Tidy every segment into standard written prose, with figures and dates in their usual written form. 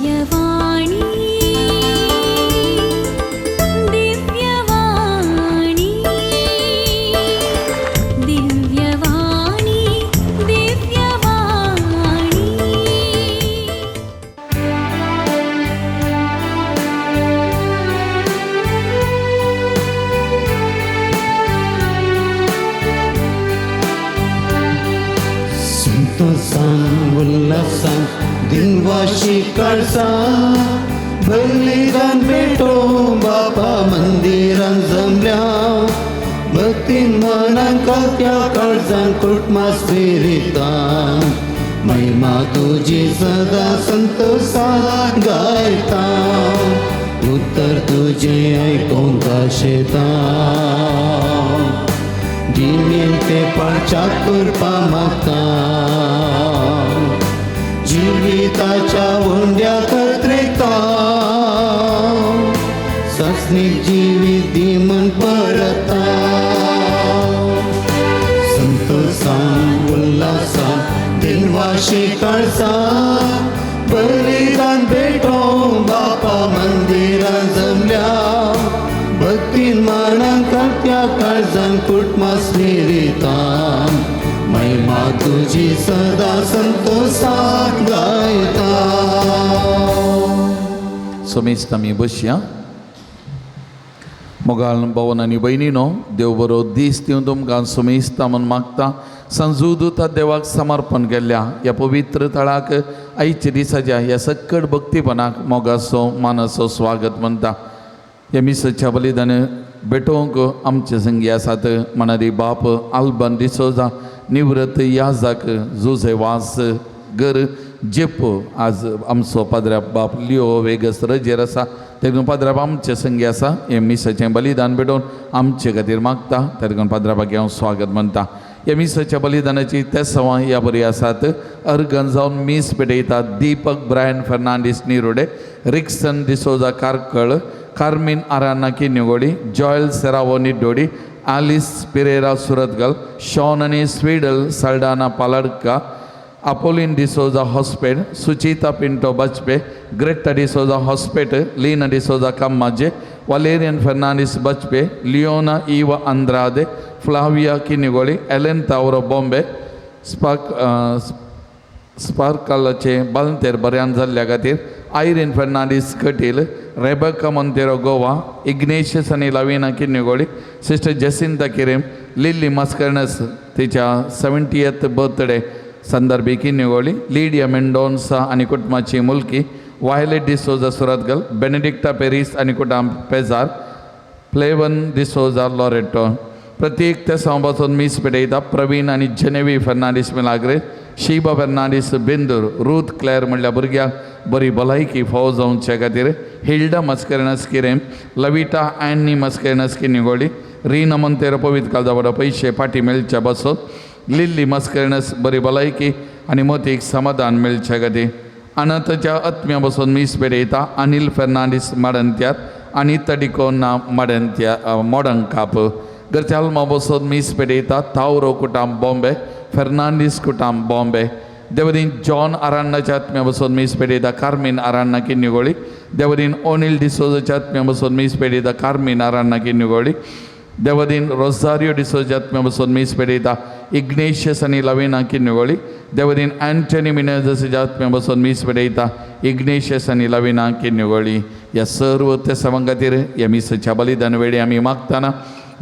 दिव्यवाणी, दिव्यवाणी, दिव्यवाणी, दिव्यवाणी. संतोषान उल्हासान दिनवाशी काळसान बलिदान भेटो बापा मंदिरान जमल्या भक्तीन मनान कात्या काळजान कुटुंबा स्पिरितान महिमा तुजी सदा संतोषान गायता उत्तर तुजें आयकोंक आशेता जिणेन ते पाळच्या कृपा मागता जिविताच्या उंड्या कत्रेता ससनीक जिवीत दी म्हण परता संतोषान उल्हासान दिनवाशी काळसान बलिदान भेटो बापा मंदिरान जमल्या भक्तीन मनान कात्या काळजान कुटुंबा स्पिरितान महिमा तुजी सदा संतोषान गायता. समेस्त आमी बसया. मोगाळ भवन आनी भयणीनो, देव बरो दीस दिवन तुमकां सुमेस्ता म्हूण मागता. संजुदूता देवाक समर्पण केल्ल्या ह्या पवित्र थळाक आयच्या दिसाच्या ह्या सक्कड भक्तीपणाक मोगाचो मानाचो स्वागत म्हणटा. ह्या मिसाच्या बलिदान भेटोवंक आमचे संगी आसात मनारी बाप आल्बन डिसोजा, निवृत्त याजाक जुजे वास गर जेप. आज आमचो पाद्रा बाप लिओ वेगस रजेर आसा, तेगून पाद्राप आमचे संगी आसा. हे मिसाचें बलिदान भेटोवन आमचे खातीर मागता, तेगून पाद्रापाक हांव स्वागत म्हणटा. ह्या मिसाच्या बलिदानाची तेसवां ह्या बरी आसात. अर्गन जावन मीस पेटयतात Deepak Brian Fernandes Nirode, Rixon D'Souza Karkal, Carmine Aranha Kinnigoli, Joel Serrao Niddodi, Alice Pereira Surathkal, Shawn आनी Sweedal Saldanha Paladka, Apoline D'Souza Hospet, Suchitha Pinto Bajpe, Greta D'Souza Hospet, Leena D'Souza Kammaje, Valerian Fernandes Bajpe, Leona Eva Andrade, Flavia Kinnigoli, Ellen Tauro Bombay, spark स्पार्कलाचे बालंतेर बऱ्यान जाल्ल्या खातीर Irene Fernandes Kateel, Rebecca Monteiro Goa, Ignatius आनी Lavina Kinnigoli, sister Jacinta Kirem, Lillie मस्कर्नस तिच्या 70th birthday संदर्भी Kinnigoli, Lydia Mendonsa आनी कुटुंबाची मुलकी, वायलेट डिसोजा सुरतगल, बेनेडिक्टा पेरीस आनी कुटाम पेजार, प्लेवन डिसोजा लॉरेटो. प्रत्येक त्या पासून मीस पेटयता प्रवीण आनी जेनेवी फर्नांडीस मिलाग्रे, शिबा फर्नांडीस बेंदूर, रूथ क्लॅर म्हणल्या भुरग्याक बरी भलायकी फावो जावचे खातीर, हिल्डा मस्करेनस किरेम, लविटा अँनी मस्करेनस किनिगोळी, रीना मोंतेरो पवित्र कालदा पयशे फाटी मेळचे बसत, लिल्ली मस्करेनस बरी भलायकी आनी मोतीक समाधान मेळचे खातीर. अनंतच्या आत्म्या बसून मीस पेटयता अनिल फर्नांडीस माडंत्यार आनी तडिकोना माडंत्या मोडंकाप. घरच्या आल्मा बसून मीस पेटयता तावरो कुटाम बॉम्बे, फर्नांडीस कुटाम बॉम्बे. देवदीन जॉन आरांडाच्या आत्म्या बसून मीस पेटयता कार्मीन आरांडा किन्निगोळी. देवदीन ओनिल डिसोजाच्या आत्म्या बसून मीस पेटयता कार्मीन आरांडा किन्निगोळी. देवदीन रोजारियो डिसोजा आत्म्या बसून मीस पेटयता इग्नेशियस आनी लविना किन्निगोळी. देवदीन अँटनी मिनेजसाच्या आत्म्या बसून मीस पेटयता इग्नेशियस आनी लविना किन्निगोळी. ह्या सर्व त्या सवां खातीर ह्या मिसाच्या बलिदान वेळी आमी मागतना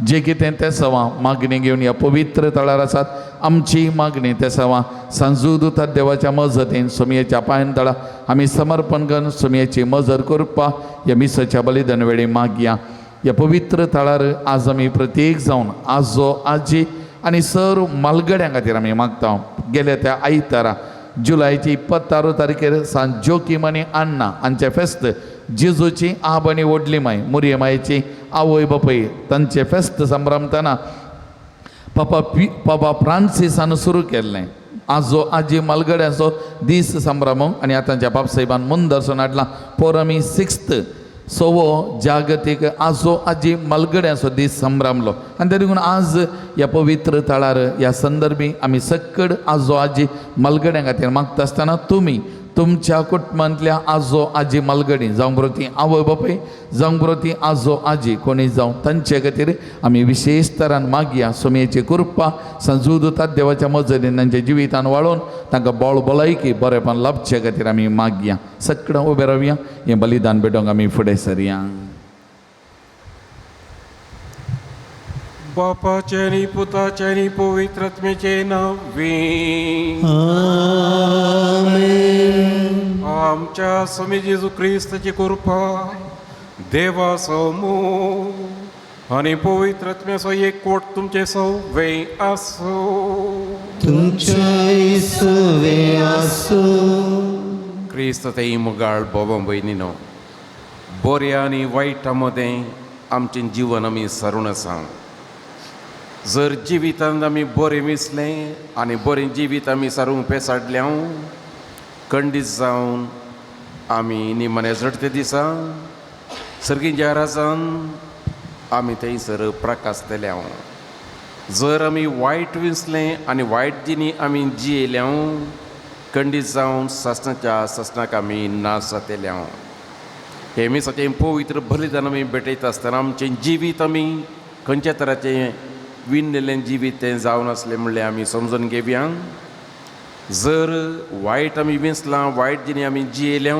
जे कितें ते सवां मागणी घेवन ह्या पवित्र तळार आसात, आमची मागणी ते सवां सांजू दुतात देवाच्या मजतीन सुमयेच्या पांयान तळा आमी समर्पण करून सुमयेची मजर करपा ह्या मिसाच्या बलिदान वेळी मागया. ह्या पवित्र तळार आज आमी प्रत्येक जावन आजो आजी आनी सर्व मालगड्यां खातीर आमी मागता. गेल्या त्या आयतारा जुलायची 26 तारखेर सांत जोकीम आनी अण्णा हांचें फेस्त, जेजूची आब आनी व्हडली माय मुरये मायेची आवय बापूय तांचें फेस्त संभ्रमतना पापा फ्रांसिसान सुरू केल्लें आजो आजी मालगड्यांचो दीस संभ्रमूंक आनी आतांच्या बापसाहेबान मुंदरसून हाडला पोर आमी सिक्स्थ सवो जागतीक आजो आजी मालगड्यांचो दीस संभ्रमलो. आनी ते देखून आज ह्या पवित्र तळार ह्या संदर्भी आमी सक्कड आजो आजी मालगड्यां खातीर मागता आसतना तुमी तुमच्या कुटुंबांतल्या आजो आजी मालगडी जावं बरो ती आवय बापूय जावं बरो ती आजो आजी कोणी जावं तांचे खातीर आमी विशेश तरान मागया सोमयेची कृपा संजूदतात देवाच्या मजतीन तांच्या जिवितान वाळोवन तांकां बळ भलायकी बरेपण लाभचे खातीर आमी मागया. सगळें उबें रावया, हें बलिदान भेटोवंक आमी फुडें सरया. बापाचे आनी पुताचे आनी पवित्र आत्म्याचे नांवे आमेन. आमच्या स्वामी जेजू क्रिस्ताची कृपा, देवाचो मोग आनी पवित्र आत्म्याचो एकवट तुमचे सवे आसूं. तुमच्या सवे आसूं. क्रिस्त ते मुगाळ बोबा भयणीनो, बऱ्या आनी वायटा मदें आमचें जिवन आमी सारून आसा. जर जिवितांत आमी बरें विसलें आनी बरें जिवीत आमी सारूंक पेसाडल्या, खंडीत जावन आमी निमाणे झडते दिसा सर्गीच्या राजान आमी थंयसर प्रकाशतले. जर आमी वायट विसलें आनी वायट जिणी आमी जियेल्या, खंडीत जावन सासणाच्या सासणाक आमी नाश जातले. हें मिसाचें पवित्र बलिदान आमी भेटयता आसतना आमचें जिवीत आमी खंयच्या तराचें विणलेलें जिवीत तें जावन आसलें म्हणलें आमी समजून घेवया. जर वायट आमी विंचलां, वायट जिणी आमी जियेल्या,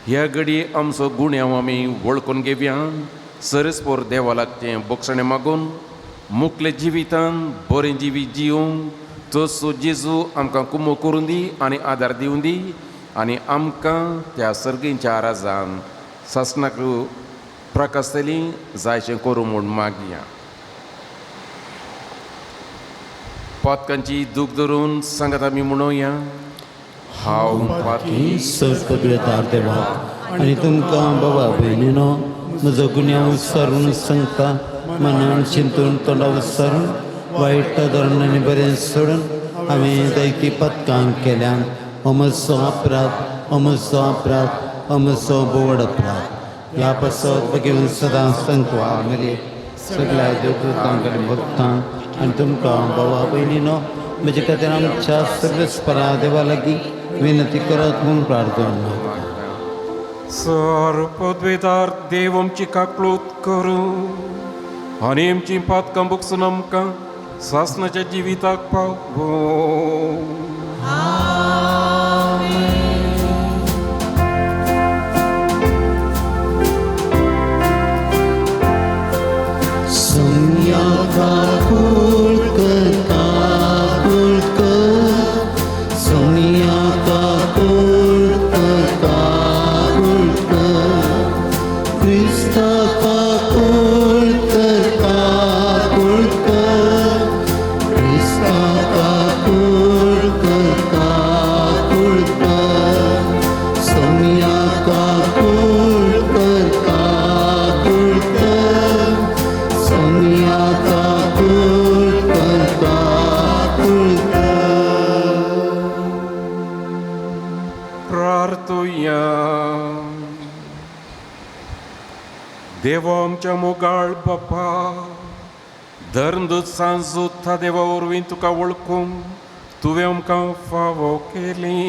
ह्या घडये आमचो गुण्यांव आमी वळखून घेवया. सरस्पोर देवा लागचें बोगसणें मागून मुकले जिवितान बरें जिवीत जिवंक तसो जेजू आमकां कुमो करून दी आनी आदार दिवन दी आनी आमकां त्या सर्गींच्या राजान सासणाक प्रकाशतली जायशें करूं म्हूण मागया. पातकांची दूख धरून सांगात आमी म्हणोया, हांव पातकी सर्वपवित्र देवाक आनी तुमकां बाबा भयणीनो म्हजो गुन्यांव सारून सांगता. मनान चिंतून तोंडा सारून वायट धरून आनी बरें सोडून हांवें जायतीं पदकां केल्यान. हो म्हजो अपराध, हो म्हजो अपराध, हो म्हजो बोवड अपराध. ह्या पासत बगेवन सदां सांगता मरे सगळ्या देवदूतां कडेन भक्तां आनी तुमकां बाबा भयणीनो म्हजे खातीर आमच्या सर्वेस्परा देवा लागीं विनंती करत म्हूण प्रार्थना. सर पदवेदार देव आमची काकळूत करूं आनी आमची पातकां बुकसून आमकां सासणाच्या जिविताक पावों. सोमया काकूळ काकूळ कर, सोमया काकूळ काकूळ कर, क्रिस्ता काकूळ काकूळ कर, क्रिस्ता काकूळ काकूळ कर, सोमया काकूळ काकूळ कर, सोमया काकूळ काकूळ कर. प्रार्थुया. देवा आमच्या मोगाळ बापा, धर्मदूत सांजूत देवा वरवीं तुका वळखूंक तुवें आमकां फावो केली.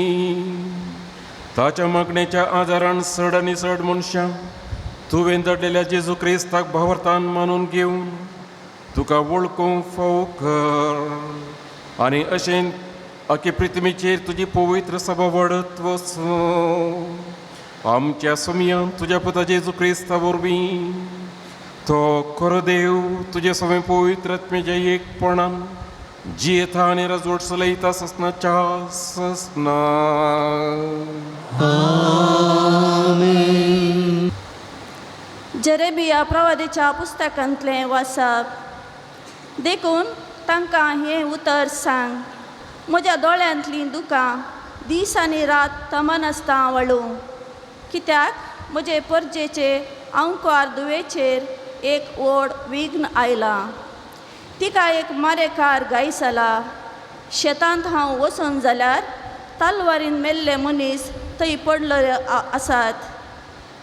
ताच्या मागणेच्या आदारान चड आनी चड मनशां तुवें धाडलेल्या जेजू क्रिस्ताक भावार्थान मानून घेवन तुका वळखूंक फावो कर आनी अशें अखे पृथ्वीचेर तुजी पवित्र सभा वाडत वचूं. आमच्या सोमयान तुज्या पुता जेजू क्रिस्ता वरवीं तो खरो देव तुजे सगळें पवित्र आत्म्याच्या एकपणान जियेता आनी राजवट चलयता ससनाच्या ससना. आमेन. जेरेमिया प्रवादीच्या पुस्तकांतलें वाचप. देखून तांकां हें उतर सांग, म्हज्या दोळ्यांतलीं दुकां दीस आनी रात थमनासतना वळूं, कित्याक म्हजे परजेचे आंकवार धुवेचेर एक व्हड विघ्न आयलां. तिका एक मारेकार गायस जाला. शेतांत हांव वचून जाल्यार तलवारीन मेल्ले मनीस थंय पडलेले आसात.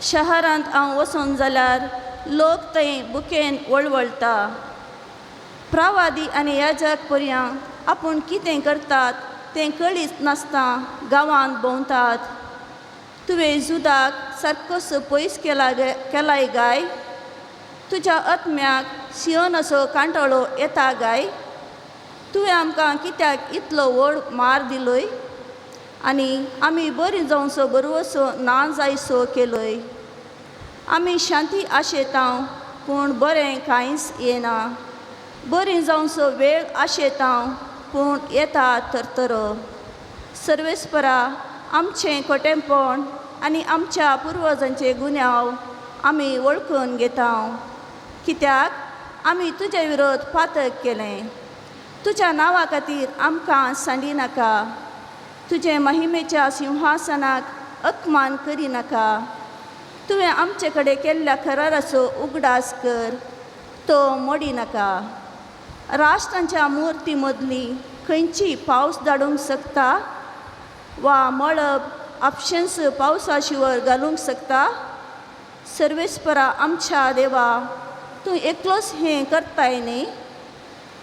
शहरांत हांव वचून जाल्यार लोक थंय बुकेन वळवळटा. प्रवादी आनी याजक पर्यां आपूण कितें करतात तें कळीत नासता गांवांत भोंवतात. तुवें जुदाक सारकोसो पयस केला केलाय गाय? तुज्या आत्म्याक सियोनाचो कांटाळो येता गाय? तुवें आमकां कित्याक इतलो व्हड मार दिलोय आनी आमी बरीं जावचो बरवसो ना जायसो केलोय? आमी शांती आशेता पूण बरें कांयच येना. बरीं जावचो वेळ आशेता पूण येता तरतरो. सर्वेस्परा, आमचें खोटेंपण आनी आमच्या पुर्वजांचे गुन्यांव आमी वळखून घेता, कित्याक आमी तुजे विरोध पातक केलें. तुज्या नांवा खातीर आमकां सांडी नाका. तुजे महिमेच्या सिंहासनाक अपमान करिनाका. तुवें आमचे कडेन केल्ल्या कराराचो उगडास कर, तो मोडी नाका. राष्ट्रांच्या मुर्ती मदली खंयची पावस धाडूंक शकता वा मळब आपशेंस पावसा शिवर घालूंक शकता? सर्वेस्परा आमच्या देवा, तूं एकलोच हें करताय न्ही?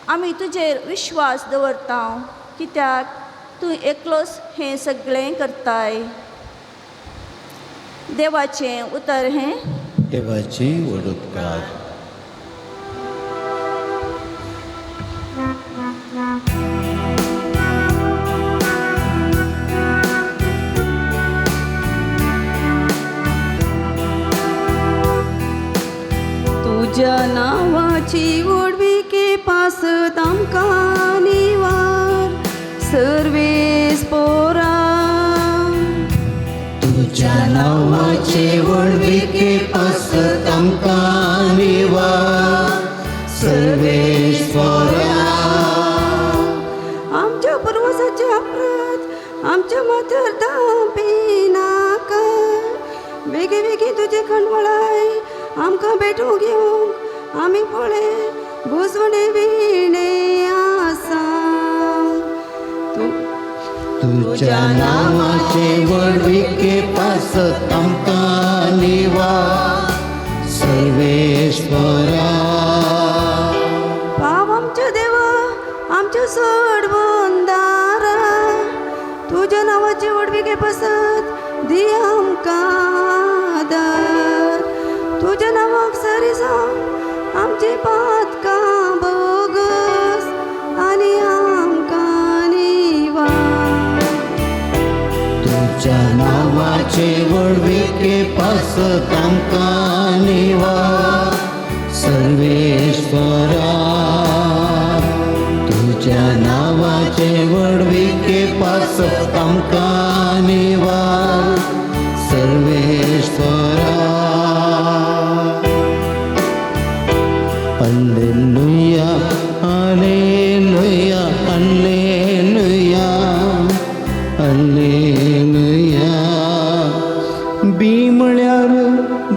आमी तुजेर विश्वास दवरता, कित्याक तूं एकलोच हें सगळें करताय. देवाचें उतर हें. देवाचे व्हड उपकार. तुज्या नांवाची व्हडविके पासत आमकां निवार सर्वेस पोरा. तुज्या नांवाचे व्हडविके पासत आमकां निवार सर्वेस्वरा. आमच्या पुर्वजाचे अपराध आमच्या माथ्यार धांपिनाका. बेगी बेगी तुजे खंडवळाय आमकां भेटूंक येवंक आमी पळय भुजवणे विणे आसा. तुज्या नांवाचे व्हडविके पासत आमकां निवार सर्वेस्वरा. पाव आमच्या देवा, आमच्या सोडवंदारा, तुज्या नांवाचे व्हडविके पासत दी आमकां आदार. तुज्या नांवाक सरी जावन आमची पातकां बोगस आनी आमकां निवार. तुज्या नांवाचे व्हडविके पासत आमकां निवार सर्वेस्वरा. तुज्या नांवाचे व्हडविके पासत आमकां निवार सर्वेस्वरा. Alleluia, alleluia, alleluia, alleluia. बी म्हळ्यार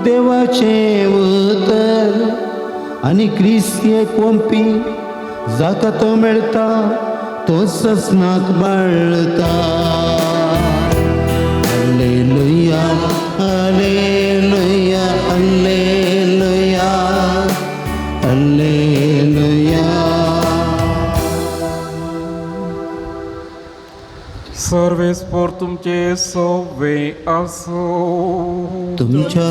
देवाचें उतर आनी क्रिस्त एक वंपी जाका तो मेळटा तो ससनाक बाळता. Alleluia, alleluia, alleluia, alleluia. सर्वेस्पोर तुमचे सवे आसो. तुमच्या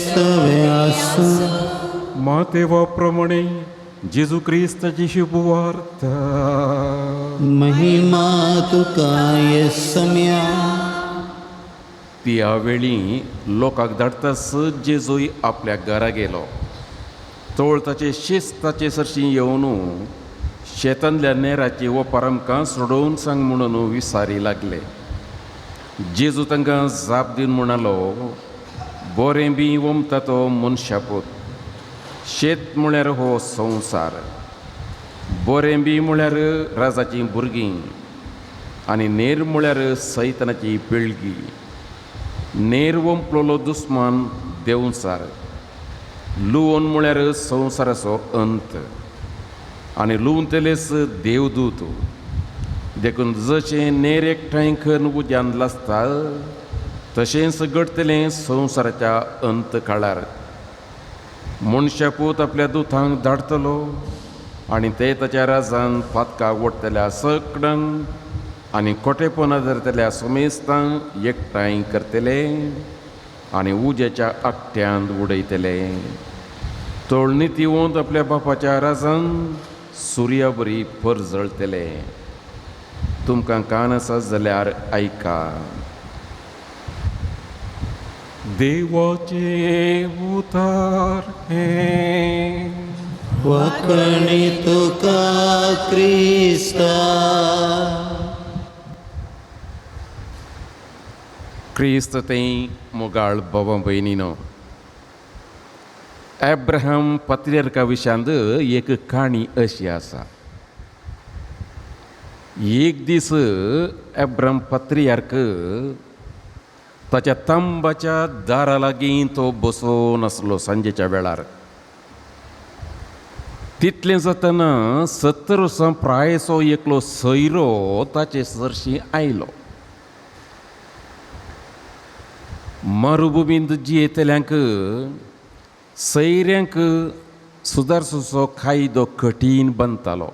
सवे आसूं. मातेवा प्रमाणे जेजू क्रिस्ताची शुभवार्ता. महिमा तुका येसम्या. त्या वेळी लोकांक धाडटास जेजूय आपल्या घरा गेलो. तोळ ताचे शिस्त ताचे सरशी येवन शेतांतल्या नेराची ओपार आमकां सोडोवन सांग म्हणून विसारी लागले. जेजू तांकां जाप दिवन म्हणालो, बरें बी ओमता तो मनशापूत. शेत म्हळ्यार हो संवसार. बरें बी म्हळ्यार राजाचीं भुरगीं आनी नेर म्हळ्यार सैतानाची पिळगी. नेर वंपलोलो दुस्मान देंवचार. लुवोन म्हळ्यार संवसाराचो अंत आनी लुवतलेच देवदूत. देखून जशें नेर एकठांय करून उज्यान लासता तशेंच घडटलें संवसाराच्या अंत काळार. मनशापूत आपल्या दुतांक धाडटलो आनी ते ताच्या राजान फातका ओडटल्या सगळ्यांक आनी कोटेपणां धरतल्या समेस्तांक एकठांय करतले आनी उज्याच्या आकट्यांत उडयतले. तोळणी तिवोंत आपल्या बापाच्या राजान सुर्या बरी परजळतले. तुमकां कान आसा जाल्यार आयका. देवाचे उतार हें. वाकणी तुका क्रिस्ता. क्रिस्त तें मोगाळ बाबा भयणीनो, एब्राहम पत्रियर्का विशांत एक काणी अशी आसा. एक दीस एब्राहम पत्रियार्क ताच्या तांबाच्या दारा लागीं तो बसून आसलो सांजेच्या वेळार. तितलें जातना 70 वर्सां प्रायेचो एकलो सैरो ताचे सरशी आयलो. मरुभुमींत जियेतल्यांक सैऱ्यांक सुदारसो कायदो कठीण बांदतालो.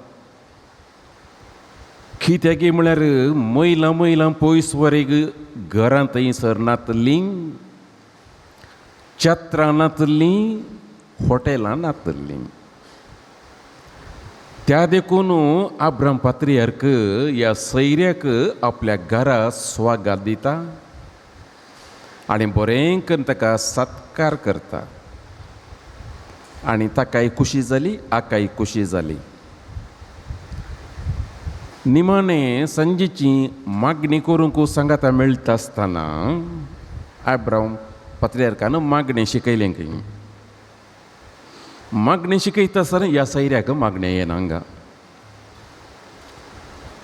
कित्याक म्हळ्यार मैलां मैलां पयस वरेग घरां थंयसर नातलीं, चत्रां नातलीं, हॉटेलां नातलीं. त्या देखून आब्राम पात्रियार्क ह्या सैऱ्याक आपल्या घरा स्वागत दिता आनी बरें करून ताका सत्कार करता आनी ताकाय खुशी जाली, आकाय खुशी जाली. निमाणें सांजेची मागणी करूंक सांगाता मेळटा आसतना आब्राम पात्रियार्कान मागणें शिकयलें खंय. मागणें शिकयता आसतना ह्या सैऱ्याक मागणें येना हांगा.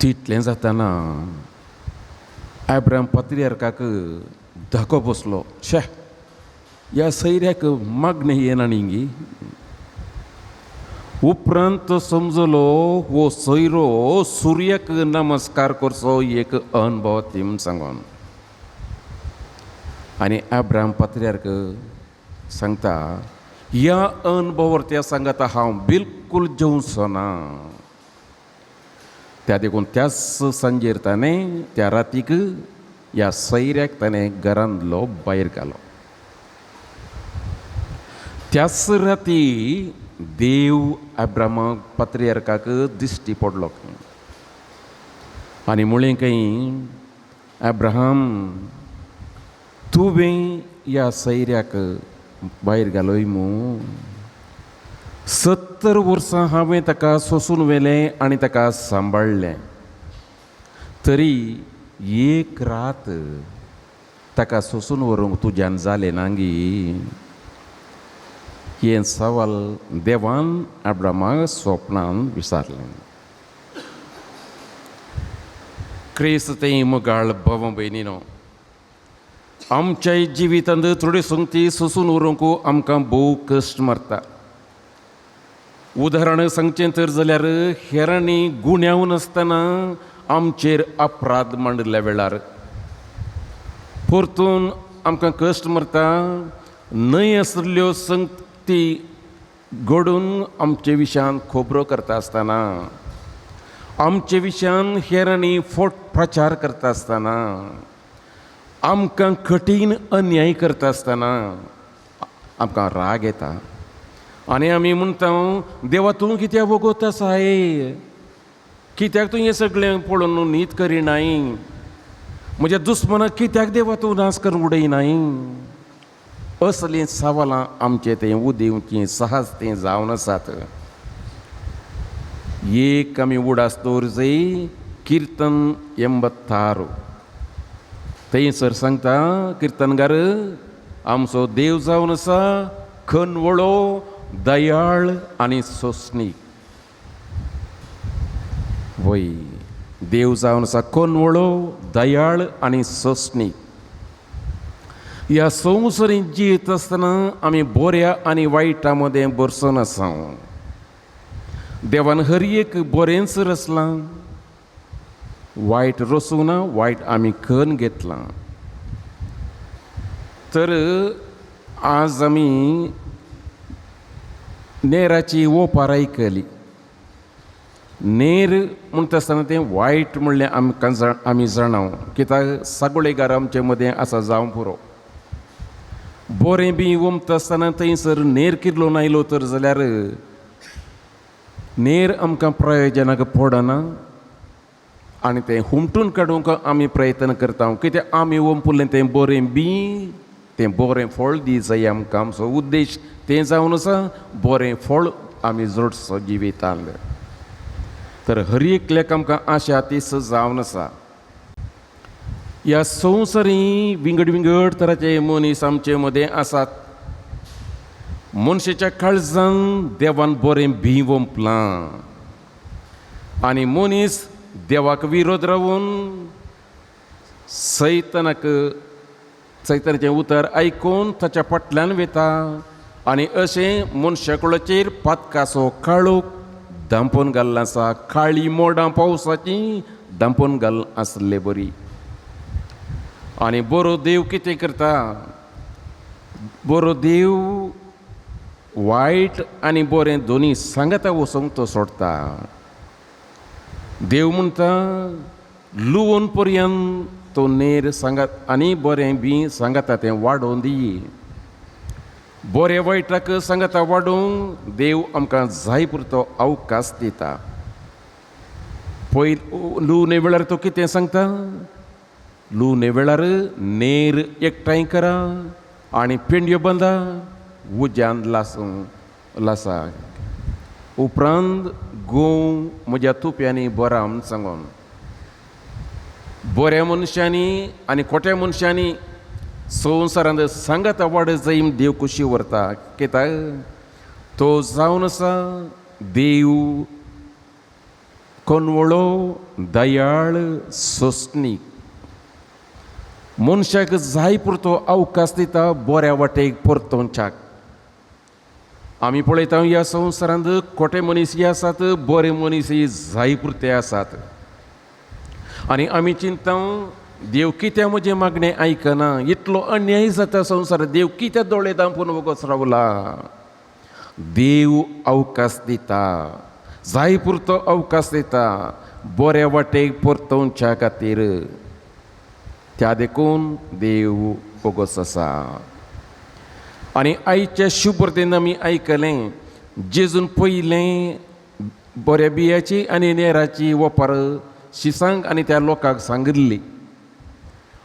तितलें जातना आब्राम पात्रियार्काक धाको बसलो, शे ह्या सैऱ्याक मागणें येना न्ही. उपरांत तो समजलो हो सैरो सुर्याक नमस्कार करचो एक अनुभव ती सांगून. आनी आब्राम पात्रियार्क सांगता ह्या अनुभवार त्या सांगता हांव बिलकूल जेवचो ना. त्या देखून त्याच सांजेर ताणें त्या रातीक ह्या सैऱ्याक ताणें घरांतलो भायर घालो. त्याच राती देव आब्रामाक पात्रियार्काक दिश्टी पडलो आनी म्हळें खंय, अब्राहम तुवें ह्या सैऱ्याक भायर घालोय मू. 70 वर्सां हांवें ताका सोसून व्हेलें आनी ताका सांबाळ्ळें, तरी एक रात ताका सोसून व्हरूंक तुज्यान जालें ना गी. हें सवाल देवान अब्रामाक स्वप्नान विचारलें. क्रिस्त तें मोगाळ भाव भयणीनो, आमच्या जिवितांत थोडी संगती सोसून उरूंक आमकां भोव कश्ट मारता. उदाहरण सांगचें तर जाल्यार हेरांनी गुन्यांव नासतना आमचेर अपराध मांडिल्ल्या वेळार परतून आमकां कश्ट मारता. न्हय आशिल्ल्यो संगती घडून आमचे विशयान खबरो करता आसतना, आमचे विशयान हेरांनी फोट प्रचार करता आसतना, आमकां कठीण अन्याय करता आसतना आमकां राग येता आनी आमी म्हणटा, देवा तूं कित्याक वगोत आसाय, कित्याक तूं हें सगळें पळोवन न्हीद करिनाय, म्हज्या दुस्मनाक कित्याक देवा तूं नाश करून उडयनाय. असलीं सवालां आमचें तें उदेवचीं सहज तें जावन आसात. एक आमी उडास दवर जाय किर्तन 86 थंयसर सांगता किर्तनगार, आमचो देव जावन आसा खनवळो, दयाळ आनी सोंसणीक. वय देव जावन आसा कोनवळो, दयाळ आनी सोंसणीक. ह्या संवसारींत जियेत आसतना आमी बऱ्या आनी वायटा मदें भरसून आसा. देवान हर एक बरेंच रचलां, वायट रचूंक ना, वायट आमी करून घेतलां. तर आज आमी नेराची ओपार आयकली. नेर म्हणटा आसतना तें वायट म्हणलें आमकां आमी जाणा, कित्याक सगळेगार आमचे मदें आसा जावं पुरो. बरें बी ओमता आसतना थंयसर नेर किर्लोन आयलो तर जाल्यार नेर आमकां प्रयोजनाक पडना आनी तें हुमटून काडूंक आमी प्रयत्न करता, कित्याक आमी ओंपुल्लें तें बरें बी तें बरें फळ दी जाय आमकां. आमचो उद्देश तें जावन आसा, बरें फळ आमी जोडचो जिवितांत. तर हर एकल्याक आमकां आशा तीच जावन आसा. ह्या संवसारी विंगड विंगड तराचे मनीस आमचे मदें आसात. मनशाच्या काळजान देवान बरें बी ओंपलां आनी मनीस देवाक विरोध रावून सैतनाक सैतनाचें उतर आयकून ताच्या फाटल्यान वता आनी अशें मनशाकुळाचेर पातकाचो काळोख दांपून घाल्लो आसा. काळी मोडां पावसाची दांपून घाल आसले बरी. आनी बरो देव कितें करता, बरो देव वायट आनी बरें दोनी सांगता वचूंक तो सोडटा. देव म्हणटा लुवून पर्यंत तो नेर सांगात आनी बरें बी सांगता तें वाडोवन दी. बरें वायटाक सांगता वाडोवंक देव आमकां जाय पुरतो अवकाश दिता. पयल लुवणे वेळार तो कितें सांगता, लुवणे वेळार नेर एकठांय करा आनी पेंडयो बांदा उज्यान लासूं लासा, उपरांत गोंव म्हज्या तुप्यांनी बरा म्हूण सांगून. बऱ्या मनशांनी आनी खोट्या मनशांनी संवसारांत सांगाता वाड जाय देव कुशी व्हरता, कित्याक तो जावन आसा देव कोनवळो दयाळ सोंसणीक. मनशाक जाय पुरतो अवकाश दिता बऱ्या वाटेक परतोवच्याक. आमी पळयता ह्या संवसारांत खोटे मनीस आसात, बरे मनीस जाय पुरते आसात. आनी आमी चिंता देव कित्याक म्हजें मागणें आयकना, इतलो अन्याय जाता संवसारांत, देव कित्याक दोळे दांपून वगोच रावला. देव अवकाश दिता, जाय पुरतो अवकाश दिता बऱ्या वाटेक परतोवच्या खातीर. त्या देखून देव वगोच आसा. आनी आयच्या शुभवर्तेन आमी आयकलें जेजून पयलें बऱ्या बियाची आनी नेराची वपार शिसांक आनी त्या लोकांक सांगिल्ली.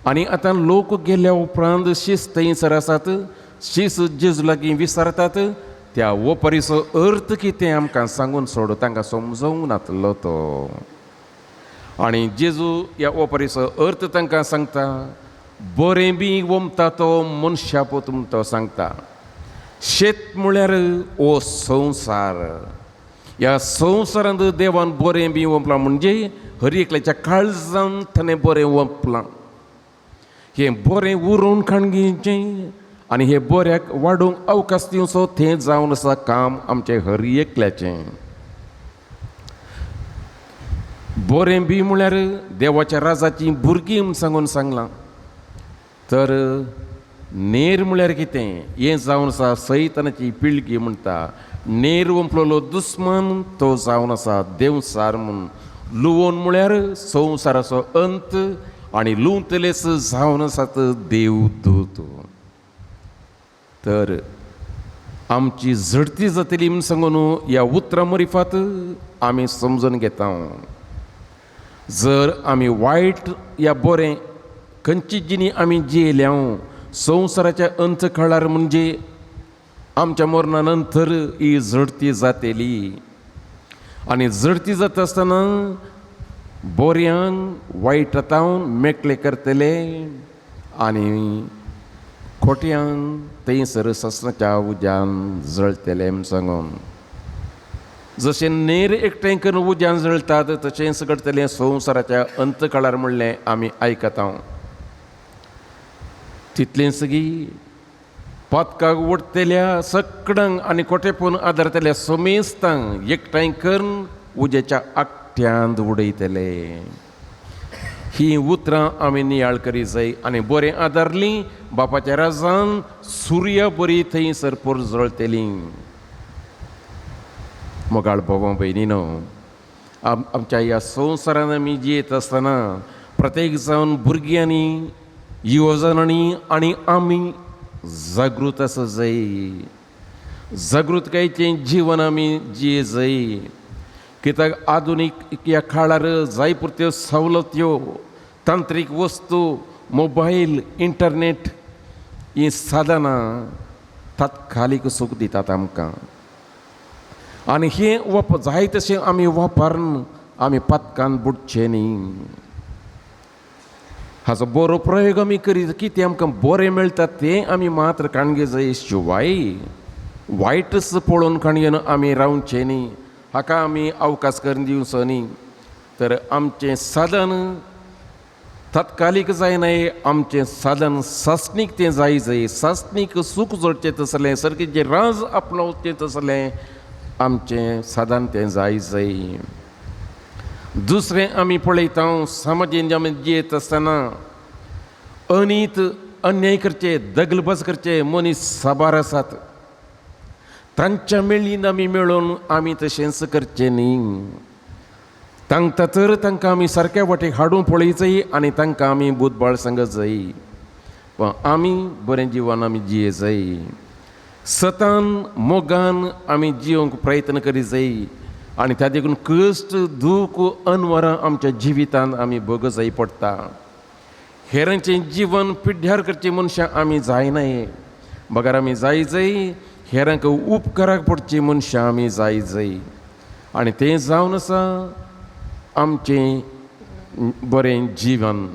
आनी आतां लोक गेल्या उपरांत शीस थंयसर आसात, शीस जेजू लागीं विसरतात. त्या वपारीचो अर्थ कितें आमकां सांगून सोड, तांकां समजोवंक नातलो तो. आनी जेजू ह्या वपारीचो अर्थ तांकां सांगता, बरें बी ओमता तो मनशा पूत म्हूण तो सांगता. शेत म्हळ्यार हो संवसार. ह्या संवसारांत देवान बरें बी ओंपलां म्हणजे हर एकल्याच्या काळजान ताणें बरें ओंपलां. हें बरें उरोवन काडून घेवचें आनी हे बऱ्याक वाडोवंक अवकाश दिवचो, तें जावन आसा काम आमचें हर एकल्याचें. बरें बी म्हळ्यार देवाच्या राजाचीं भुरगीं म्हूण सांगून सांगलां. तर नेर म्हळ्यार कितें, हें जावन आसा सैतानाची पिळगी म्हणटा. नेर ओंपलोलो दुस्मान तो जावन आसा देवसार म्हूण. लुवोन म्हळ्यार संवसाराचो अंत आनी लुवतलेच जावन आसात देवदूत. तर आमची झडती जातली म्हूण सांगून ह्या उतरां मरिफात आमी समजून घेता. जर आमी वायट या बरें खंयची जिणी आमी जियेल्या संवसाराच्या अंत काळार म्हणजे आमच्या मरणा नंतर ही झडती जातली. आनी झडती जाता आसतना बऱ्यांक वायट तावन मेकळे करतले आनी खोट्यांक थंयसर ससनाच्या उज्यान जळटले म्हूण सांगून. जशें नेर एकठांय करून उज्यान जळटात तशेंच घडटलें संवसाराच्या अंत काळार म्हणलें आमी आयकता. तितलेंच गी पातकाक ओडटल्या सगळ्यांक आनी खोटेपण आदारतल्या समेस्तांक एकठांय करून उज्याच्या आकट्यांत उडयतले. ही उतरां आमी नियाळ करी जाय आनी बरें आदारलीं बापाच्या राजान सुर्या बरी थंयसर पोरजळटली. मोगाळ भावा भयणीनो, आमच्या ह्या संवसारान आमी जियेत आसतना प्रत्येक जावन भुरग्यांनी, युवजणांनी आनी आमी जागृत आसा जाय. जागृतकायेचें जीवन आमी जिये जाय. कित्याक आधुनीक ह्या काळार जाय पुरत्यो सवलत्यो, तांत्रीक वस्तू, मोबायल, इंटरनेट हीं साधनां तात्कालीक सूख दितात आमकां आनी हें वाप जाय तशें आमी वापरून आमी पातकान बुडचें न्ही. हाचो बरो प्रयोग आमी करीत कितें आमकां बरें मेळटा तें आमी मात्र काणगे जाय, शिवाय वायटच पळोवन काणयेन आमी रावचें न्ही. हाका आमी अवकाश करून दिवचो न्ही. तर आमचें साधन तात्कालीक जायना, आमचें साधन सासणीक तें जाय जाय. सासणीक सूख जोडचें तसलें, सारकें जें राज आपणावचें तसलें आमचें साधन तें जाय जाय. दुसरें आमी पळयता समाजेन आमी जियेत आसतना अनीत अन्याय करचे, दगलबाज करचे मनीस साबार आसात. तांच्या मेळीन आमी मेळून आमी तशेंच करचें न्ही. तांकां तर तांकां आमी सारक्या वाटेक हाडून पळय जाय आनी तांकां आमी बुदबाळ सांगत जाय. पण आमी बरें जिवन आमी जिये जाय. सतान मोगान आमी जियोंक प्रयत्न करी जाय आनी त्या देखून कश्ट, दूख, अनवरां आमच्या जिवितान आमी भोग जाय पडटा. हेरांचें जीवन पिड्ड्यार करचें मनशां आमी जायनाय, बगर आमी जाय जाय हेरांक उपकाराक पडचीं मनशां आमी जाय जाय. आनी तें जावन आसा आमचें बरें जीवन.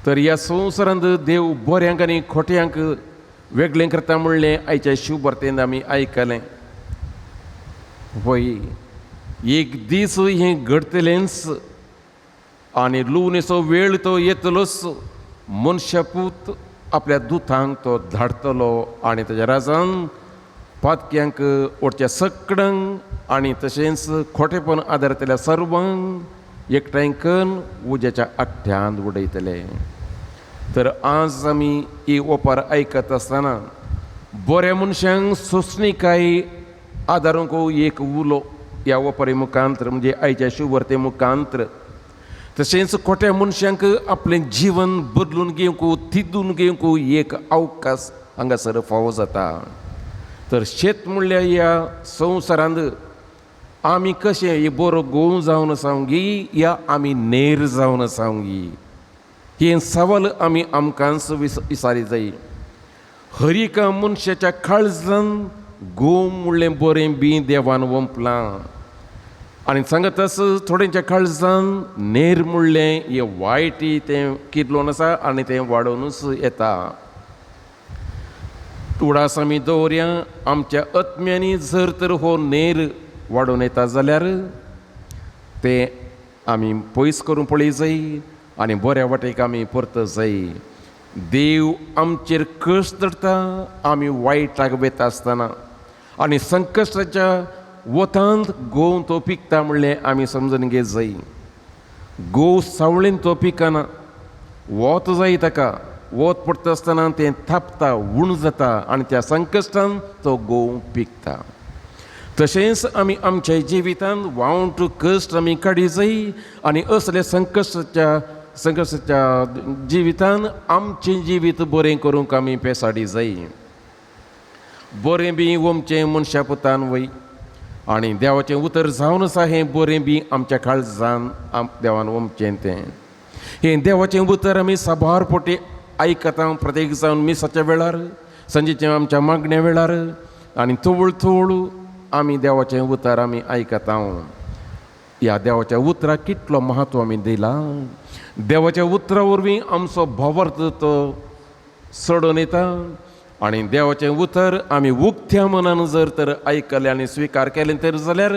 तर ह्या संवसारांत देव बऱ्यांक आनी खोट्यांक वेगळें करता म्हणलें आयच्या शिवभरतेन आमी आयकलें. वय एक दीस हें घडटलेंच आनी लुवणेचो वेळ तो येतलोच. मनशापूत आपल्या दुतांक तो धाडटलो आनी ताच्या राजान पातक्यांक ओडच्या सगळ्यांक आनी तशेंच खोटेपण आदारतल्या सर्वांक एकठांय करून उज्याच्या आठ्यांत उडयतले. तर आज आमी ही ओपार आयकत आसतना बऱ्या मनशांक सोंसणीकाय आदारूंक एक उलो ह्या ओपारी मुखांत्र, म्हणजे आयच्या शिववर्ते मुखांत्र. तशेंच खोट्या मनशांक आपलें जीवन बदलून घेवंक, तिदून घेवंक एक अवकाश हांगासर फावो जाता. तर शेत म्हणल्यार ह्या संवसारांत आमी कशें हे बरो गोव जावन आसावंगी या आमी नेर जावन आसावंगी हें सवाल आमी आमकांच विसारी जाय. हर एका मनशाच्या काळजान गोव म्हणलें बरें बी देवान वंपलां आनी सांगत आसा थोड्यांच्या काळजान नेर म्हणलें हें वायट तें कितलोन आसा आनी तें वाडोवनूच येता. उडास आमी दवरया आमच्या आत्म्यांनी जर तर हो नेर वाडोवन येता जाल्यार तें आमी पयस करून पळय जाय आनी बऱ्या वाटेक आमी परत जाय. देव आमचेर कश्ट धरता आमी वायटाक वेता आसतना आनी संकश्टाच्या वतांत गोव तो पिकता म्हणलें आमी समजून घेत जाय. गोव सावळेन तो पिकना, वत जाय ताका. वत पडटा आसतना तें थापता, उण जाता आनी त्या संकश्टान तो गोव पिकता. तशेंच आमी आमच्या जिवितांत वावंट कश्ट आमी काडी जाय आनी असले संकश्टाच्या जिवितान आमचें जिवीत बरें करूंक आमी पेसाडी जाय. बरें बी ओमचें मनशा पुतान वय आनी देवाचें उतर जावन आसा हें बरें बी आमच्या काळजान देवान ओमचें तें हें देवाचें उतर आमी साबार पोटी आयकता प्रत्येक जावन मिसाच्या वेळार, सांजेचें आमच्या मागण्या वेळार आनी तवळ तवळ आमी देवाचें उतर आमी आयकता. ह्या देवाच्या उतराक कितलो म्हत्व आमी दिलां. देवाच्या उतरा वरवीं आमचो भावार्थ तो चडोवन येता आनी देवाचें उतर आमी उक्त्या मनान जर तर आयकलें आनी स्विकार केलें तर जाल्यार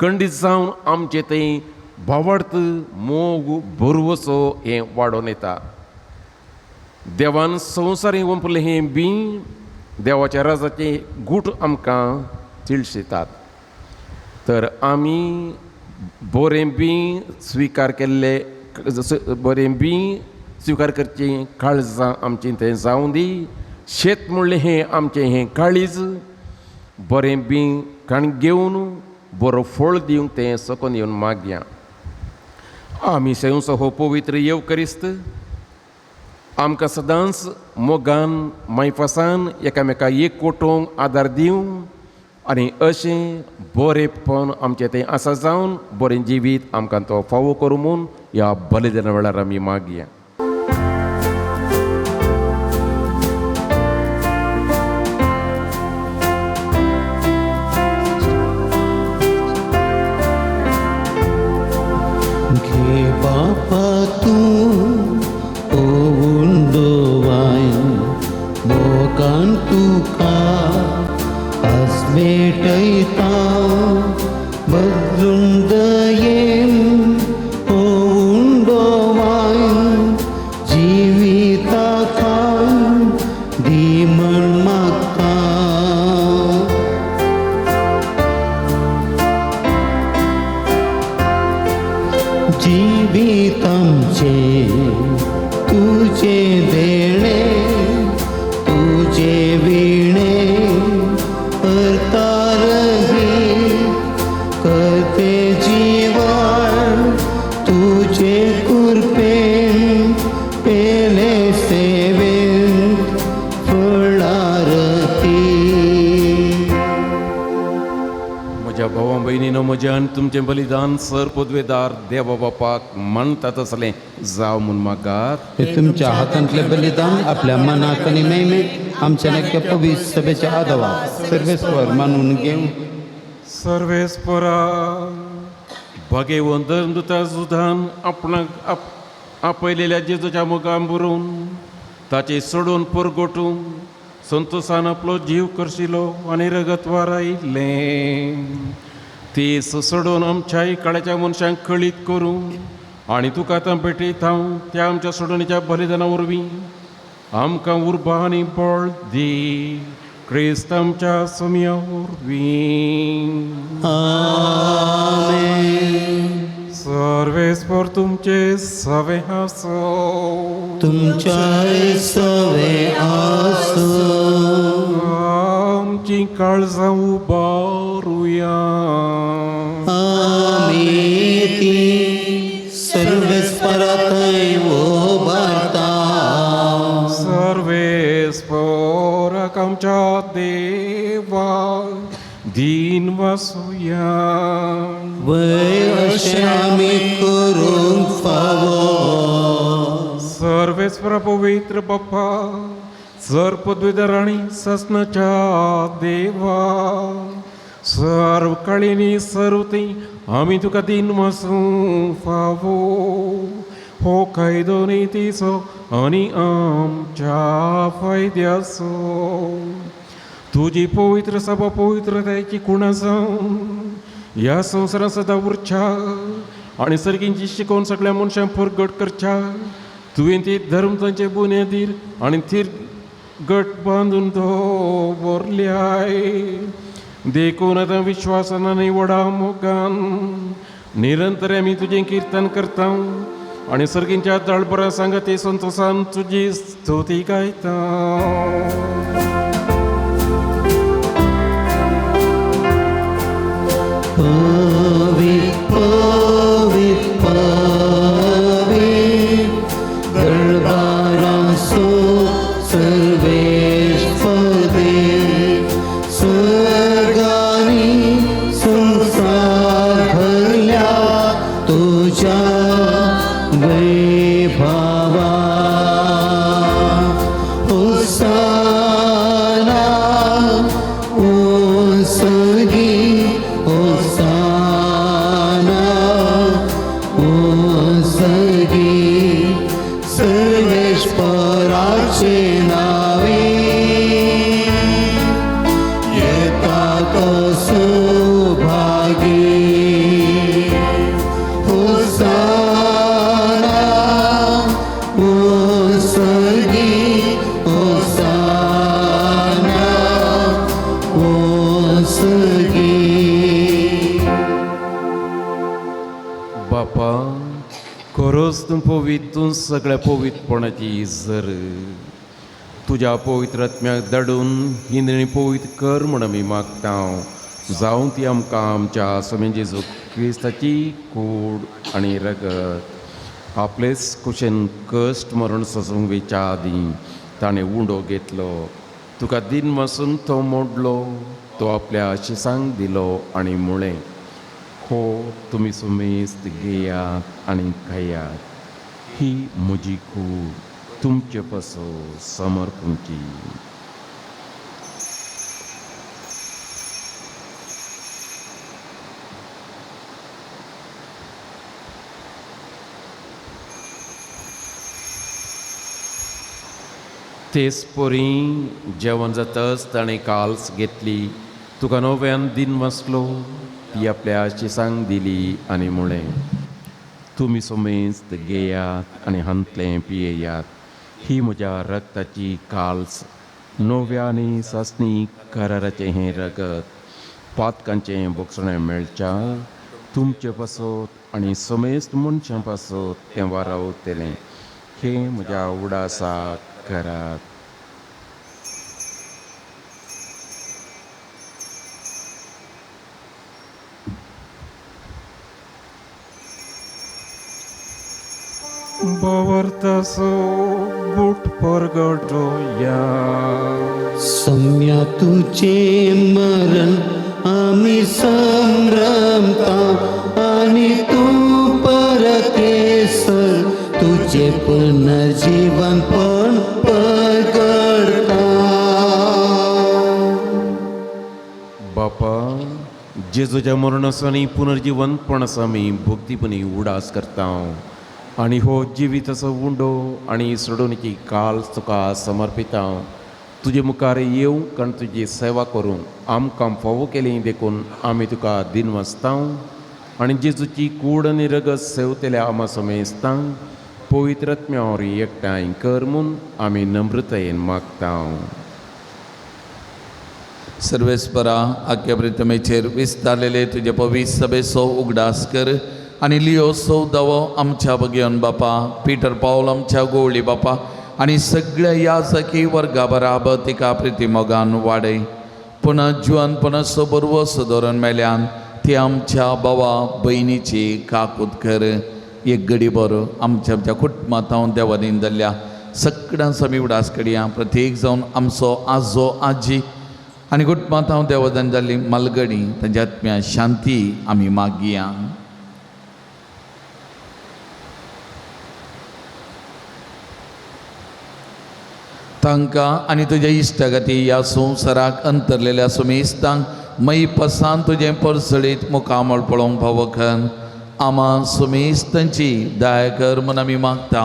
खंडीत जावन आमचें थंय भावार्थ, मोग, भरवसो हें वाडोवन येता. देवान संवसारी वंपलें हें बी देवाच्या राजाचें गूट आमकां तिळशितात. तर आमी बरें बी स्विकार केल्ले, बरें बी स्विकार करचें काळजां आमचें तें जावं दी. शेत म्हणलें हें आमचें हें काळीज बरें बी काण घेवन बरो फळ दिवंक तें सकून येवन मागया. आमी सेवचो हो पवित्र येवकरिस्त आमकां सदांच मोगान मायफासान एकामेका एक कोटोवंक आदार दिवं आनी अशें बरेंपण आमचें तें आसा जावन बरें जिवीत आमकां तो फावो करूं म्हूण ह्या बलिदाना वेळार आमी मागया. घे बापा तूं ओवुंडोवाय मोगान तुका आसमेटयता बदलून दयेन ओवुंडोवाय जिविता खान दी म्हण मागता. जिवीत आमचें तुजें देणें तुजें विणें करतारही करते जिवन तुजे कृपेन पेले सेवेन फळारती. म्हज्या भावा भयणीनो म्हज्या आनी तुमचें बलिदान सर पदवेदार देवा बापाक मानतात असलें जावं म्हूण मागात. हे तुमच्या हातांतले बलिदान आपल्या मनाक आनी महिमेक आमच्या नक्या पवित्र सभेच्या आदवा सर्वेस्वर मानून घेवं. सर्वेस्परा भगेवन धर्मदुता जुधान आपणाक आपयलेल्या जेजूच्या मोगान बरोवन ताचे सोडून परगोटून संतोसान आपलो जीव करशिलो आनी रगत वारायलें. ती सोडून आमच्याय काळाच्या मनशांक कळीत करूं आनी तुका आतां भेटयता हांव त्या आमच्या सोडणीच्या बलिदाना वरवीं आमकां उर्बा आनी बळ दी क्रिस्त आमच्या सोम्या वरवीं. आमेन. सर्वेस्पर तुमचे सवे आसो. तुमच्याय सवे आसूं. आमची काळजां उबारुया. आमी ती सर्वेस्परा थंय उबारता. सर्वेस्पराक आमच्या देवा दीन वासुया. वय अशें आमी करूंक फावो. सर्वेस्परा पवित्र बाप्पा सर पदवीधर आनी ससनाच्या देवा सर्व काळीनी सर्व थंय आमी तुका दीन वासूं फावो. हो कायदो नितीचो आनी आमच्या फायद्याचो. तुजी पवित्र सभा पवित्रतायेची खुणा जावन ह्या संवसारांत सदां उरच्या आनी सर्गींची शिकोवन सगळ्या मनशांक परगट करच्या. तुवें ती धर्म तांचे बुन्यादीर आनी थीर गट बांदून दवरल्याय. देखून आतां विश्वासान आनी व्हडा मोगान निरंतर आमी तुजें किर्तन करता आनी सर्गींच्या दळबरा सांगाती संतोसान तुजी स्तुती गायता. पवित्र पवित्र पवित्र दरबारासो सर्वेस्पदे स्वर्गानी संसार भरल्या तुझ्या वैभवा. होसाना ओसगी होसाना ओसगी सर्वेश्वराचे नावे येता तो सुभागी. होसाना ओसगी होसाना ओसगी. बापा खरोच तूं पवित्र तूं सगळ्या पवित्रपणाची जर तुज्या पवित्र आत्म्याक धाडून ही देणी पवित्र कर म्हूण आमी मागता. जावं ती आमकां आमच्या स्वामी जेजू क्रिस्ताची कूड आनी रगत. आपलेच कुशेन कश्ट मरण सोसूंक वेच्या आदीं ताणें उंडो घेतलो, तुका दिन वसून तो मोडलो, तो आपल्या शिसांक दिलो आनी म्हळें, हो तुमी सुमेस्त घेयात आनी खायात, ही म्हजी कूड तुमचे पासो समर्पूंची. तेच परी जेवण जातच ताणें काल्स घेतली, तुका नव्यान दिन वाचलो, ती आपल्या शिसांक दिली आनी म्हळें, तुमी समेस्त घेयात आनी हांतलें पियेयात, ही म्हज्या रक्ताची काल्स, नव्या आनी सासणी कराराचें हें रगत, पातकांचें बोगसणें मेळच्या तुमचे पासत आनी समेस्त मनशां पासत तें वारावतलें, हें म्हज्या उडासाक करात. भवर्तसो गुट परगटोया. सम्या तुझे मरण आम्ही संभ्रमता आणि तू परकेसर तुझे पुनर्जीवन पण परगडता. बापा, जेजूच्या मरणाचो आनी पुनर्जिवंतपणाचो आमी भक्तीपणी उडास करता आनी हो जिविताचो उंडो आनी सोडोवणेची काल तुका समर्पिता. तुजे मुखार येवंक आनी तुजी सेवा करूंक आमकां फावो केली देखून आमी तुका दिनवासता आनी जेजूची कूड आनी रगत सेवतल्या आमा समेस्तांक पवित्र आत्म्या एकठांय कर म्हूण आमी नम्रतायेन मागता. सर्वेस्परा, आख्या प्रितमेचेर विस्तारलेले तुजे पवित्र सभेचो उगडास कर आनी लियो सौदावो आमच्या बगेवन बापा, पिटर पावल आमच्या गोवळी बापा आनी सगळ्या याजकी वर्गा बराबर तिका प्रिती मोगान वाडय. पुनः जिवन पुनः सोबर वस धरून मेल्यान ती आमच्या बाबा भयणीची काकूत कर. एक गडी बरो आमच्या आमच्या कुटुंबांत हांव देवादीन जाल्ल्या सगळ्यांचो आमी उडास करया. प्रत्येक जावन आमचो आजो आजी आनी कुटुंबांत हांव देवदान जाल्ली मालगडी तांच्या आत्म्या शांती आमी मागया. तांकां आनी तुज्या इश्टागती ह्या संवसाराक अंतरलेल्या सुमेस्तांक मयपसान तुजें परसळीत मुखामळ पळोवंक फावो. आमा सुमेस्तांची दया कर म्हूण आमी मागता.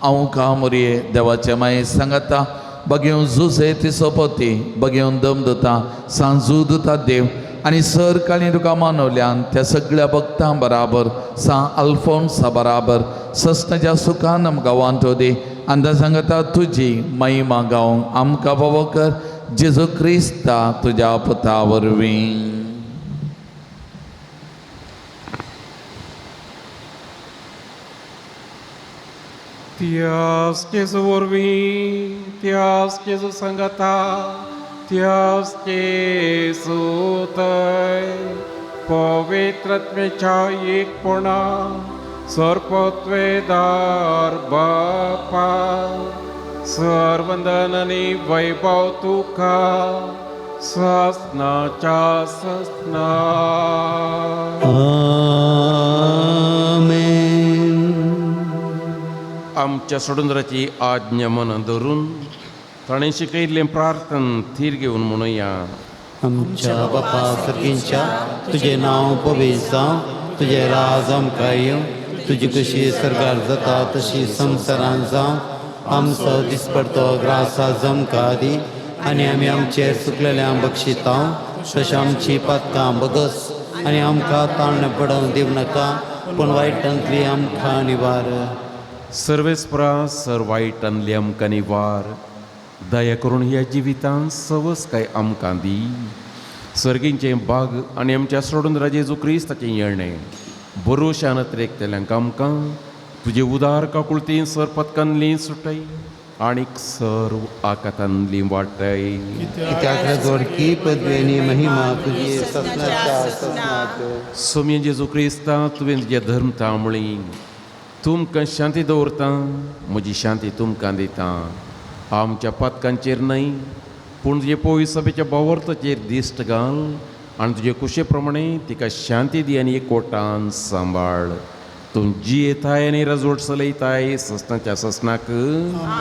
हांव कामोरये देवाचे माये सांगता बगेवन जुसे ती सोपती बगेवन दम दिता सांजू दिता देव आनी सर काळी तुका मानवल्यान त्या सगळ्या भक्तां बराबर सा अल्फोन्सा बराबर सस्नाच्या सुखान आमकां वांटो दी आनी सांगता तुजी महिमा गावंक आमकां फावो कर जेजू क्रिस्ता तुज्या पुता वरवीं. त्यास जेजू वरवीं, त्यास जेजू सांगता, त्यास जेजू थंय पवित्र आत्म्याच्या एकपणा सर्पत्वेदार बापा, सर्वंदन आनी वैभव तुका ससनाच्या ससना. आमेन. आमच्या सोडुंद्राची आज्ञा मनां धरून ताणें शिकयल्लें प्रार्थन थीर घेवन म्हणुया. आमच्या बापा सर्गींच्या, तुजें नांव पवित्र जावं, तुजें राज आमकां येवं, तुजी कशी सरकार जाता तशी संवसारान जावं. आमचो दिसपडतो ग्रास आज आमकां दी आनी आमी आमचेर चुकलेल्यांक बक्षिता तशें आमची पातकां बगस आनी आमकां ताण पडोवंक दिवं नाका, पूण वायटांतली आमकां निवार. सर्वेस्परा सर वायटांतली आमकां निवार, दया करून ह्या जिवितांत सवस काय आमकां दी. सर्गींचें बाग आनी आमच्या सोडून जेजू क्रिस्ताचें येणें बरोशान त्रेकतल्यांक आमकां तुजे उदार काकुळतीन सर पतकानली सुटय. आनीक सर्व आकातांतली वाटय. कित्याक राजवडकी पदवी आनी महिमा तुजी सपनाच्या सपनाक. सोम्या जेजू क्रिस्ता, तुवें तुज्या धर्म तांबळी तुमकां शांती दवरता, म्हजी शांती तुमकां दिता. आमच्या पातकांचेर न्हय पूण तुजे पवित्र सभेच्या भावार्थाचेर दिश्ट घाल आनी तुजे कुशे प्रमाणे तिका शांती दी आनी एकवटान सांबाळ. तूं जियेताय आनी रजवट चलयताय ससनाच्या ससनाक.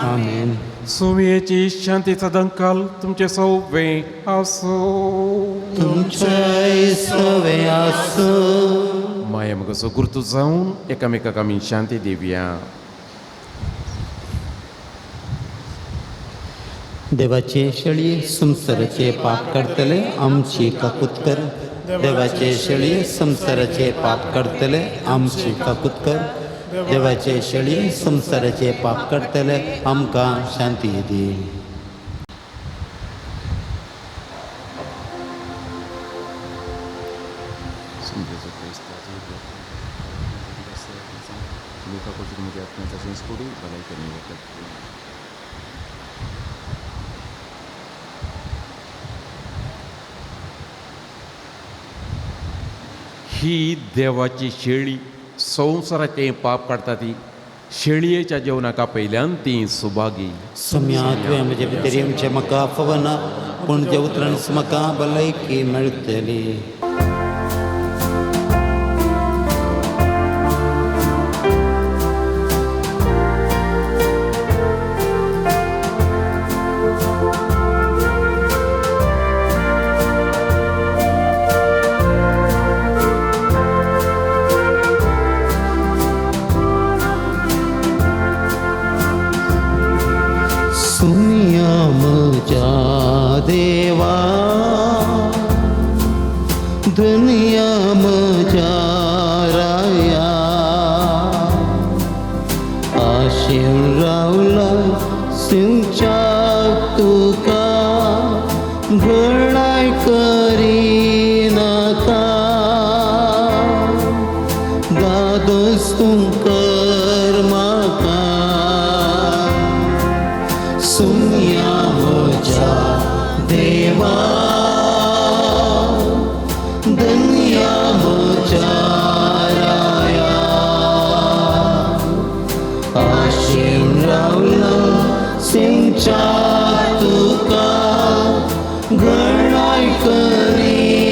आमेन. सुमयेची शांती सदांकाल तुमचे सौवे आसूं. तुमचे सवे आसूं. माया मगसो गुर्तू जावन एकामेकाक आमी शांती दिवया. देवाचे शेळये संवसाराचे पाप काडटले आमची काकूत कर. देवाचे शेळये संवसाराचे पाप काडटले आमची काकूत कर. देवाचे शेळये संवसाराचे पाप काडटले आमकां शांती दी. ही देवाची शेळी संवसाराचें पाप काडटा ती शेळयेच्या जेवणाक आपयल्यान ती सुभागी. सोम्या तुवें म्हजे भितर येवचें म्हाका फावना, पूण जे उतरान म्हाका भलायकी मेळटली. सुनिया म्हज्या देवा, दुनिया म्हज्या राया, आशेवन रावला शिंवच्याक तुका घणाय करिनाका. दादोस तूं कर म्हाका. सुनिया म्हज्या देवा, दुनिया म्हज्या राया, आशेवन रावला शिंवच्या तुका घणाय करिनाका.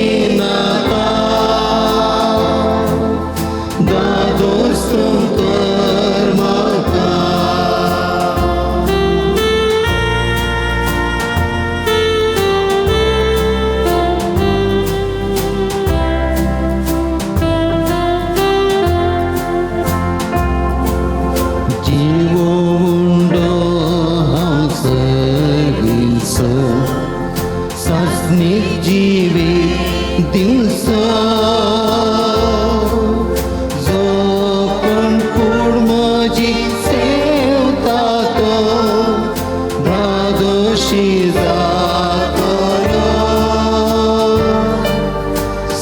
दादोस तूं कर म्हाका. जीवो उंडो हांव सगळीचो सासणीक जिवीत दिवचो. जो कोण कूड म्हजी सेवता तो धादोशी जातलो.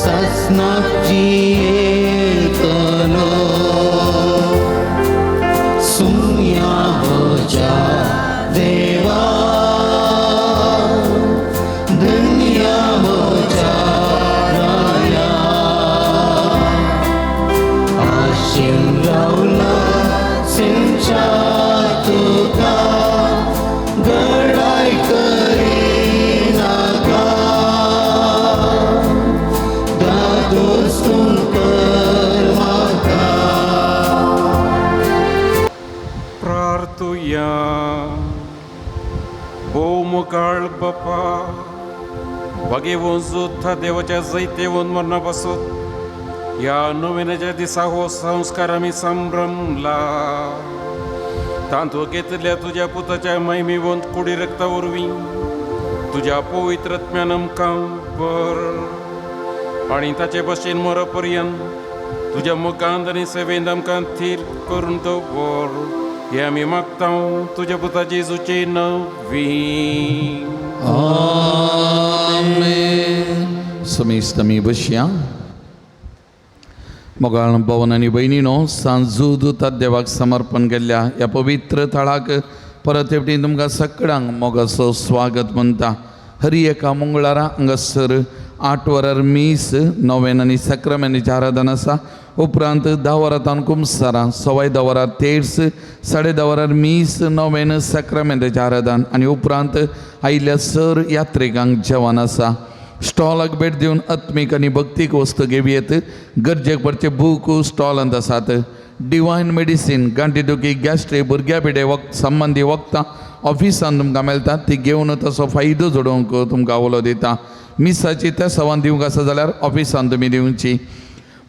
सासणाक जियेतलो. सुनिया म्हज्या देवा, दुनिया म्हज्या राया, आशेन रावला शिंवच्या तुका गडाय करिनाका. दादोस तूं कर म्हाका. प्रार्थुया. भोव मुखाळ बापा भगेवन सुद्धा देवाच्या जैतेवन मरणा पासून ह्या नोवेनाच्या दिसा हो संस्कार आमी संभ्रमला. तांतूत घेतिल्ल्या तुज्या पुताच्या महिमेवंत कुडी रक्ता वरवीं तुज्या पवित्र आत्म्यान आमकां बर आनी ताचे भशेन मर पर्यंत तुज्या मुखांत आनी सेवेंत आमकां थीर करून दवर. हे आमी मागता तुज्या पुता जेजूचे नवी. आमेन. समेस्त आमी बसया. मोगाळ भवन आनी भयणीनो, सांजूद देवाक समर्पण केल्ल्या ह्या पवित्र थळाक परत एकटी तुमकां सगळ्यांक मोगाचो स्वागत म्हणटा. हरी एका मंगळारा हांगासर 8 वरार मीस, नोवेन आनी साक्रामेंताची आराधना आसा. उपरांत 10 वरां तावन कुमसारां, 10:15 वरां तेर्स, 10:30 वरार मीस, नोवेन, साक्रामेंताचें आराधन आनी उपरांत आयिल्ल्या सर यात्रिकांक जेवण आसा. स्टॉलाक भेट दिवन आत्मीक आनी भक्तीक वस्तू घेवयेत. गरजेक पडचे बूक स्टॉलांत आसात. डिवायन मेडिसीन, गांठीदुखी, गॅस्ट्री, भुरग्या पिडे वख संबंदी वखदां ऑफिसान तुमकां मेळटा, ती घेवन तसो फायदो जोडोवंक तुमकां उलो दिता. मिसाची त्या सवान दिवंक आसा जाल्यार ऑफिसान तुमी दिवची.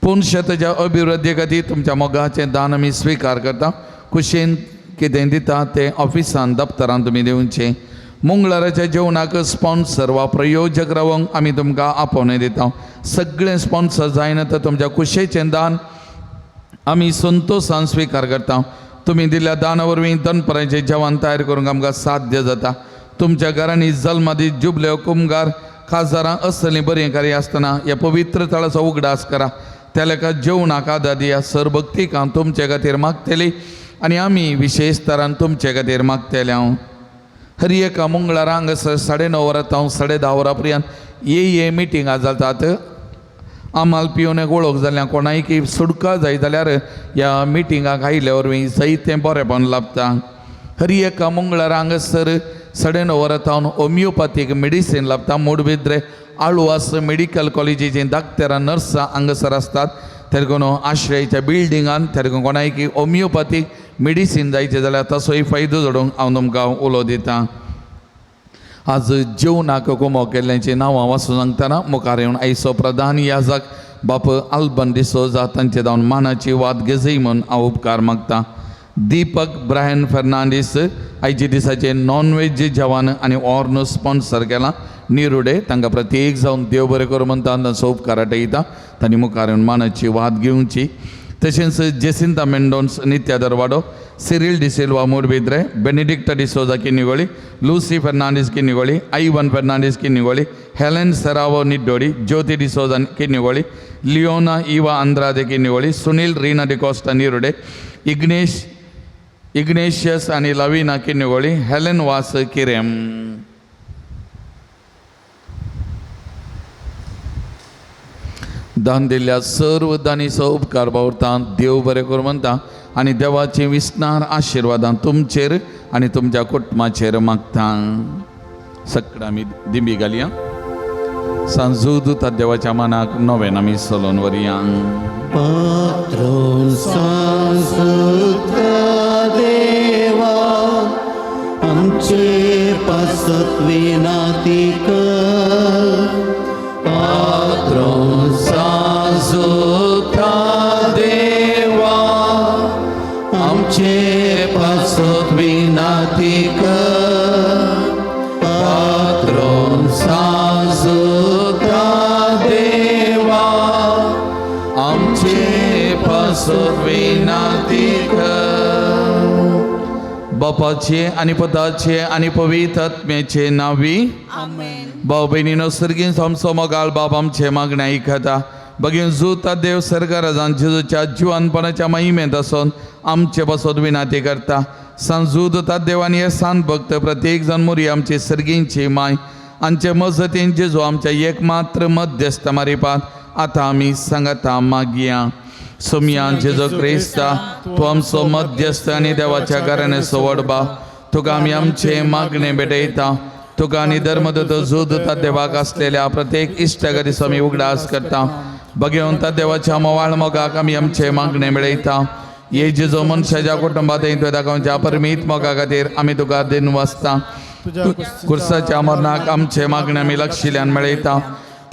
पूण शेताच्या अभिवृद्धी खातीर तुमच्या मोगाचें दान आमी स्विकार करता. कुशीन कितें दिता तें ऑफिसान दप्तरान तुमी दिवचें. मंगळाराच्या जेवणाक स्पॉन्सर वा प्रयोजक रावंक आमी तुमकां आपोवणें दिता. सगळें स्पॉन्सर जायना तर तुमच्या कुशेचें दान आमी संतोशान स्विकार करता. तुमी दिल्ल्या दाना वरवीं दनपरांचें जेवण तयार करूंक आमकां साध्य जाता. तुमच्या घरांनी जल्मादी जुबल्यो, कुमगार, खासदारां असलीं बरीं कार्यां आसतना ह्या पवित्र थळाचो उगडास करा. त्या लेखा जेवणाक आदार दिया. सरभक्तीक हांव तुमचे खातीर मागतली आनी आमी विशेश तरान तुमचे खातीर मागतले. हांव हर एका मंगळारा हांगासर 9:30 वरां तावन 10:30 वरां पर्यंत ये मिटिंगां जातात. आमाल पिवन वळख जाल्यार कोणायकी सुटका जाय जाल्यार ह्या मिटिंगाक आयिल्ल्या वरवीं जायतें बरेंपण लाभता. हर एका मंगळारा हांगासर 9:30 वरां तावन होमियोपॅथीक मेडिसीन लाभता. मोडबिद्रे आळवास मेडिकल कॉलेजीचीं डाक्टरां नर्सां हांगासर आसतात. तेरकोन आश्रयाच्या बिल्डिंगान तेरकोन कोणायकी होमियोपॅथीक मेडिसीन जायचें जाल्यार तसोय फायदो जोडूंक हांव तुमकां उलो दितां. आज जेवणाक कुमो केल्ल्यांची नांवां वाचून सांगतना मुखार येवन आयचो प्रधान याजक बाप आल्बन डिसोजा तांचे जावन मानाची वाद घेजय म्हूण हांव उपकार मागता. दीपक ब्रायन फेर्नांडीस आयचे दिसाचें नॉन वेज जेवण आनी ऑर्न स्पॉन्सर केलां निरुडे, तांकां प्रत्येक जावन देव बरें करूं म्हणटा, तांचो उपकार आटयता. तांणी मुखार येवन मानाची वाद घेवची. तशेंच Jacinta Mendonca Nitya Darwado, Cyril D'Silva Moodbidri, Benedicta D'Souza Kinnigoli, Lucy Fernandes Kinnigoli, Ivan Fernandes Kinnigoli, Helen Serrao Niddodi, Jyothi D'Souza Kinnigoli, Leona Eva Andrade Kinnigoli, Sunil Reena D'Costa Nirode, Ignatius आनी Lavina Kinnigoli, Helen वास किरेम. दान दिल्ल्या सर्व दानीचो उपकार बावरता. देव बरें करूं म्हणटा आनी देवाचे विस्नार आशिर्वादान तुमचेर आनी तुमच्या कुटुंबाचेर मागता. सगळ्या आमी दिंबी घालया. सांजूद देवाच्या मनाक नवेन आमी चलोवन व्हरया. पात्रोन सांजुता देवा आमचे पासत विनाती कर. पात्रोन सांजुता देवा आमचे पासत विनाती कर. पात्रोन सांजुता देवा आमचे पासत विनाती कर. बापाचे आनी पुताचे आनी पवित्र आत्म्याचे नांवी आमेन. भाव भयणीनो, सर्गीन आमचो मोगाळ बाब आमचे मागणें आयकता. बगीन जुता देव सरकारान जेजूच्या जिवानपणाच्या महिमेंत आसून आमचे पासत विनाती करता. सांजूद देवान हे सांत भक्त प्रत्येक जाण मोरी आमचे सर्गींची माय आमचे मजतीन जेजू आमच्या एकमात्र मध्यस्थ मारिपात आतां आमी सांगता मागया. सोमया जेजू क्रिस्ता, तूं आमचो मध्यस्थ आनी देवाच्या घराणे सवडबा, तुका आमी आमचे मागणें भेटयता. तुका आनी धर्मदूत जुदूता देवाक आसलेल्या प्रत्येक इश्टागतीचो आमी उगडास करता. बगेवंता देवाच्या मोवाळ मोगाक आमी आमचे मागणें मेळयता. हे जेजो मनशाच्या कुटुंबात तुवें दाखोवच्या परमीत मोगा खातीर आमी तुका दिन वाचता. कुर्साच्या मरणाक आमचे मागणें आमी लक्षिल्यान मेळयता.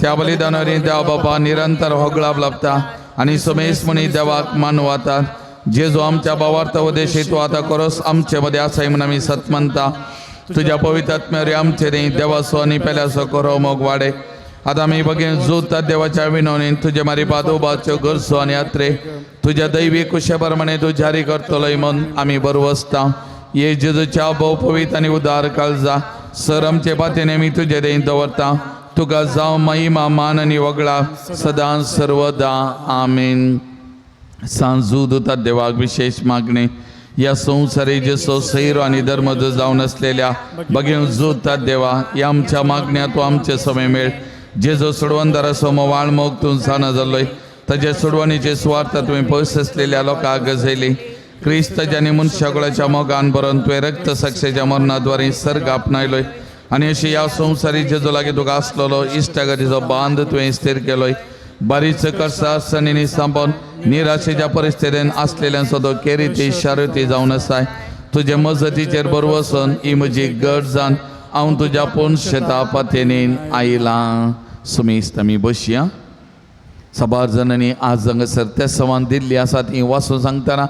त्या बलिदानारी देव बाबा निरंतर होगळाप लाभता आनी समेस म्हणी देवाक मानवातात. जेजो आमच्या भावार्थ उद्देशी तूं आतां कोरोस आमचे मदें आसाय म्हूण आमी सत मानता. तुज्या पवित्र आत्म्यावरी आमचे न्ही देवाचो आनी पेल्याचो करो मोग वाडे. आतां आमी बगेन जोता देवाच्या विनवणीन तुजे मारी उबाच्यो गरजो आनी यात्रे तुज्या दैवी कुशे प्रमाणे तूं जारी करतलोय म्हूण आमी बरवसता. ये जेजूच्या भोव पवित्र आनी उदार काळजा सर आमचे पातेने आमी तुजे देन दवरता. तुका जावं महिमा मान आनी वगळा सदां सर्वदा. आमेन. सांजू दुता देवाक विशेष मागणें. या संसारी जेसो सैरो आनी धर्मद जावन आसलेल्या बगेव जोतात देवा, या आमच्या मागण्या तूं आमचे समय मेळ. जेजो सोडवणदाराचो मोवाळ मोग तूं जाणा जाल्लोय, ताज्या सोडवणीचे सुवार्थ तुवें पयस आसलेल्या लोकांक गजयली. क्रिस्ताच्या आनी मनशाकुळाच्या मोगान बरोवन तुवें रक्त साक्षेच्या मरणाद्वारे सर्ग आपणायलोय आनी अशी ह्या संवसारी जेजो लागीं तुका आसलेलो इश्टागतीचो बांद तुवें स्थिर केलोय. बारीच कर्सा सणींनी सांपोन निराशेच्या परिस्थितीन आसलेल्यांचो तो केरिती शारुती जावन आसाय. तुजे मजतीचेर बरवसून ही म्हजी गट जावन हांव तुज्या पोन शेता पातेनीन आयलां. सुमेस्त आमी बसया. साबार जाणांनी आज हांगासर तेसांवान दिल्ली आसा ती वाचून सांगतना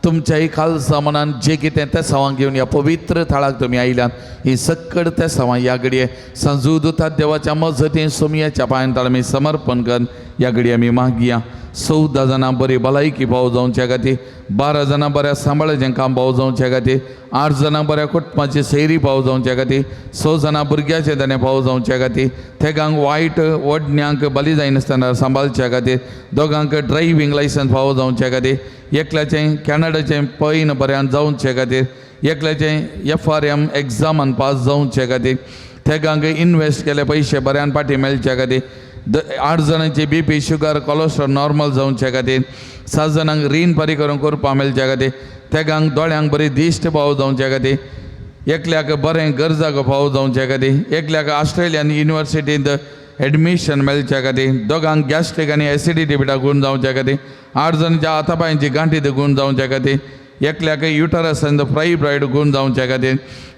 तुमच्याय खालसा मनान जे कितें तेसांवां घेवन ह्या पवित्र थळाक तुमी आयल्यात, ही सक्कड तेसांवां ह्या घडये संजू दुतात देवाच्या मजतीन सोमयाच्या पांयान आमी समर्पण कर ह्या घडये आमी मागया. 14 जाणां बरी भलायकी पाव जावच्या खातीर, 12 जाणां बऱ्या सांबाळाचें काम पाव जावच्या खातीर, 8 जाणां बऱ्या कुटुंबाची सैरी पाव जावच्या खातीर, 6 जाणां भुरग्याचें ताणें पाव जावच्या खातीर, तेगांक वायट वडण्यांक बली जायनासतना सांबाळच्या खातीर, दोगांक ड्रायव्हींग लायसन्स फावो जावच्या खातीर, एकल्याचें कॅनडाचें पैन बऱ्यान जावचे खातीर, एकल्याचें FRM एग्जामान पास जावचे खातीर, तेगांक इनवेस्ट केले पयशे बऱ्यान फाटीं मेळच्या खातीर, 8 जाणांची BP sugar cholesterol normal जावचे खातीर, 7 जाणांक रीण फारीक करून करपा मेळच्या खातीर, तेगांक दोळ्यांक बरी दिश्ट पाव जावचे खातीर, एकल्याक बरें गरजाक फावो जावचे खातीर, एकल्याक ऑस्ट्रेलियन युनिवर्सिटींत एडमिशन मेळच्या खातीर, दोगांक गॅस्ट्रीक आनी एसिडिटी बिटा गूण जावच्या खातीर, 8 जाणांच्या हातापायांची गांठी गूण जावच्या खातीर, एकल्याक युटरस आनी फायब्रॉयड गूण जावच्या खातीर,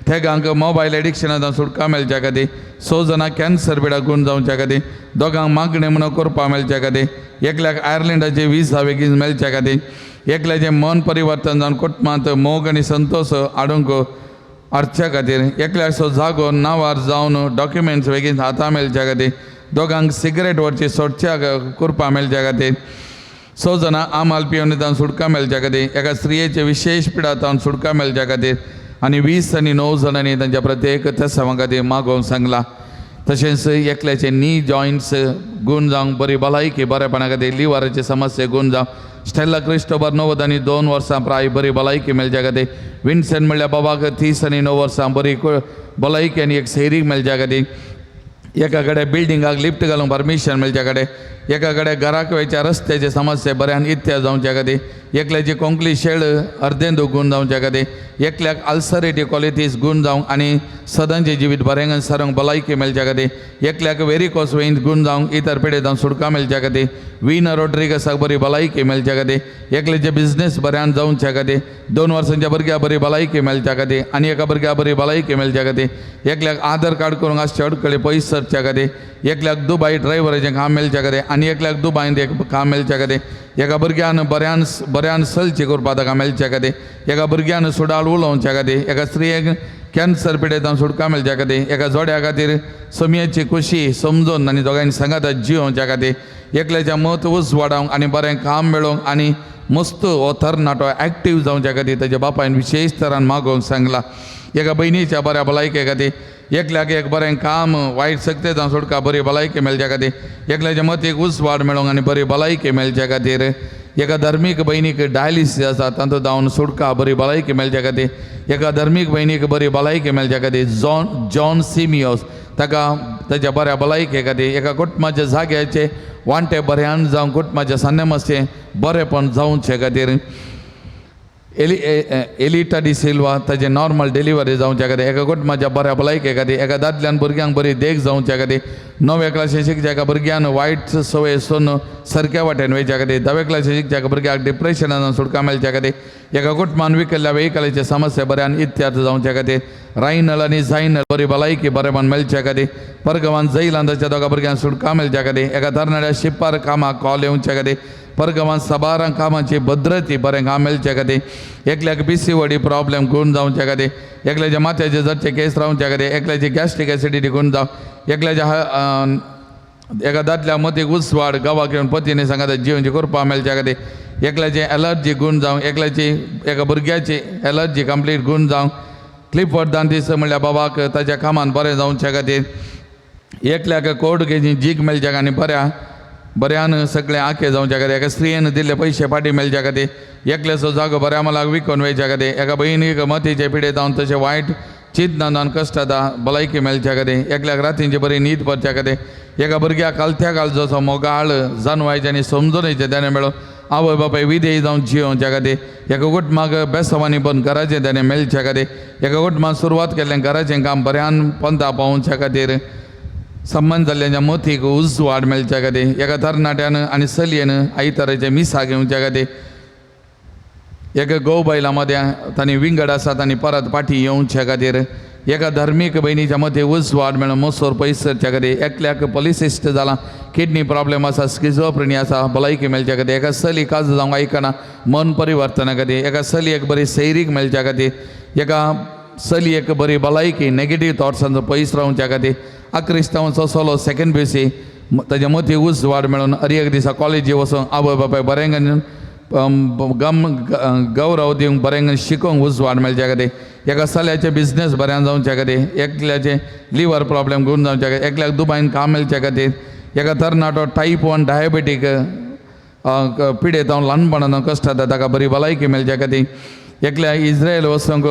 तेगांक मोबायल एडिक्शनांत सुटका मेळच्या खातीर, 6 जाणां कॅन्सर पिडा गूण जावच्या खातीर, दोगांक मागणें म्हणून करपा मेळच्या खातीर, एकल्याक आयर्लंडाचे विजा बेगीन मेळच्या खातीर, एकल्याचें मन परिवर्तन जावन कुटुंबांत मोग आनी संतोश हाडूंक हाडच्या खातीर, एकल्याचो जागो नांवार जावन डॉक्युमेंट्स बेगीन हाता मेळच्या खातीर, दोगांक सिगरेट व्हरची सोडच्या करपा मेळच्या खातीर, 6 जाणां आमाल पिवन तावन सुटका मेळच्या खातीर, एका स्त्रियेचे विशेश पिडा तावन सुटका मेळच्या खातीर आनी 20 आनी 9 जाणांनी तांच्या प्रत्येक तेसांवा खातीर मागोवंक सांगलां. तशेंच एकल्याचे नी जॉयंट्स गूण जावंक बरी भलायकी बरेपणा खातीर, लिवराचे समस्या गूण जावंक, स्टेला क्रिस्टोबर 90 आनी 2 वर्सां प्राय बरी भलायकी मेळच्या खातीर, विन्सेंट म्हणल्यार बाबाक 30 आनी 9 वर्सां बरी भलायकी आनी एक सैरीक मेळच्या खातीर, एका कडेन बिल्डिंगाक लिफ्ट घालूंक परमिशन मेळच्या कडेन, एका कडेन घराक वयच्या रस्त्याचे समस्या बऱ्यान इत्या जावच्या खातीर, एकल्याची कोंकली शेळ अर्देंदू गूण जावच्या खातीर, एकल्याक अल्सरेटीव क्वॉलिटीज गूण जावंक आनी सदांचें जिवीत बरें सारूंक भलायकी मेळच्या खातीर, एकल्याक वेरिकोस वेन्स गूण जावंक इतर पिडेतांक सुटका मेळच्या खातीर, विना रोड्रिगसाक बरी भलायकी मेळच्या खातीर, एकल्याचे बिजनेस बऱ्यान जावच्या खातीर, 2 वर्सांच्या भुरग्या बरी भलायकी मेळच्या खातीर आनी एका भुरग्या बरी भलायकी मेळच्या खातीर, एकल्याक आधार कार्ड करूंक आसचे अडकळे पयस सरच्या खातीर, एकल्याक दुबाय ड्रायव्हराचें काम मेळच्या खातीर आनी एकल्याक दुबायंत एक काम मेळच्या खातीर, एका भुरग्यान बऱ्यान बऱ्यान सलची करपा ताका मेळच्या खातीर, एका भुरग्यान सुडाळ उलोवच्या खातीर, एका स्त्रियेक कॅन्सर पिडेतांक सुटका मेळच्या खातीर, एका जोड्या खातीर सोमयेची खुशी समजून आनी दोगांयनी सांगाता जियोवच्या खातीर, एकल्याच्या मत उजवाडावंक आनी बरें काम मेळोवंक आनी मस्त हो तरणाटो एक्टीव जावच्या खातीर ताच्या बापायन विशेश तरान मागोवंक सांगलां. एका भयणीच्या बऱ्या भलायके खातीर, एकल्याक एक बरें काम वायट शक्तेतां सुटका बरी भलायकी मेळच्या खातीर, एकल्याच्या मतीक उजवाड मेळोवंक आनी बरी भलायकी मेळच्या खातीर, एका धार्मीक भयणीक डायलिसीस आसा तातूंत जावन सुटका बरी भलायकी मेळच्या खातीर, एका धार्मीक भयणीक बरी भलायकी मेळच्या खातीर, जॉन सिमियोस ताका ताच्या बऱ्या भलायके खातीर, एका कुटुंबाच्या जाग्याचे वांटे बऱ्यान जावं कुटुंबाच्या सान्नेमस्ते बरेपण जावचे खातीर, एलिटा डी सिल्वा ताजे नॉर्मल डिलिव्हरी जावच्या खातीर, एका कुटुंबाच्या बऱ्या भलायके खातीर, एका दादल्यान भुरग्यांक बरी देख जावच्या खातीर, 9वे क्लासी शिकच्या एका भुरग्यान वायट संवय सोडून सारक्या वाटेन वयच्या खातीर, 10वे क्लासी शिकच्या एका भुरग्याक डिप्रेशनान सुटका मेळच्या खातीर, एका कुटुंबान विकल्ल्या वेहिकलाचे समस्या बऱ्यान इत्यार्थ जावच्या खातीर, रायनल आनी जायनल बरी भलायकी बरेपण मेळच्या खातीर, परगवान जैलान ताच्या दोगा भुरग्यांक सुटका मेळच्या खातीर, एका तरणाट्या शिपार कामाक कॉल येवच्या खातीर, परगवान साबारां कामाची भद्रती बरें काम मेळच्या खातीर, एकल्याक PCOD problem गूण जावच्या खातीर, एकल्याच्या माथ्याचे जरचे केस रावच्या खातीर, एकल्याची गॅस्ट्रीक एसिडिटी गूण जावं, एकल्याच्या एका दादल्या मतीक उजवाड गांवाक येवन पतीने सांगाता जिवनची करपा मेळच्या खातीर, एकल्याची एलर्जी गूण जावं, एकल्याची एका भुरग्याची एलर्जी कंप्लीट गूण जावं, क्लिफर्ड दांतीस म्हणल्यार बाबाक ताच्या कामान बरें जावच्या खातीर, एकल्याक कोर्ट केजी जीक मेळच्या आनी बऱ्या बऱ्यान सगळे आखे जावच्या खातीर, एका स्त्रियेन दिल्ले पयशे फाटीं मेळच्या खातीर, एकल्याचो जागो बऱ्या मोलाक विकून वयच्या खातीर, एका भयणीक मतीचे पिडे जावन तशें वायट चिंतनान कश्ट जाता भलायकी मेळच्या खातीर, एकल्याक रातींची बरी न्हीद पडच्या खातीर, एका भुरग्याक कालत्या काळजाचो मोगाळ जानवायचे आनी समजणेचें देणें मेळून आवय बापाय विधेय जावन जियोवच्या खातीर, एका कुटुंबाक बेसवानी बंद घराचें देणें मेळच्या खातीर, एका कुटुंबान सुरवात केल्लें घराचें काम बऱ्यान पंदा पावोवच्या खातीर, संबंद जाल्ल्याच्या मतीक उजवाड मेळच्या खातीर, एका तरणाट्यान आनी चलयेन आयताराचें मिसा घेवच्या खातीर, एका घोव बायलां मदें तांणी विंगड आसात आनी परत फाटीं येवच्या खातीर, एका धार्मीक भयणीच्या मतीक उजवाड मेळून मोसोर पयस करच्या खातीर, एकल्याक पॉलिसिस्ट जाला, किडनी प्रॉब्लेम आसा, स्किझोफ्रेनिया आसा, भलायकी मेळच्या खातीर, एका चली काज जावंक आयकना मन परिवर्तना खातीर, एका चलयेक बरी सैरीक मेळच्या खातीर, एका चलयेक बरी भलायकी नेगेटीव थॉट्सांचो पयस रावच्या खातीर, आक्रिस्तांवाचो चलो सेकंड पी ताच्या मतीक उजवाड मेळून हर एक दिसा कॉलेजी वचून आवय बापाय बरें गम गौरव दिवंक बरें शिकोवंक उजवाड मेळच्या खातीर, एका चल्याचे बिजनेस बऱ्यान जावच्या खातीर, एकल्याचे लिवर प्रॉब्लेम गुण जावच्या खातीर, एकल्याक दुबायन काम मेळच्या खातीर, एका तरणाटो टायप 1 डायबेटीक पिडेत हांव ल्हानपणान कश्ट जाता ताका बरी भलायकी मेळच्या खातीर, एकल्या इस्रायल वचूंक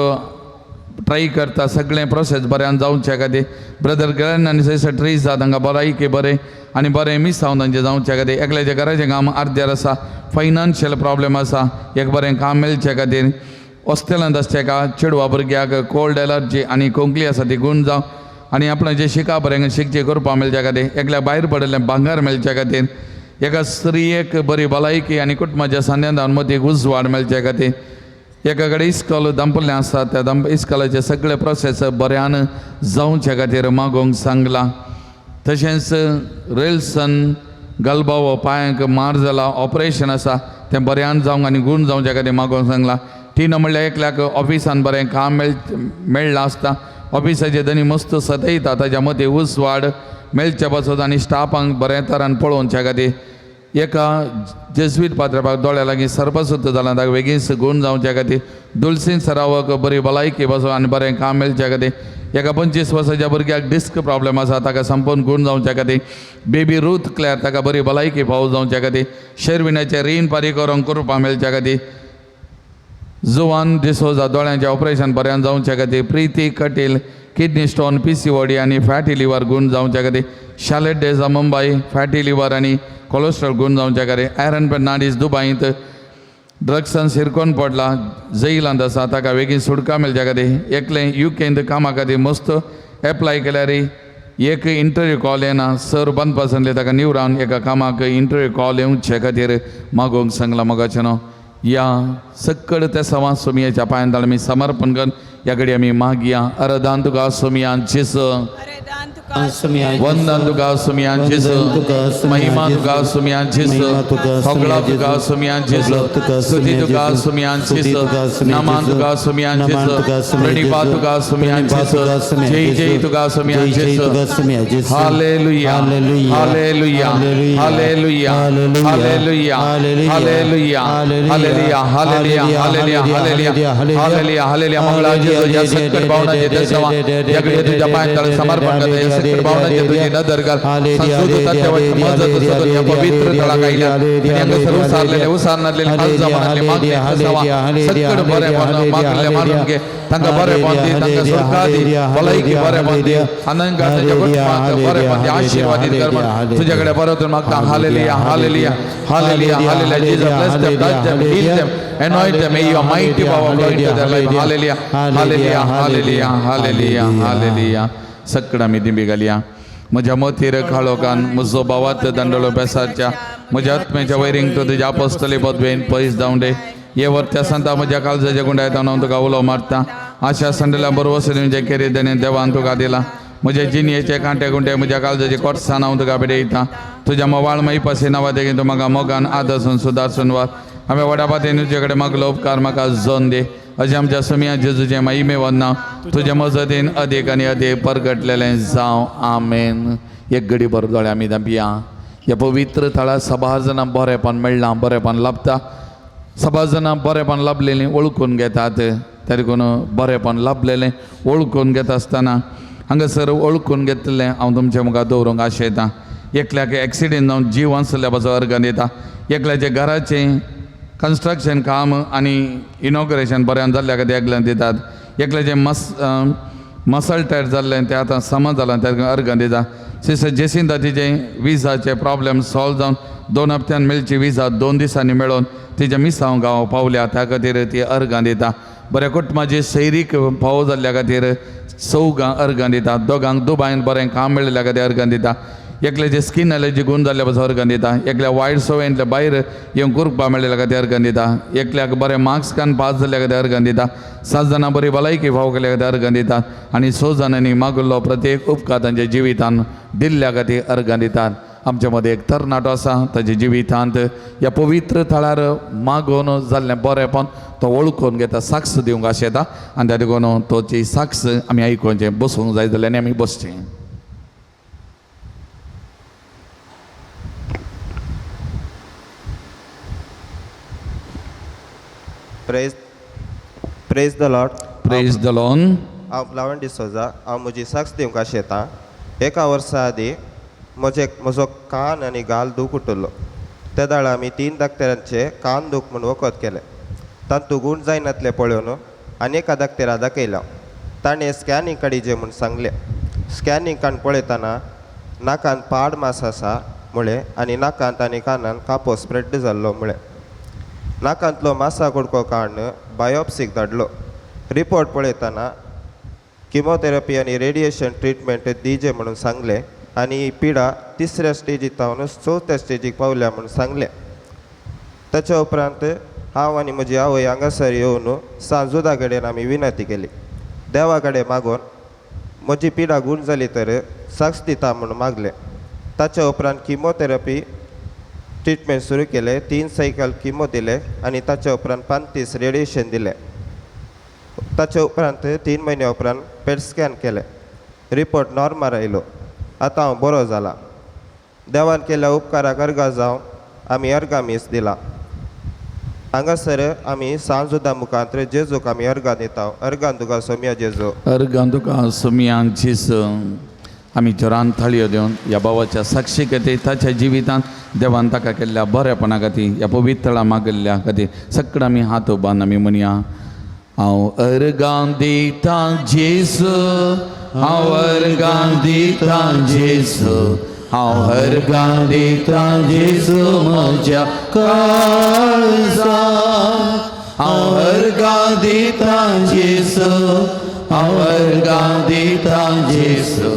ट्राय करता सगळें प्रोसेस बऱ्यान जावच्या खातीर, ब्रदर ग्रॅन आनी सिस्टर ट्रीजा तांकां भलायकी बरें आनी बरें मिसांव तांचें जावच्या खातीर, एकल्याच्या घराचें काम अर्द्यार आसा, फायनान्शियल प्रॉब्लेम आसा, एक बरें काम मेळचे खातीर, हॉस्टेलांत आसता एका चेडवा भुरग्याक कोल्ड एलर्जी आनी खोंकली आसा ती गूण जावं आनी आपणाचें शिका बरें शिकचें करपा मेळच्या खातीर, एकल्या भायर पडिल्लें भांगर मेळच्या खातीर, एका स्त्रियेक बरी भलायकी आनी कुटुंबाच्या सांद्यान मतीक उजवाड मेळच्या खातीर, एका कडेन इस्कॉल दांपल्लें आसा त्या दांप इस्कॉलाचे सगळे प्रोसेस बऱ्यान जावच्या खातीर मागोवंक सांगलां. तशेंच रेल्सन गलबावो पांयांक मार जाला, ऑपरेशन आसा तें बऱ्यान जावंक आनी गूण जावच्या खातीर मागोवंक सांगलां. टिनो म्हणल्यार एकल्याक ऑफिसान बरें काम मेळ्ळां आसता, ऑफिसाचे धनी मस्त सतयता ताच्या मदीं उजवाड मेळच्या पासत आनी स्टाफांक बऱ्या तरान पळोवच्या खातीर, एका जेजवीत पात्रापाक दोळ्या लागीं सर्पसुद्द जाला ताका बेगीन गूण जावच्या खातीर, दुलसीन सरावक बरी भलायकी बसो आनी बरें काम मेळच्या खातीर, एका 25 वर्साच्या भुरग्याक डिस्क प्रॉब्लेम आसा ताका संपूर्ण गूण जावच्या खातीर, बेबी रूथ क्लॅर ताका बरी भलायकी फावो जावच्या खातीर, शेरविनाचें रीण फारीक करूंक कृपा मेळच्या खातीर, जुवान डिसोजा दोळ्यांचें ऑपरेशन बऱ्यान जावच्या खातीर, Preeti Kateel kidney stone PCOD आनी फॅटी लिवर गूण जावच्या खातीर, शालेट डेजा मुंबय फॅटी लिवर आनी कोलेस्ट्रॉल गूण जावच्या खातीर, आयरन फेर्नांडीस दुबायंत ड्रग्सान शिरकोन पडला जैलांत आसा ताका बेगीन सुटका मेळच्या खातीर, एकलें युकेंत कामा खातीर मस्त एप्लाय केल्यार एक इंटरव्यू कॉल येना, सर बांदपा ताका निवरावन एका कामाक इंटरव्यू कॉल येवचे खातीर मागोवंक सांगलां. मोगाचें न्हू या सकड त्या सवा सोमयाच्या पांयान आमी समर्पण कर ह्या घडी आमी मागया. अरदान तुका सोमया जेजू, वंदन तुका सोमया जेजू, महिमा तुका सोमया जेजू, सगळा तुका सोमया जेजू, स्तुती तुका सोमया जेजू, नमन तुका सोमया जेजू, प्रणिपात तुका सोमया जेजू, जय जय तुका सोमया जेजू. Hallelujah, hallelujah, hallelujah, hallelujah, hallelujah, hallelujah, hallelujah, hallelujah, hallelujah, hallelujah, hallelujah. Mangala जेजू, ह्या सकट भावनाचे दर्शवा ह्या घडये तुझ्या पांयां समर्पण करता. ह्या सकट भावनाचे तुझी नदर घाल, संस्कृत मजत सोदून ह्या पवित्र थळाक आयल्या आनी हांगासर उसारलेले उसारनासलेले खालजा मनातले मागणे दर्शवा सकट बरें मागले मानून घे. तांकां बरें दी, तांकां सुरखा दी, भलायकी बरें दी, आनंद तांच्या कुटुंबाक बरें दी, आशीर्वादीत कर म्हण तुज्या कडेन परतून मागता. Hallelujah, hallelujah, hallelujah, hallelujah. Jesus, bless them, touch them, heal them, anoint them. May your mighty power flow into their life. Hallelujah, hallelujah, hallelujah, hallelujah, hallelujah. सकड आमी दिंबी घालया. म्हज्या मतीर काळोखान म्हजो भावात दांडलो बेसाच्या म्हज्या आत्म्याच्या वैरींक तूं तुज्या apostoli पदवेन पयस जावं दे. हे वर्त्या सांता म्हज्या काळजाच्या गुंडायत हांव तुका उलो मारता. आशा संडल्या बरोबर तुमचे केरी देणे देवान तुका दिला. म्हज्या जिणयेचे कांटे गुंटे म्हज्या काळजाचे कोटसान हांव तुका भेटयता. तुज्या मोवाळ मैपासी नांवा देगीन तूं म्हाका मोगान आदर्सून सुदारसून वार. हांवें व्हडा पातीन तुजे कडेन मागलो उपकार म्हाका जोन दी. अशें आमच्या समिया जेजूचें महिमे वंदना तुज्या मजतीन अदीक आनी अदीक परगटलेलें जावं. आमेन. एक घडी बरो दोळे आमी धांपया. ह्या पवित्र थळार सभार जाणां बरेंपण मेळ्ळां, बरेंपण लाभता. सभार जाणां बरेंपण लाभलेलें वळखून घेतात. तरी देखून बरेंपण लाभलेलें वळखून घेता आसतना हांगासर वळखून घेतलें हांव तुमच्या मुखार दवरूंक आशेतां. एकल्याक एक्सिडेंट जावन जीव वाचल्या पासून अर्गां दिता. एकल्याच्या घराचें कन्स्ट्रक्शन काम आनी इनॉग्रेशन बऱ्यान जाल्ल्या खातीर एकल्यान दितात. एकल्याचें मसल टायर जाल्लें तें आतां समज जालां त्या अर्गां दिता. सिस्टर जेसिंता तिचें विजाचे प्रॉब्लेम सॉल्व जावन 2 हप्त्यान मेळची विजा 2 दिसांनी मेळोवन तिच्या मिसांव गांव पावल्या त्या खातीर ती अर्गां दिता. बऱ्या कुटुंबाची सैरीक फावो जाल्ल्या खातीर 4 अर्गां दिता. 2 दुबायन बरें काम मेळिल्ल्या खातीर अर्गां दिता. एकल्याचे स्कीन एलर्जी गुण जाल्ल्या पासून अर्गां दिता. एकल्या वायट सवयेंतल्या भायर येवन कुरपा मेळिल्ल्या खातीर अर्गां दिता. एकल्याक बरें मार्क्स कान पास जाल्ल्या खातीर अर्गां दिता. 7 जाणां बरी भलायकी फावो केल्ल्या खातीर अर्गां दिता आनी 6 जाणांनी मागिल्लो प्रत्येक उपकार तांच्या जिवितान दिल्ल्या खातीर अर्गां दितात. आमच्या मदें एक तरणाटो आसा ताच्या जिवितांत ह्या पवित्र थळार मागोवन जाल्लें बरेंपण तो वळखून घेता, साक्ष दिवंक आशेता आनी त्या देखून तोची साक्ष आमी आयकुचें. बसूंक जाय जाल्यार आमी बसचें. Praise the Lord. Praise the Lord. हांव लावण डिसोजा. हांव म्हजी साक्ष दिवंक आशेतां. एका वर्सा आदीं म्हजो कान आनी गाल दूख उठलो. ते दाळ आमी 3 दाक्तेरांचे कान दूख म्हूण वखद केलें. तातूंत गूण जायनातलें पळोवन आनी एका दाक्तेरा दाखयलो. ताणें स्कॅनिंग काडिचें म्हूण सांगलें. स्कॅनिंग काडून पळयतना नाकान पाड मास आसा म्हळें आनी नाकांत आनी कानान कापो स्प्रेड जाल्लो म्हळें. नाकांतलो मासा कुडको काडून बायोप्सीक धाडलो. रिपोर्ट पळयतना किमोथेरपी आनी रेडिएशन ट्रिटमेंट दिजे म्हणून सांगलें आनी ही पिडा 3ऱ्या स्टेजीक जावन 4थ्या स्टेजीक पावल्या म्हणून सांगलें. ताच्या उपरांत हांव आनी म्हजी आवय हांगासर येवन सांजुदा कडेन आमी विनंती केली. देवा कडेन मागून म्हजी पिडा गूण जाली तर साक्ष दिता म्हूण मागलें. ताच्या उपरांत किमोथेरपी ट्रिटमेंट सुरू केलें. 3 सायकल किमो दिले आनी ताच्या उपरांत 35 रेडिएशन दिलें. ताच्या उपरांत 3 म्हयन्या उपरांत पेट स्कॅन केलें. रिपोर्ट नॉर्मल आयलो. आतां हांव बरो जाला. देवान केल्ल्या उपकाराक अर्गां जावं आमी अर्गां मीस दिला. हांगासर आमी सांजुदा मुखांत जेजूक आमी अर्गां दिता. अर्गां तुका सोम्या जेजू. अर्गां तुका सोम्या जेजू. आमी जोरान थाळयो दिवन ह्या भावाच्या साक्षी खातीर ताच्या जिवितांत देवान ताका केल्ल्या बरेपणा खातीर ह्या पवित्रळा मागिल्ल्या खातीर सगळं आमी हात उबारून आमी म्हणया. हांव अर्गां दितां जेजू, हांव अर्गां दितां जेजू, हांव अर्गां दितां जेजू म्हज्या काळजा. हांव अर्गां दितां जेजू, हांव अर्गां दितां जेजू,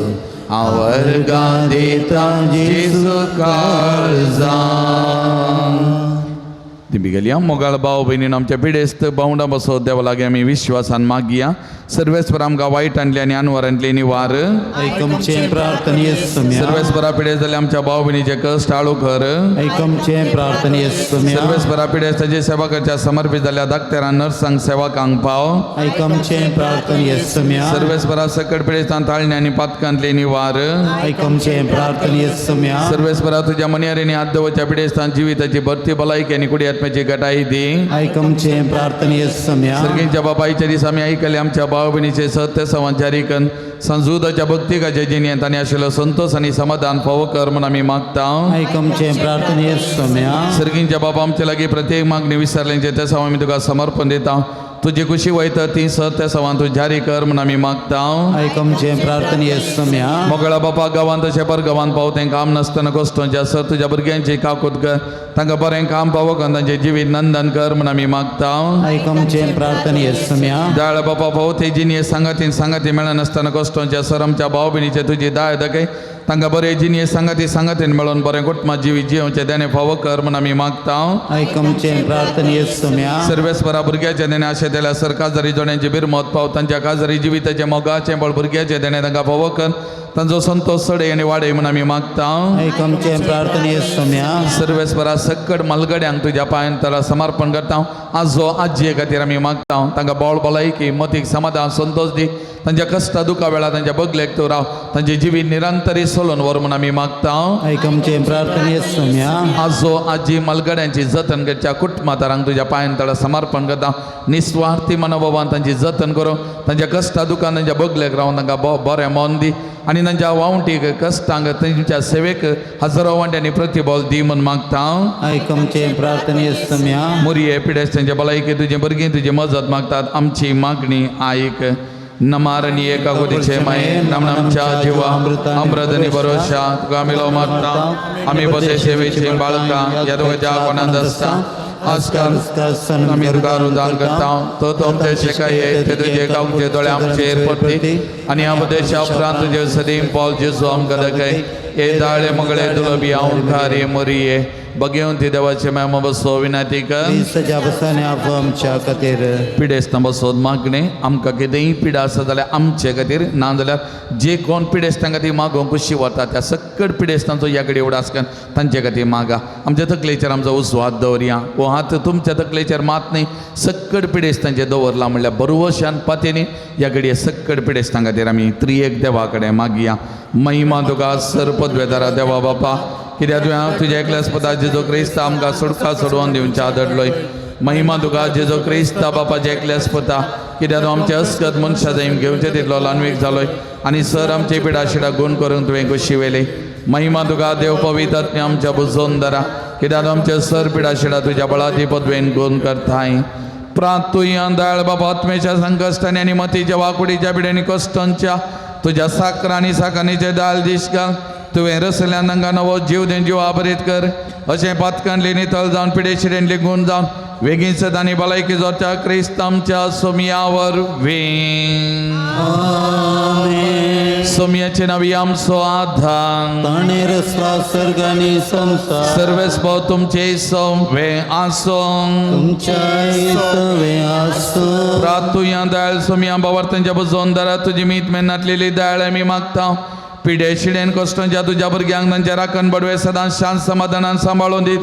हांव अर्गां दितां जेजू काळजा. ती गेली मोगाळ भाव भयणीन आमच्या पिडेस्त भावंडां बसो देवा लागीं आमी विश्वासान मागया. सर्वेस्पर आमकां वायटांतली आनी अनवरांतली निवार. ऐकमचें प्रार्थनेय सोम्या. सर्वेस्परा पिडेस्त जाल्ले आमच्या भाव भयणीचे कश्ट आळू कर. ऐकमचें प्रार्थनेय सोम्या. सर्वेस्परा पिडेस्ताची सेवा करच्या समर्पित जाल्ल्या दाक्तेरां नर्सांक सेवकांक पाव. ऐकमचें प्रार्थनेय सोम्या. सर्वेस्परा सकट पिडेस्तां ताळणे आनी पातकांतली निवार. ऐकमचें प्रार्थनेय सोम्या. सर्वेस्परा तुज्या मनियारीनी हात दवरच्या पिडेस्तां जिविताची भरती भलायकी आनी कुडी आत्म्याची घटाई दी. ऐकमचें प्रार्थनेय सोम्या. सर्गींच्या बापायच्या दिसा आमी आयकले आमच्या भाव भयणीचे सत्य संवाद करून संजुदाच्या भक्तिकाच्या जिणेंत आनी आशिल्लो संतोष आनी समाधान फावो कर म्हूण आमी मागता. ऐकमचें प्रार्थनेय सोम्या. सर्गींच्या बाबा आमच्या लागीं प्रत्येक मागणी विसरल्यांचे ते सवां आमी तुका समर्पण दिता. तुजी खुशी वयता ती सत्य सवां तूं जारी कर म्हूण आमी मागता. ऐकमचें प्रार्थनेय सोम्या. मोगळा बापा गांवांत तशें पर गांवांत पाव तें काम नासतना कश्टोंचे सर तुज्या भुरग्यांची काकूत कर, तांकां बरें काम पावो कर, तांचें जिवीत नंदन कर म्हूण आमी मागता. ऐकमचें प्रार्थनेय सोम्या. दयाळ बापा पाव ते जिणये सांगातीन सांगाती मेळनासतना कश्टोंचे सर आमच्या भाव भयणीचे तुजी दाय दाखय, तांकां बरें जिणये सांगाती सांगातीन मेळोन बरें कुटुंबा जिवीत जियोवचें देणें फावो कर म्हूण आमी मागता. ऐकमचें प्रार्थनेय सोम्या. सर्वेस्परा भुरग्याचें देणें आशें दिल्यार सर काजारी जोड्यांची बिरमत पाव, तांच्या काजारी जिविताचें मोगाचें बळ भुरग्याचें देणें तांकां फावो कर, तांचो संतोष चडय आनी वाडय म्हूण आमी मागता. ऐकमचें प्रार्थनेय सोम्या. सर्वेस्परा सकट मालगड्यांक तुज्या पांयान ताका समर्पण करता. आजो आजये खातीर आमी मागता, तांकां बोळ भलायकी मतीक समाधान संतोष दी, तांच्या कश्टा दुखा वेळार तांच्या बगलेक तूं राव, तांचे जिवीत निरंतरी सोलून व्हर म्हूण आमी मागता. ऐकमचें प्रार्थनेय सोम्या. आजो आजी मालगड्यांची जतन करच्या कुटुंबादारांक तुज्या पांयान ताका समर्पण करता. निस्वार्थी मनोभावान तांची जतन करूं, तांच्या कश्टा दुखान तांच्या बगलेक रावन तांकां बरें मन दी. आनी तांच्या वावटीक कश्टांक तांच्या सेवेक हजारो वांट्यांनी प्रतिबल दी म्हूण मागता. आयक आमचे प्रार्थने सम्या. मोरये पिडेस्तांच्या भलायकी तुजे भुरगीं तुजी मजत मागतात, आमची मागणी आयक. नमार आनी एका गोदीचे माये नामनामच्या जिवा अमृत आनी भरोशा तुका आमी लो मागता. आमी बसे सेवेचे बाळकां ह्या तुज्या कोणांत आसता आजकाल आमी तुका रुदान करता. तो तुमचे शेकाये ते तुजे गांवचे दोळे आमचेर पडटी आनी ह्या उपदेशा उपरांत तुजे सदीं पावल जेजू आमकां दाखय. हे दाळे मगळे दुलबी हांव मोरये बगेवन ती देवाचे माय बसो विनाती कर. सजा बसाने आप आमच्या खातीर. पिडेस्तां बसोत मागणें आमकां कितेंय पिडा आसा जाल्यार आमचे खातीर, नाजाल्यार जे कोण पिडेस्तां खातीर मागोवंक कुशी वता त्या सकट पिडेस्तांचो ह्या कडेन उडास करून तांचे खातीर मागा. आमच्या तकलेचेर आमचो उसो हात दवरया. हो हात तुमच्या तकलेचेर मात न्ही, सकट पिडेस्तांचेर दवरला म्हणल्यार बरवशान पातेनी ह्या घडये सकट पिडेस्तां खातीर आमी त्रिएक देवा कडेन मागया. महिमा तुका सर पदवेदारा देवा बापा, कित्याक तुवें तुज्या एकल्याच पदा जेजो क्रिस्त आमकां सुटका सोडोवन दिवच्या आदडलोय. महिमा तुका जेजो क्रिस्ता बापाच्या एकल्याच पता, कित्याक तूं आमचे अस्कत मनशां जाय घेवचे तितलो ल्हानवीक जालोय आनी सर आमचे पिडा शिडा गुण करून तुवें खोशी वेली. महिमा तुका देव पवित्र आमच्या बुजोवन दरा, कित्याक तूं आमचे सर पिडा शिडा तुज्या बळाती पदवेन गुण करताय. प्रातुया दाळ बाबा आत्मेच्या संकश्टांनी आनी मतीच्या वाकुडीच्या पिड्यांनी कश्टांच्या तुज्या साकर आनी साकानीचे दाल दीस घाल. तुवें रसल्यान तांकां नवो जीव दिवन जीव आबरीत कर. अशें पातकांतली नितळ जावन पिडे शिडेंतली गूण जावन वेगींच आनी भलायकी जोडच्या क्रिस्त आमच्या सोमया वरवीं. सोमयाचे नांवी आमचो आधार. ताणें रचला सर्ग आनी संवसार. सर्वेस्पो तुमचे सवे आसूं. तुमच्या सवे आसूं. प्रातुया दाळ सोमया बाबार बजोवन दारा तुजी मीत मेन्नातलेली दाळ आमी मागता. पिडे शिडेन कश्टांच्या तुज्या भुरग्यांक तांच्या राखण बडवे सदांच शांत समाधानान सांबाळून दीत.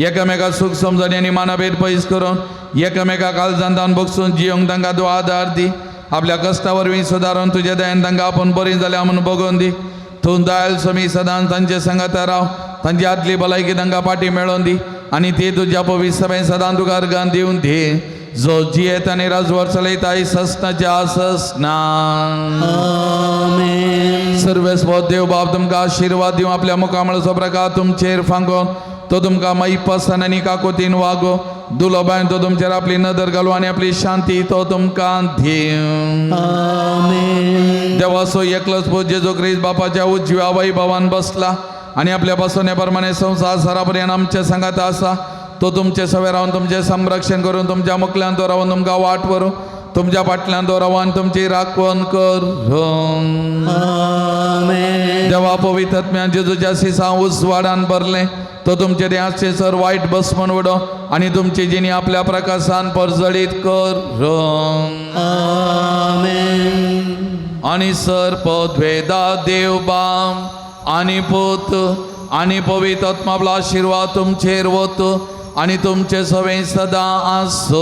एकामेका सूख समजणी आनी मानाभेद पयस करून एकामेका काळजान तावन बगसून जियोंक तांकां तूं आदार दी. आपल्या कश्टा वरवीं सुदारून तुज्या दयान तांकां आपूण बरी जाल्या म्हूण बगोवन दी. तूं दायल समी सदांच तांचे सांगाता राव. तांची आदली भलायकी तांकां पाटी मेळोवन दी आनी ती तुज्या पवित्र सभेन सदां तुका अर्गान दिवन दी. जो जियेत आनी राजवर चलयता ससनाच्या ससना. सर्वेस्पो देव बाप तुमकां आशिर्वाद दिवं. आपल्या मुखामळाचो प्रकार तुमचेर फांगोवन तो तुमकां माईपासान आनी काकोतीन वागो. दुलोबायन तो तुमचेर आपली नदर घालू आनी आपली शांती तो तुमकां दिवं. देवाचो एकलोच पूत जेजू क्रिस्त बापाच्या उजव्या वैभवान बसला आनी आपल्या बसवणे प्रमाणे संवसार सरापर्यंत आमच्या सांगात आसा. तो तुमचे सवे रावन तुमचें संरक्षण करून तुमच्या मुखल्यान तो रावन तुमकां वाट व्हरूं. तुमच्या फाटल्यान तो रावन तुमची राखवण करूं. देवा पवित्र आत्म्यान जेजूच्या सिसा उजवाडान भरलें तो तुमचे देहाचे सर वायट बसमन उडो आनी तुमची जिणी आपल्या प्रकाशान परजळीत करूं. आनी सर पदवेदा देव बाम आनी पूत आनी पवित्र आत्मा आपलो आशिर्वाद तुमचेर वत आनी तुमचे सवे सदां आसूं.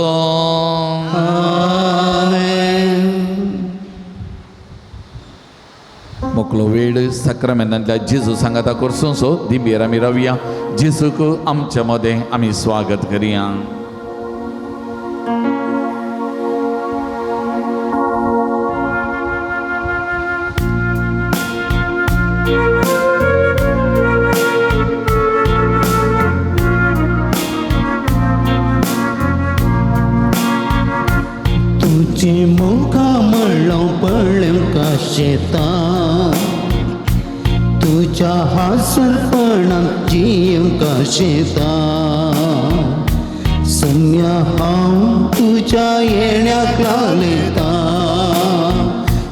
मोकलो वेळ साक्रामेंतांतल्या जेजू सांगाता करसून सो दिंबेर आमी रावया. जेजूक आमच्या मदें आमी स्वागत करया. तुझे मुखा म्हणलो पळोवंक शेता, तुझ्या हांसरपणाक जिवंक शेता. सम्या हांव तुज्या येण्याक लायता,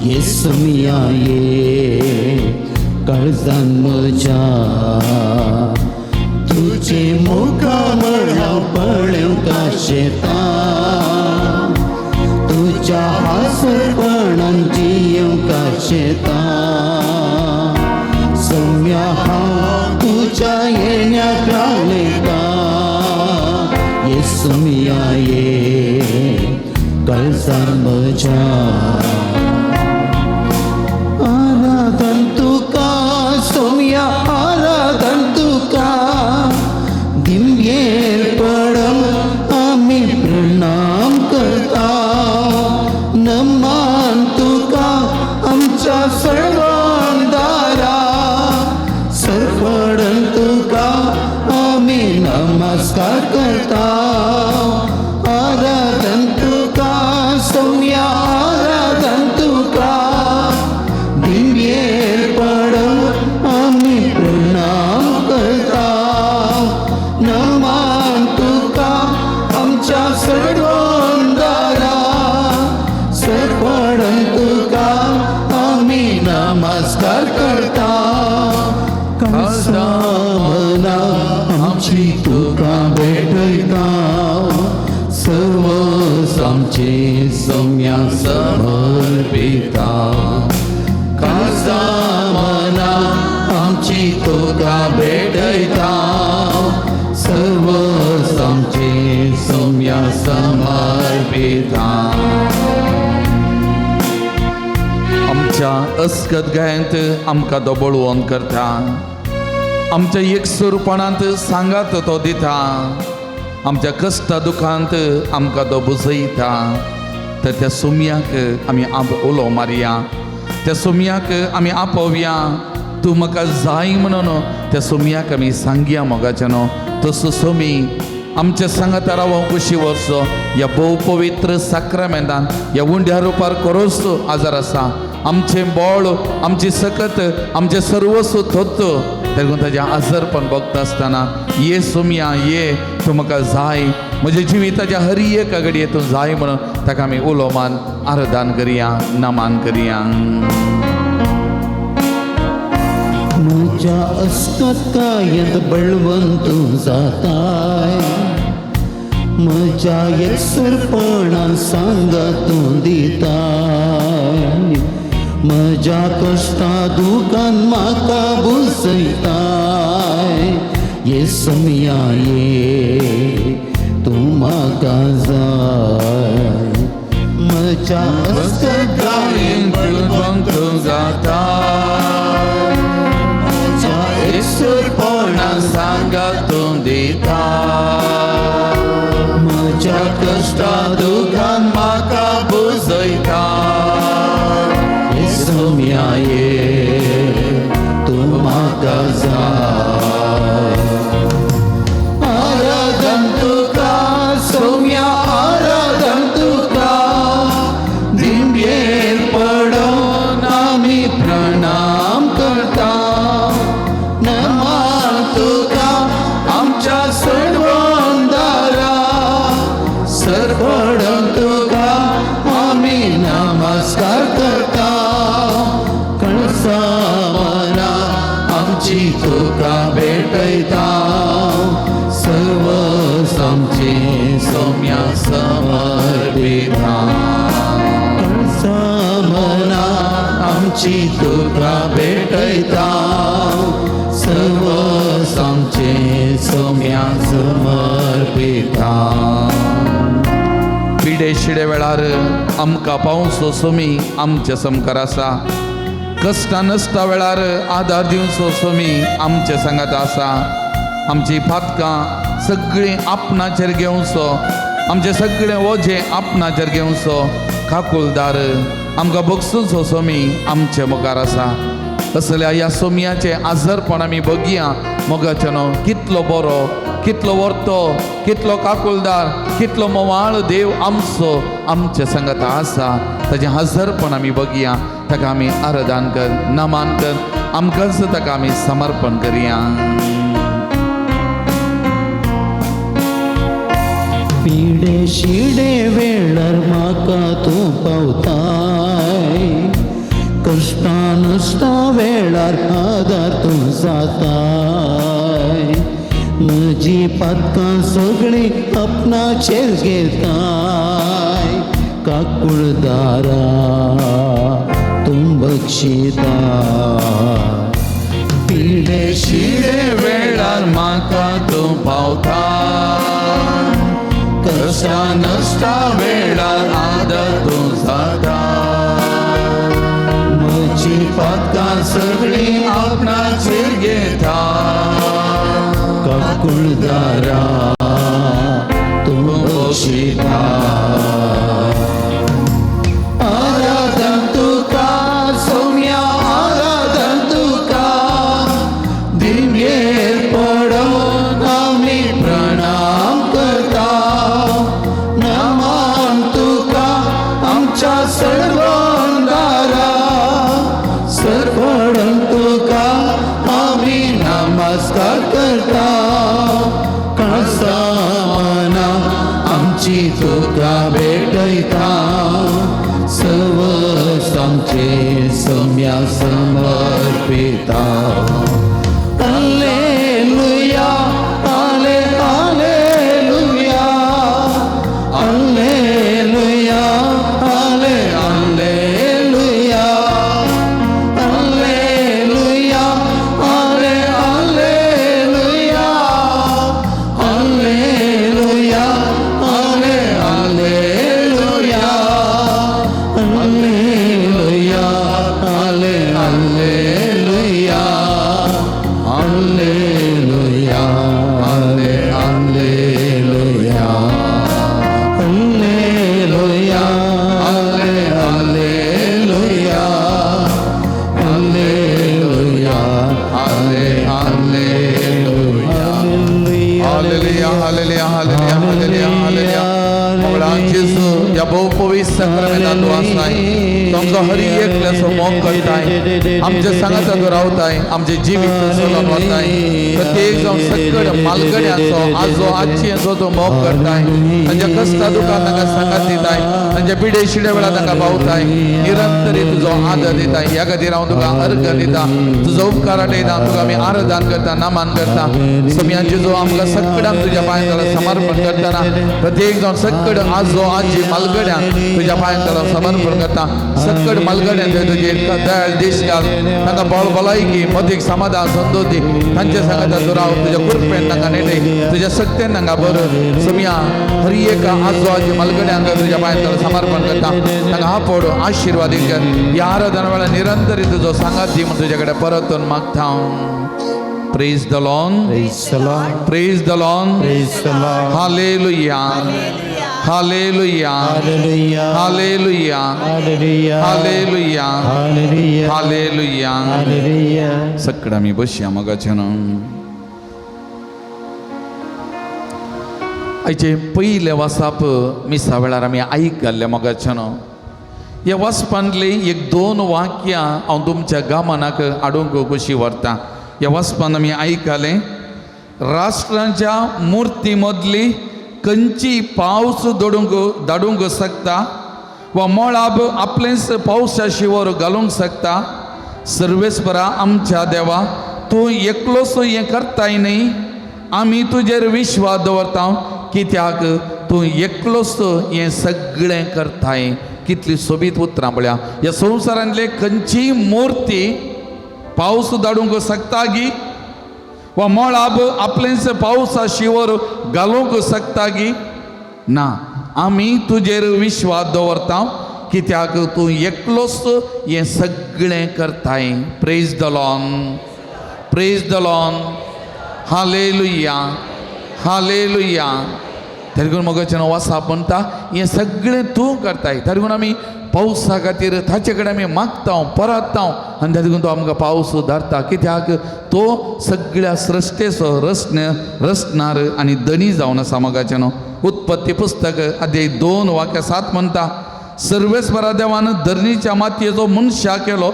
ये सम्या ये काळजान म्हज्या. तुझे मुखा म्हणलो पळोवंक शेता, तुझ्या हांसरपणान जिवंक शेता. सम्या हांव तुझ्या येण्याक लायता, ये सम्या ये काळजान म्हज्या. आराधन तुका सोम्या आराधन तुका, दिमगेर पडम आमी प्रणाम करता. नमान तुका आमच्या सर्वान नमस्कार करता. आराधन तुका सोम्या आराधन तुका, दिव्येर पडून आमी प्रणाम करता. नमान तुका आमच्या सडवंदारा, सरपडून तुका आमी नमस्कार करता. कासामना आमची तुका भेटयता, सर्व आमचे सम्या समर्पिता. कासामना आमची तुका भेटयता, सर्व आमचे सम्या समर्पिता. आमच्या अस्कत गायंत आमकां तो बळवंत करता, आमच्या एकसुरपणांत सांगात तो दिता, आमच्या कश्टा दुखांत आमकां तो बुजयता. तर त्या सुमयाक आमी उलो मारया, त्या सुमयाक आमी आपोवया, तूं म्हाका जाय म्हणून त्या सुमयाक आमी सांगया मोगाचें न्हू. तसो सुमी आमच्या सांगाता रावोंक कुशी वचचो ह्या भोव पवित्र साक्रामेंतान, ह्या उंड्या रुपार करोच आजार आसा आमचें बळ, आमची सकत, आमचें सर्वस्व थोत. तेगून ताजें आजारपण बघता आसतना ये सोमया ये, तूं म्हाका जाय, म्हज्या जिविताच्या हर एका घडये तूं जाय म्हणून ताका आमी उलो मान आराधन करया, नमान करया. म्हज्या अस्कतायेंत बळवंत जाताय, म्हज्या एकसुरपणा सांगा तूं दिताय, म्हज्या कश्टा दुकान म्हाका बुजयताय. ये सोमया ये, तूं म्हाका जाय. म्हज्या अस्कतायेंत बळवंत जाता, म्हज्या एकसुरपणा सांगा तूं दिता, म्हज्या कश्टा दुकान म्हाका बुजयता. सोमया ये, तूं म्हाका जाय. आराधन तुका सोमया आराधन तुका, दिंब्येर पडून आमी प्रणाम करता. नमान तुका आमच्या सडवंदारा, सरपडून तुका आमी नमस्कार करता. कणसामना आमची तुका भेटयता, सर्व आमचे सोम्या समर्पिता. कणसामना आमची तुका भेटयता, सर्व आमचे सोम्या समर्पिता. पिडे शिडे वेळार आमकां पावसो सोमी आमच्या समकार आसा, कश्टा नश्टा वेळार आदार दिवचो सोमी आमच्या सांगात आसा. आमची पातकां सगळीं आपणाचेर घेवचो, आमचें सगळें वजें आपणाचेर घेवचो काकुलदार आमकां बगसुचो सोमी आमचे मुखार आसा. असल्या ह्या सोमयाचें आजारपण आमी बगया मोगाचें न्हू, कितलो बरो, कितलो वर्तो, कितलो काकुलदार, कितलो मोवाळ देव आमचो आमच्या सांगाता आसा. ताजें हजरपण आमी बगया, ताका आमी आराधन कर, नमान कर, आमकांच ताका आमी समर्पण करया. पिडे शिडे वेळार म्हाका तूं पावताय, कश्टा नश्टा वेळार आदार तूं जाताय, म्हजी पातकां सगळीं आपणाचेर घेताय. काकुळदारा तूं बक्षिता, पिडे शिडे वेळार म्हाका तूं पावता, कश्टा नश्टा वेळार आदार तूं जाता, म्हजी पातकां सगळीं आपणाचेर घेता. काकुळदारा तूं बक्षिता. आराधन तुका सोम्या आराधन तुका, दिव्येर पडून आमी प्रणाम पास्कार करता कासामाना आमची तुका भेटयता सवस आमचे सम्या समर्पिता. Alleluia, alle, alleluia, alleluia, alle, alleluia, alleluia, alle, alleluia, alleluia, alle, alleluia, alleluia, alle, alleluia, alleluia, alle, alleluia, alleluia, alle, alleluia, alleluia, alle, alleluia. Hallelujah, hallelujah, hallelujah, hallelujah, hallelujah. मंगळान जेजू ह्या भोव पवित्र साक्रामेंतांत तूं आसाय. तुमचो हर एकल्याचो मोग करताय, आमच्या सांगाता तूं रावताय, आमचें जिवीत चलोवन वताय. प्रत्येक जावन सकड मालगड्यांचो आजो आजयेचो तूं मोग करताय. तांच्या कश्टा दुखां तांकां सांगात दिताय, तांच्या पिडे शिडे वेळार तांकां पावताय, निरंतरी तुजो आदर दिताय. ह्या खातीर हांव तुका अर्घ दिता, तुजो उपकार आटयता, तुका आमी आराधन करता, नामान करता. सोमयान जेजू आमकां सगळ्यांक तुज्या पांयां तळा समर्पण करतना प्रत्येक जावन सकड आजो आजी मालगड्यांक तुज्या पांयां तळा समर्पण करता. सकड मालगड्यांक तुजी दयाळ देश घाल, तांकां बळ भलायकी मदीक समाधान संदोती. तांच्या सांगाता तूं राव, तुज्या कृपेन तांकां नेटय, तुज्या शक्तेन तांकां बरो. सोमया हर एक आजो आजी मालगड्यांक तुज्या पांयां तळा समर्पण करता. तांकां आपोड आशिर्वाद कर. ह्या आराधना वेळार निरंतर तुजो सांगात दी म्हूण तुज्या कडेन परतून मागता हांव. Praise the Lord. Praise the Lord. Praise the Lord. Praise the Lord. Hallelujah. Hallelujah. Hallelujah. Hallelujah. Hallelujah. Hallelujah. Hallelujah. Hallelujah. Hallelujah. सगळं आमी बसया मोगाचें. आयचे पयलें वासाप मिसा वेळार आमी आयक घाल्लें मोगाचें. ह्या वाचपांतली एक दोन वाक्यां हांव तुमच्या गामनाक हाडूंक कशी व्हरता. ह्या वाचपान आमी आयकलें, राष्ट्रांच्या मुर्ती मदली खंयची पावस दडूंक धाडूंक शकता वा मळाब आपलेंच पावसा शिवर घालूंक शकता. सर्वेस्परा आमच्या देवा, तूं एकलोच हें करताय न्ही, आमी तुजेर विश्वास दवरता कित्याक तूं एकलोच हें सगळें करताय. कितली सोबीत उतरां पळया. ह्या संवसारांतले खंयचीय मुर्ती पावस धाडूंक शकता गी वा मळाब आपलेंच पावसा शिवर घालूंक शकता गी ना. आमी तुजेर विश्वास दवरता कित्याक तूं एकलोच हें सगळें करताय. Praise the Lord. Praise the Lord. Hallelujah. Hallelujah. तरी करून मोगाचें वासाप म्हणटा हें सगळें तूं करताय. तरी करून आमी पावसा खातीर ताचे कडेन आमी मागता परतता आनी ताचे करून तो आमकां पावस धाडटा कित्याक तो सगळ्या सृश्टेचो रचन रचणार आनी धनी जावन आसा. मोगाचें न्हू उत्पत्ती पुस्तक अध्याय 2 वाक्य 7 म्हणटा, सर्वेस्परा देवान धरणीच्या मातयेचो मनशा केलो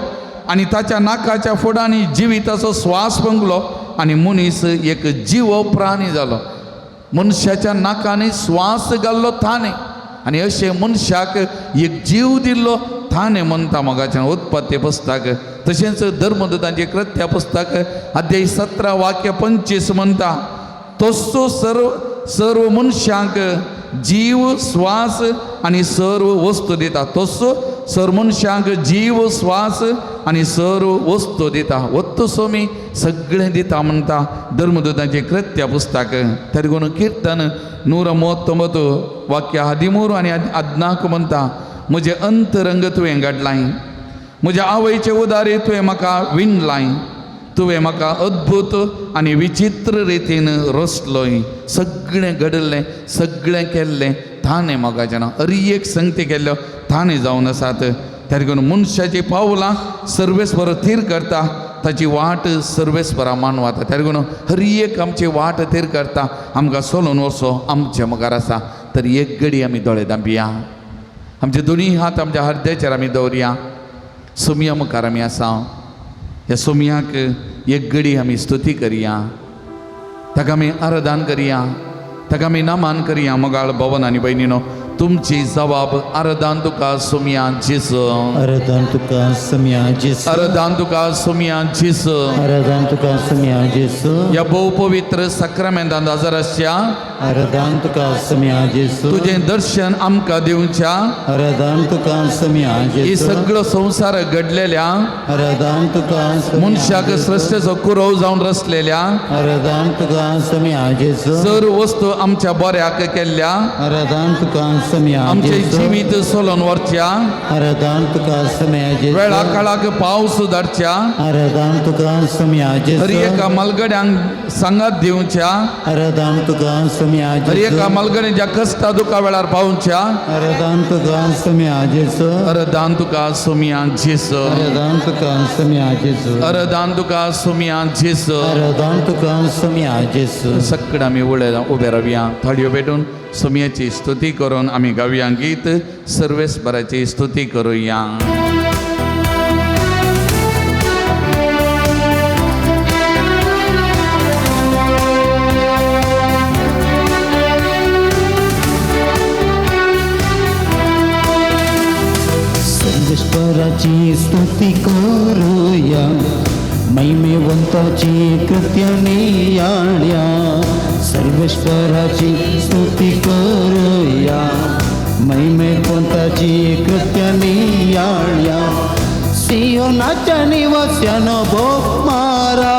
आनी ताच्या नाकाच्या फुडांनी जिविताचो स्वास पंगलो आनी मनीस एक जीव प्राणी जालो. मनशाच्या नाकांनी स्वास घाल्लो थाने आनी अशें मनशाक एक जीव दिल्लो थाने म्हणटा मोगाचें उत्पत्ती पुस्तक. तशेंच धर्मदूतांचें कृत्या पुस्तक अध्याय 17 वाक्य 25 म्हणटा, तसो सर्व सर्व मनशांक जीव स्वास आनी सर्व वस्तू दिता. तसो सर्व मनशांक जीव स्वास आनी सर्व वस्तू दिता. वत्तू सोमी सगळें दिता म्हणटा धर्मदूतांचें कृत्या पुस्तक. तरी करून किर्तन 139 वाक्य 13 आनी 14 म्हणटा, म्हजें अंतरंग तुवें घडलाय, म्हज्या आवयचे उदारी तुवें म्हाका विणलाय, तुवें म्हाका अद्भूत आनी विचित्र रितीन रचलोय. सगळें घडलें सगळें केल्लें ताणें मोगाचें ना हर एक संगती केल्ल्यो ताणें जावन आसात. तरी करून मनशाची पावलां सर्वेस्पर थीर करता, ताची वाट सर्वेस्परा मानवता. तरी करून हर एक आमची वाट थीर करता, आमकां सोलून वचो आमचे मुखार आसा. तर एक घडी आमी दोळे धांपया, आमचे दोनूय हात आमच्या हृदयाचेर आमी दवरया. सोमया मुखार आमी आसा. ह्या सोमयाक एक घडी आमी स्तुती करया, ताका आमी आराधन करया, ताका आमी नमन करया. मोगाळ भवन आनी भयणीनो, तुमची जबाब आराधन तुका सुमया जेजू, आराधन तुका सम्या जेसू, आराधन तुका सुमया जेजू. आराधन तुका सम्या जेसू. ह्या भोव पवित्र साक्रामेंतांत हजर आसच्या आराधन तुका सम्या जेसू, तुजें दर्शन आमकां दिवच्या आराधन तुका सम्या ही जेसू, सगळो संवसार घडलेल्या आराधन तुका सम्या मनशाक जेसू, सृश्टेचो कुरव जावन रचलेल्या आराधन तुका सम्या जेसू, सर वस्तू आमच्या बऱ्याक केल्ल्या आराधन तुका सम्या आमचे जेसू, जिवीत सोलोन व्हरच्या आराधन तुका सम्या जेसू, वेळा काळाक पावस धाडच्या आराधन तुका सम्या हर जेसू, एका मालगड्यांक सांगात दिवच्या आराधन तुका सम्या हर एका जेसू, मालगड्यांच्या कश्टा दुखा वेळार पावच्या. आराधन तुका सम्या जेसू, अरदान तुका सुमया जेसू, आराधन तुका सम्या जेसू, अरदान तुका सुमया जेसू. आराधन तुका सम्या जेसू. सगळं आमी उबे रावया, थाळयो पेटून सुमयाची स्तुती करून आमी गावया गीत सर्वेस्पराची स्तुती करूया. सर्वेश्वराची स्तुती करूया, महिमेवंताची कृत्य नियाळ्या. सर्वेश्वराची स्तुती करूया, महिमेवंताची कृत्य नियाळ्या. सियोनाच्या निवास्यानो भोग मारा,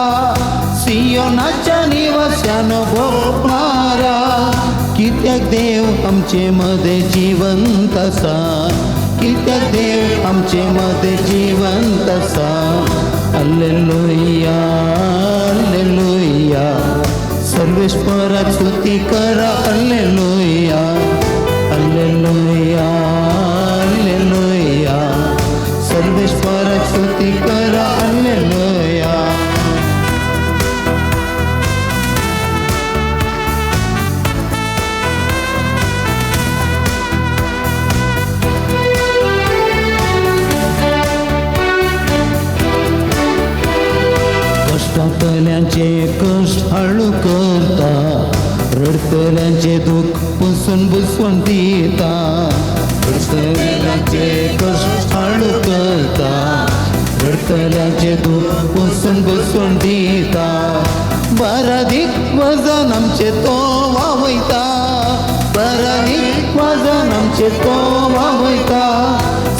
सियोनाच्या निवास्यानो भोग मारा. कित्याक देव आमचे मध्ये जिवंत आसा, कित्याक देव आमचे मध्ये जिवंत आसा. अल्लेलुया अल्लेलुया, सर्वेश्वराक स्तुती करा. अल्लेलुया अल्लेलुया अल्लेलुया, सर्वेश्वराक स्तुती करा. अल्लेलुया. कश्टांतल्यांचे कश्ट हाळू करता, रडटल्यांचे दुःख पुसून बुसवण दिता. रडटल्यांचे कश्ट हाळू करता, रडटल्यांचे दुःख पुसून बुसवण दिता. बारादीक वजन आमचे तो वावयता, बारादीक वजन आमचे तो वावयता.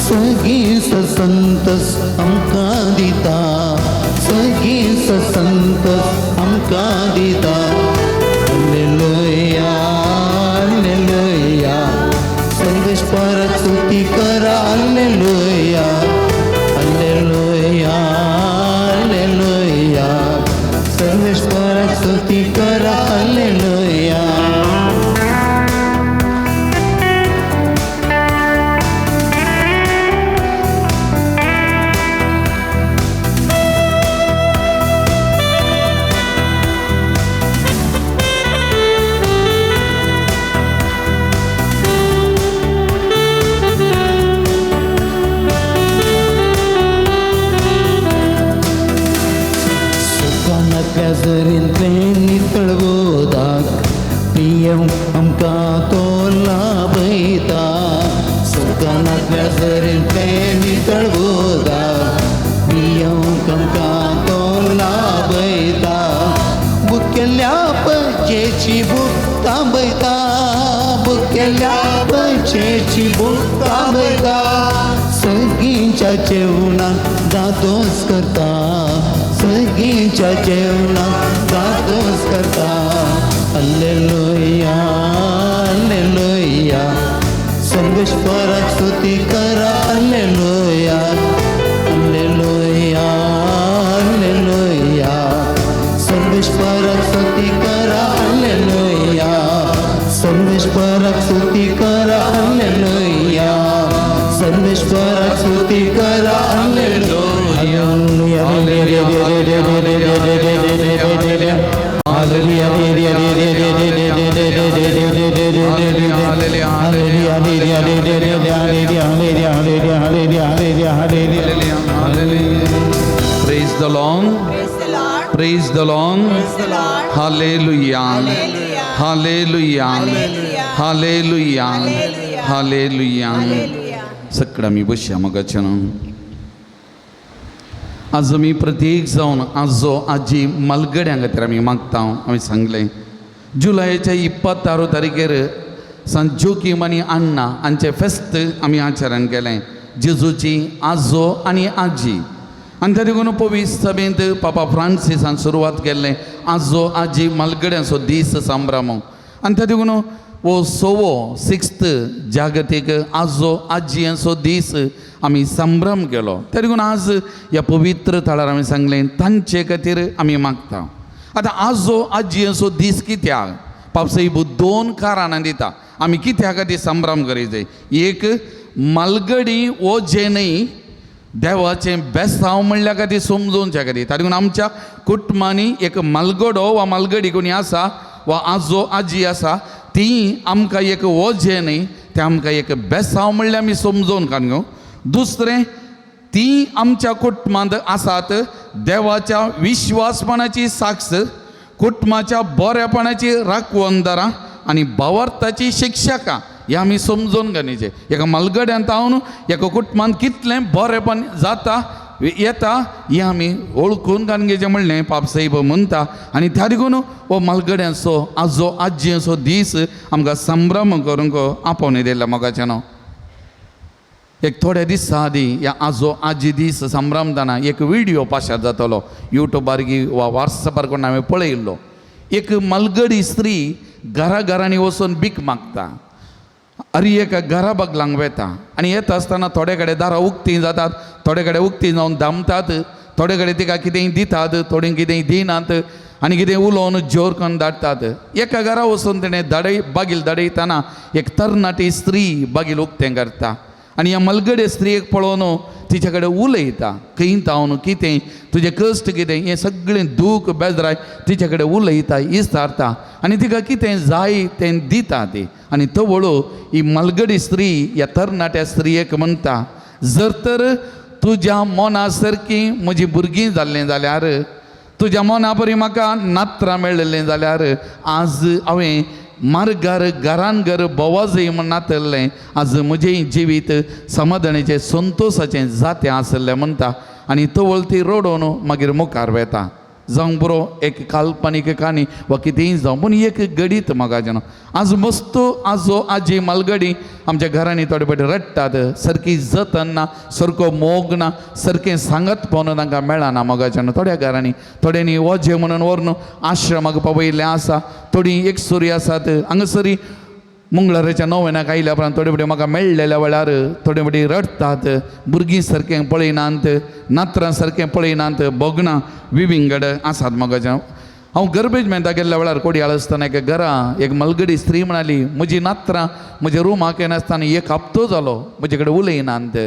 सगळीं संतस आमकां दिता, सगळीं संतस आमकां दिता. अल्लेलुया अल्लेलुया, सर्वेश्वराक स्तुती करा. अल्लेलुया अल्लेलुया अल्लेलुया, सर्वेश्वराक स्तुती करा. अल्लेलुया. सुखानातल्या जरींतलें नितळ उदक पियेवंक आमकां तो लाभयता. सुखानातल्या जरींतलें नितळ उदक पियेवंक आमकां तो लाभयता. बुकेल्या पचेची भूक थांबयता, बुकेल्या पचेची भूक थांबयता. सगळींच्या जेवणाक दादोस करता, सगळींच्या जेवणाक दादोस करता. अल्लेलुया अल्लेलुया, सर्वेश्वराक स्तुती करा. अल्लेलुया अल्लेलुया अल्लेलुया, सर्वेश्वराक स्तुती करा. अल्लेलुया, सर्वेश्वराक स्तुती करा. अल्लेलुया, सर्वेश्वराक स्तुती करा. Alleluia. Praise the Lord. Praise the Lord. Praise the Lord. Hallelujah. Hallelujah. Hallelujah. Hallelujah. सगळं आमी बसया मोगाच्यान. आज आमी प्रत्येक जावन आजो आजी मालगड्यां खातीर आमी मागता. आमी सांगलें जुलयाच्या 26 तारखेर सांत जोकीम आनी अण्णा हांचें फेस्त आमी आचरण केलें, जेजूची आजो आनी आजी. आनी त्या देखून पवित्र सभेंत पापा फ्रांसिसान सुरवात केल्लें आजो आजी मालगड्यांचो दीस संभ्रम. आनी त्या देखून हो 6वो 6th जागतीक आजो आजयांचो दीस आमी संभ्रम केलो. त्या देखून आज ह्या पवित्र थळार आमी सांगलें तांचे खातीर आमी मागता. आतां आजो आजयांचो दीस कित्याक पापसाहेब 2 कारणां दिता आमी कित्या खातीर संभ्रम करीत जाय. एक मालगडी हो जें न्हय देवाचें बेसांव म्हणल्या खातीर समजोवच्या खातीर. ताका लागून आमच्या कुटुंबांनी एक मालगडो वा मालगडी कोणी आसा वा आजो आजी आसा ती आमकां एक वजें न्हय तें आमकां एक बेसांव म्हणल्यार आमी समजोवन काडून घेवं. दुसरें ती आमच्या कुटुंबांत आसात देवाच्या विश्वासपणाची साक्ष, कुटुंबाच्या बरेपणाची राखवणदारां आनी भावार्थाची शिक्षकां हें आमी समजून घेवचें. एका मालगड्यांत हांव एका कुटुंबांत कितलें बरेपण जाता येता हें आमी वळखून काडून घेवचें म्हणलें पापसाहेब म्हणटा. आनी त्या देखून हो मालगड्यांचो आजो आजयेचो दीस आमकां संभ्रम करूंक आपोवणी दिला मोगाचें न्हू. एक थोड्या दिसां आदीं ह्या आजो आजी दीस संभ्रमताना एक व्हिडियो पाशार जातलो युट्यूबार वा वॉट्सॅपार कोण हांवें पळयल्लो. एक मालगडी स्त्री घरा घरांनी वचून भीक मागता. अरे एका घरा बगलांक वेता आनी येता आसतना थोडे कडेन दारां उक्तीं जातात, थोडे कडेन उक्तीं जावन दामतात, थोडे कडेन तिका कितेंय दितात, थोडीं कितेंय दिनात आनी कितें उलोवन जोर करून धाडटात. एका घरा वचून तिणें धाडय बागील धाडयतना एक तरणाटी स्त्री बागील उक्तें करता आनी ह्या मलगडे स्त्रियेक पळोवन तिच्या कडेन उलयता, खंय तावन कितें तुजें कश्ट कितें हें सगळें दूख बेजराय तिच्या कडेन उलयता, इस्तारता आनी तिका कितें जाय तें दिता ती. आनी तवळो ही मलगडी स्त्री ह्या तरणाट्या स्त्रियेक म्हणटा, जर तर तुज्या मना सारकीं म्हजीं भुरगीं जाल्लीं जाल्यार, तुज्या मना परी म्हाका नात्रां मेळिल्लीं जाल्यार आज हांवें मार्गार घरान घर बोवाजय म्हण नातल्लें, आज म्हजें जिवीत समाधानाचें संतोशाचें जातें आसलें म्हणटा. आनी तवळ ती रडोवन मागीर मुखार वेता. जावंक बरो एक काल्पनीक काणी वा कितेंय जावं, पूण एक गडीत मोगाचें. आज मस्त आजो आजी मालगडी आमच्या घरांनी थोडे फावटी रडटात, सारकी जतन ना, सारको मोग ना, सारकें सांगत पावन तांकां मेळना मोगाचें. थोड्या घरांनी थोड्यांनी वजें म्हणून व्हरून आश्रमाक पावयल्लें आसा, थोडीं एकसुरी आसात. हांगासरी मंगळाराच्या नोवेनाक आयल्या उपरांत थोडे फावटी म्हाका मेळ्ळेल्या वेळार थोडे फावटी रडटात, भुरगीं सारकें पळयनात, नात्रां सारकें पळयनात, भोगणां विविंगड आसात मोगाचें. हांव गर्बेज मेहता गेल्ल्या वेळार कोडयाळ आसतना एका घरा एक मलगडी स्त्री म्हणाली, म्हजी नात्रां म्हज्या रुमाक येनासतना एक हप्तो जालो म्हजे कडेन उलयनात.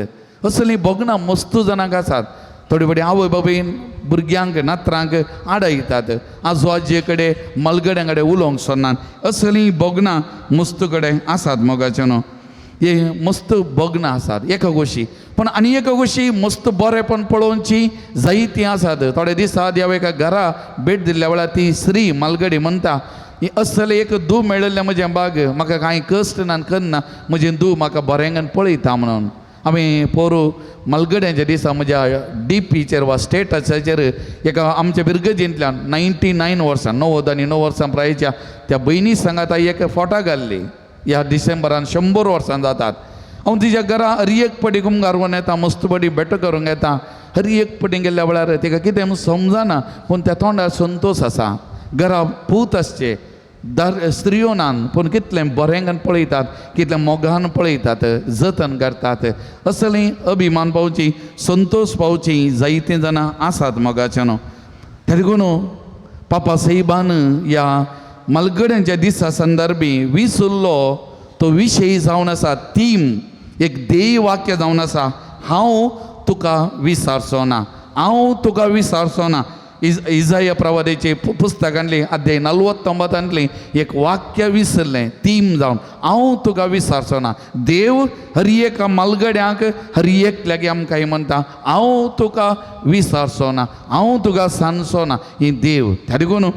असलीं भोगणां मस्तू जाणांक आसात. थोडी फावटी आवय बापूयन भुरग्यांक नात्रांक आडयतात, आजो आजये कडेन मलगड्यां कडेन उलोवंक सोदनात. असलीं भोगणां मस्तू कडेन आसात मोगाचें न्हू. हे मस्त भोगणां आसात एका गोशी, पूण आनी एका गोशी मस्त बरेपण पळोवची जायतीं आसात. थोडे दिसां आदी हांव एका घरा भेट दिल्ल्या वेळार ती स्त्री मालगडी म्हणटा, ही असलें एक धूव मेळिल्लें म्हजें बाग, म्हाका कांय कश्ट ना करना, म्हजें धूव म्हाका बरेंगान पळयता म्हणून. आमी पोरू मालगड्यांच्या दिसा म्हज्या डी पीचेर वा स्टेटसाचेर एका आमच्या बिरगजींतल्यान 99 वर्सां, 99 वर्सां प्रायच्या त्या भयणी सांगाता एक फोटो घाल्ली. ह्या डिसेंबरान 100 वर्सां जातात. हांव तिच्या घरा हर एक पटी कुमगार व्हरून येता, मस्त पटी भेट करूंक येता. हर एक पटी गेल्ल्या वेळार तिका कितें म्हूण समजना, पूण त्या तोंडार संतोश आसा. घरा पूत आसचे दार स्त्रियो नान, पूण कितलें बरेंगान पळयतात, कितलें मोगान पळयतात, जतन करतात. असलीं अभिमान पावची, संतोश पावची जायतीं जाणां आसात मोगाचें न्हू. त्या देखून पापा साहेबान ह्या मालगड्यांच्या दिसा संदर्भी विसरलो तो विशय जावन आसा, थीम एक ध्येय वाक्य जावन आसा, हांव तुका विसारचो ना, हांव तुका विसारचो ना. इजाया प्रवादेचे पुस्तकांतली अध्याय 49 एक वाक्य विसरलें तीम जावन हांव तुका विसारचो ना. देव हर एका मालगड्यांक हर एकल्याक आमकां म्हणटा हांव तुका विसारचो ना, हांव तुका सांजचो ना. ही देव त्या देखून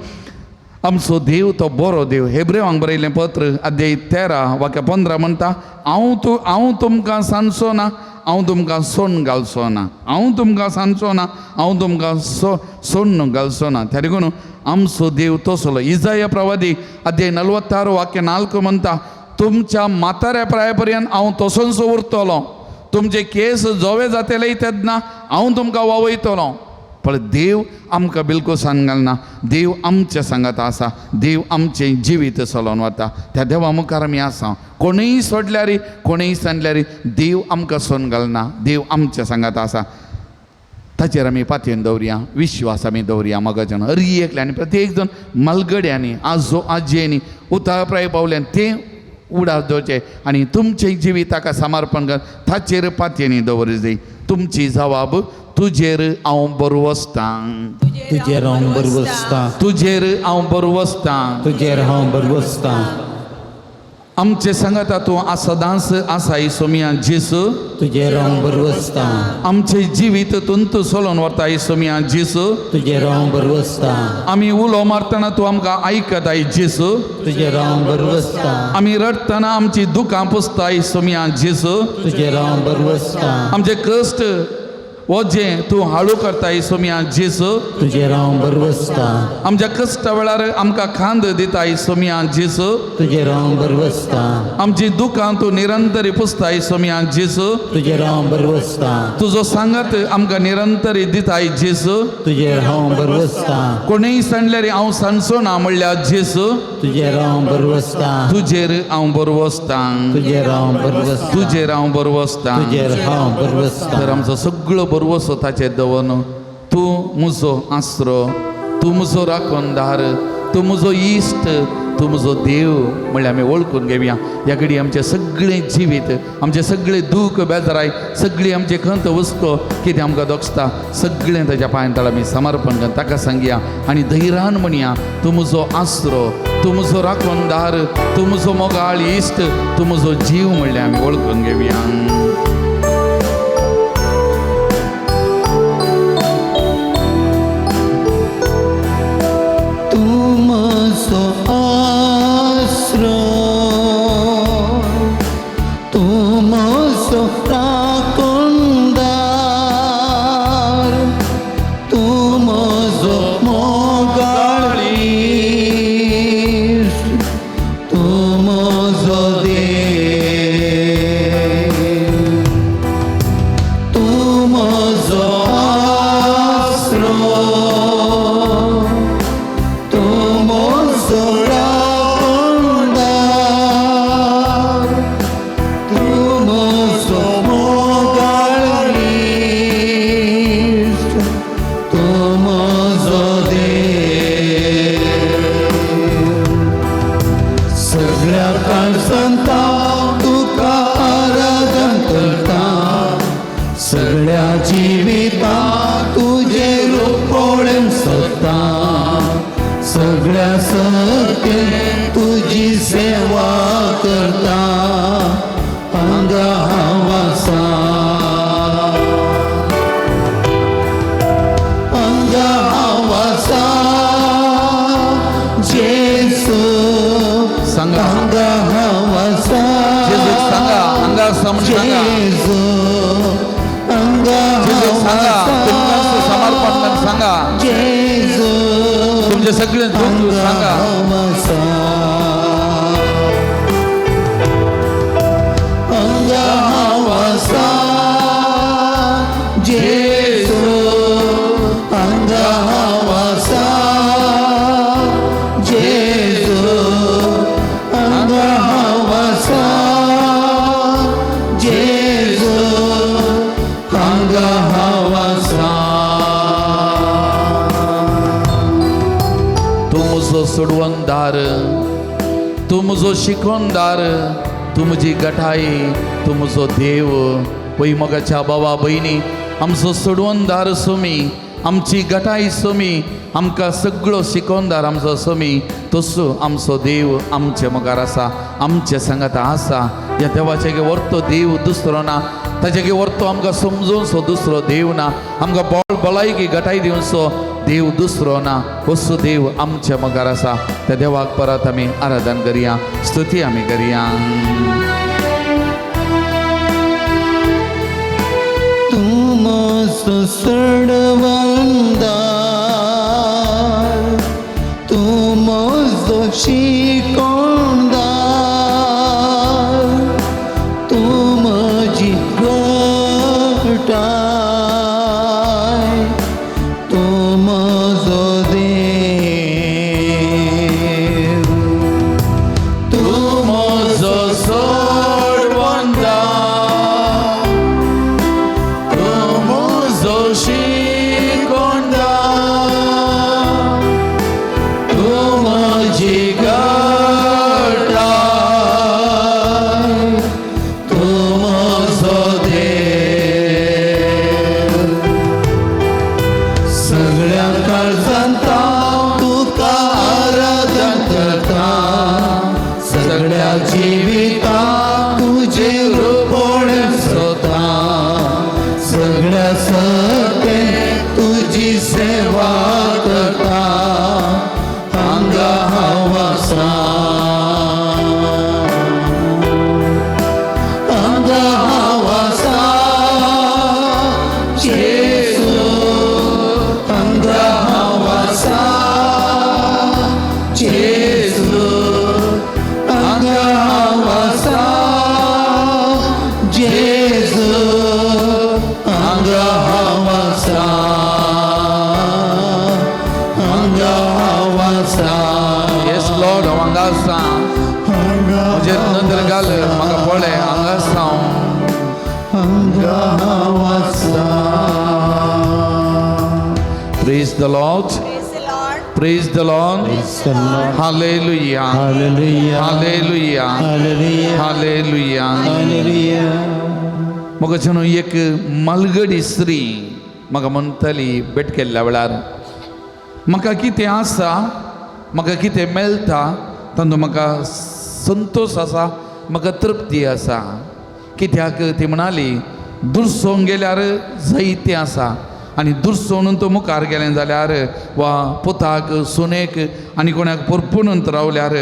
आमचो देव तो बरो देव. हेब्रेवांक बरयलें पत्र अध्याय 13 वाक्य 15 म्हणटा हांव तुमकां सांजचो ना, हांव तुमकां सोण घालचो ना, हांव तुमकां सांजचो ना, हांव तुमकां सोण्ण घालचो ना. त्या देखून आमचो देव तसलो. इजाया प्रवादी अध्याय 46 वाक्य 4 म्हणटा तुमच्या म्हाताऱ्या प्राया पर्यंत हांव तसोच उरतलो, तुमचे केस जोवे जातले तेन्ना हांव तुमकां वावयतलो. पण देव आमकां बिलकूल सांग घालना, देव आमच्या सांगात आसा, देव आमचें जिवीत चलोवन वता. त्या देवा मुखार आमी आसा, कोणूय सोडल्यार कोणूय सांडल्यार देव आमकां सोडून घालना, देव आमच्या सांगात आसा. ताचेर आमी पातयेन दवरया, विश्वास आमी दवरया. मगाच्यान हर एकल्यानी आनी प्रत्येक जण मालगड्यांनी आजो आजयेनी उताप्राय पावल्यान तें उडास दवरचें आनी तुमचें जिविताका समर्पण कर, ताचेर पातयेनी दवर जाय. तुमची जवाब तुजेर हांव बरवसतां, तुजेर हांव बरवसतां, तुजेर हांव बरवसतां, तुजेर हांव बरवसतां. आमचे सांगाता तूं सदांच आसाय सोमिया जेसू, तुजेर हांव बरवसतां, आमचे जिवीत तूं चलोवन व्हरताय सोमिया जेसू, तुजेर हांव बरवसतां. आमी उलो मारतना तूं आमकां आयकताय जेसू, तुजेर हांव बरवसतां. आमी रडटना आमची दुकां पुसताय सोमिया जेसू, तुजेर हांव बरवसतां. आमचे कश्ट वजें तूं हाळू करताय सोमिया जेसू, तुजेर हांव बरवसतां. आमच्या कश्टा वेळार आमकां खांद दिताय सोमिया जेसू, तुजेर हांव बरवसतां. आमची दुकां तूं निरंतर पुसताय सोमिया जेसू, तुजेर हांव बरवसतां. तुजो सांगात आमकां निरंतर दिताय जेसू, तुजेर हांव बरवसतां. कोणूय सांडल्यार हांव सांडचो ना म्हणल्यार जेसू, तुजेर हांव बरवसतां. तुजेर हांव बरवसतां, तुजेर हांव बरवसतां, तुजेर हांव बरवसतां. तुजेर हांव बरवसतां. तर आमचो सगळो बरवसो ताचेर दवरून तूं म्हजो आसरो, तूं म्हजो राखणदार, तूं म्हजो इश्ट, तूं म्हजो देव म्हणल्यार आमी वळखून घेवया. ह्या घडी आमचें सगळें जिवीत, आमचें सगळें दूख बेजाराय, सगळी आमचें खंत हुस्को कितें आमकां दोखता सगळें ताच्या पांयां तळा आमी समर्पण कर ताका सांगया आनी धैर्यान म्हणया तूं म्हजो आसरो, तूं म्हजो राखणदार, तूं म्हजो मोगाळ इश्ट, तूं म्हजो जीव म्हणल्यार आमी वळखून घेवया. सगळे दुःख सांगा. सोडवणदार तूं म्हजो शिकोणदार, तूं म्हजी गठाय, तूं म्हजो देव. पय मोगाच्या बाबा भयणी आमचो सोडवणदार सुमी आमची गटाय सोमी, आमकां सगळो शिकोवदार आमचो सोमी, तसो आमचो देव आमचे मुखार आसा, आमचे सांगाता आसा. ह्या देवाचे व्हरतो देव दुसरो ना, ताचे व्हरतो आमकां समजूनसो दुसरो देव ना, आमकां बोळ भलायकी गटाय दिवचो देव दुसरो ना, असो देव आमच्या मुखार आसा. त्या देवाक परत आमी आराधन करया, स्तुती आमी करया. तूं म्हजो चडवंदार, तूं म्हजो शिकोणदार, तूं म्हजी घटाय, तूं म्हजो देव, तूं म्हजो चडवंदार, तूं म्हजो शिकोणदार, तूं म्हजी घटाय, तूं म्हजो देव. सगळ्या काळजांत हांव तुका आराधन करता, सगळ्या जिवितांत तुजें रूपण सोदता, सगळ्या सतेन तुजी सेवा करता, हांगा हांव आसा, हांगा हांव आसा, जेजू, हांगा हांव आसा, जेजू, हांगा हांव आसा, जेजू, हांगा हांव आसा, हांगा हांव आसा. येस लॉर्ड, हांव हांगा आसा, म्हजेर नदर घाल, म्हाका पळय, हांगा आसा हांव. हांगा हांव आसा. Praise the Lord. Praise the Lord. Hallelujah. Hallelujah. Hallelujah. Hallelujah. Hallelujah. Hallelujah. म्हाका न्हू एक मालगडी स्त्री म्हाका म्हणटाली भेट केल्ल्या वेळार, म्हाका कितें आसा, म्हाका कितें मेळटा तातूंत म्हाका संतोश आसा, म्हाका तृप्ती आसा. कित्याक ती म्हणाली, दुरसोंक गेल्यार जायतें आसा आनी दुरसोवन तूं मुखार गेलें जाल्यार वा पुताक सुनेक आनी कोणाक पुरपुणून रावल्यार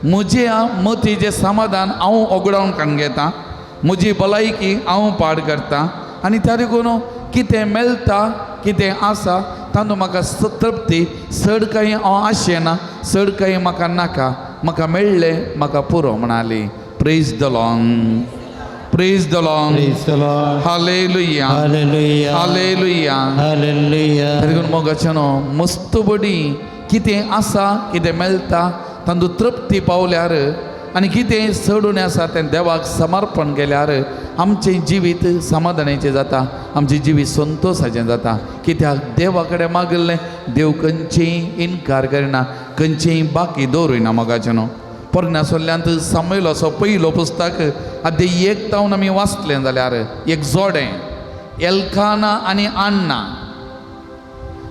म्हजें मतीचें समाधान हांव ओगडावन काडून घेता, म्हजी भलायकी हांव पाड करता आनी त्या देखून कितें मेळटा कितें आसा तातूंत म्हाका तृप्ती, चड कांय हांव आशेना, चड कांय म्हाका नाका, म्हाका मेळ्ळें म्हाका पुरो म्हणाली. Praise the Lord. Praise the Lord. Praise the Lord. Hallelujah. Hallelujah. Hallelujah. Hallelujah. देखून मोगाचें न्हू मस्त बडी कितें आसा कितें मेळटा तातूंत तृप्ती पावल्यार आनी कितें चडून आसा तें देवाक समर्पण केल्यार आमचें जिवीत समाधानाचें जाता, आमचें जिवीत संतोशाचें जाता. कित्याक देवा कडेन मागिल्लें देव खंयचेय इनकार करिना, खंयचेय बाकी दवरिना. मोगाचें न्हू पोरण्या सोल्ल्यांत सामयल असो पयलो पुस्तक आदी एक तावन आमी वाचलें जाल्यार एक जोडें एल्काना आनी आन्ना,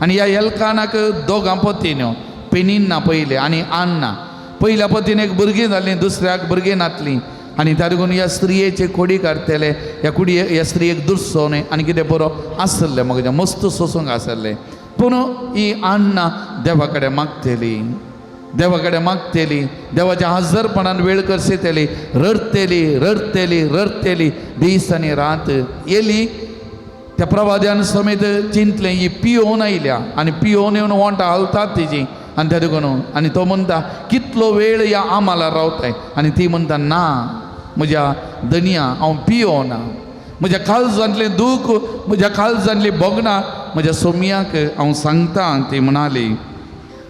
आनी ह्या एल्कानाक दोगां पतीन पेनिन्ना पयलें आनी आन्ना, पयल्या पतीन एक भुरगीं जालीं, दुसऱ्याक भुरगीं नातलीं आनी त्या देखून ह्या स्त्रियेचे खोडी काडटले, ह्या कुडये ह्या स्त्रियेक दुरसो न्हय आनी कितें बरो आसलें म्हाका मस्त सोसूंक आसलें. पूण ही आन्ना देवा कडेन मागतली, देवा कडेन मागतली, देवाच्या हजरपणान वेळ करसेतली, रडतली रडतली रडतली दीस आनी रात. येली त्या प्रवाद्यान समेत चिंतलें ही पियोवन आयल्या आनी पियोवन येवन वोंटा हालतात तिजी आनी त्या देखून आनी तो म्हणटा कितलो वेळ ह्या आमाला रावताय, आनी ती म्हणटा ना म्हज्या धनया हांव पियोना, म्हज्या काळजांतलें दूख म्हज्या काळजांतली भोगणां म्हज्या सोमयाक हांव सांगता ती म्हणाली.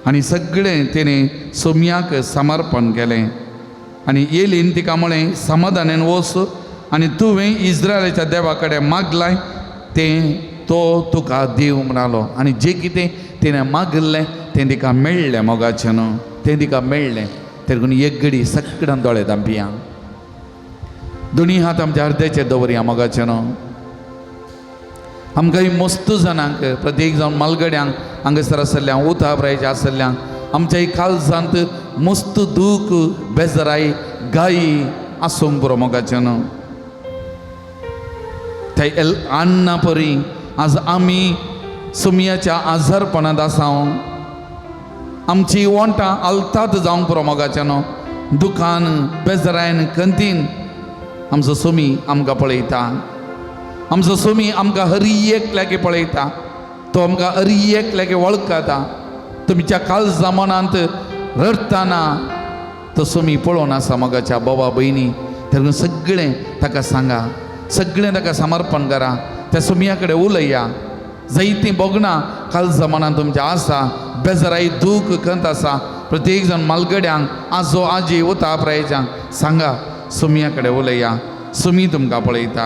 आनी सगळें तिणें सोमयाक समर्पण केलें आनी येलीन तिका म्हळें समाधानान वच आनी तुवें इस्रायलाच्या देवा कडेन मागलाय तें तो तुका दिव म्हणालो. आनी जें कितें तिणें मागिल्लें तें तिका मेळ्ळें मोगाचें न्हू तें तिका मेळ्ळें. देखून एक घडी सगळ्यान दोळे धांपया, दोनी हात आमच्या अर्द्याचेर दवरया मोगाचें न्हू. आमकां मस्त जाणांक प्रत्येक जावन मालगड्यांक हांगासर आसल्ल्यांक उताब्रायचे आसल्ल्यांक आमच्या काळजांत मस्त दूख बेजराय गायी आसूंक पुरो मोगाचें न्हू. त्या एल अण्णा परी आज आमी सुमयाच्या आजारपणांत आसा. आमची वोंटां आलतात जावंक पुरो मोगाचें न्हू. दुखान बेजरायन खंतीन आमचो सुमी आमकां पळयता. आमचो सुमी आमकां हरी एकल्याक पळयता. तो आमकां हरी एकल्याक वळखता. तुमच्या काळजा मनांत रडटना तो सुमी पळोवन आसा मोगाच्या बाबा भयणी. तेन्ना सगळें ताका सांगा, सगळें ताका समर्पण करा. त्या सुमया कडेन उलया. जायतीं भोगणां काळजा मनांत तुमच्या आसा, बेजराय दूख खंत आसा. प्रत्येक जाण मालगड्यांक आजो आजी उता प्रायच्यांक सांगा, सुमया कडेन उलया. सुमी तुमकां पळयता,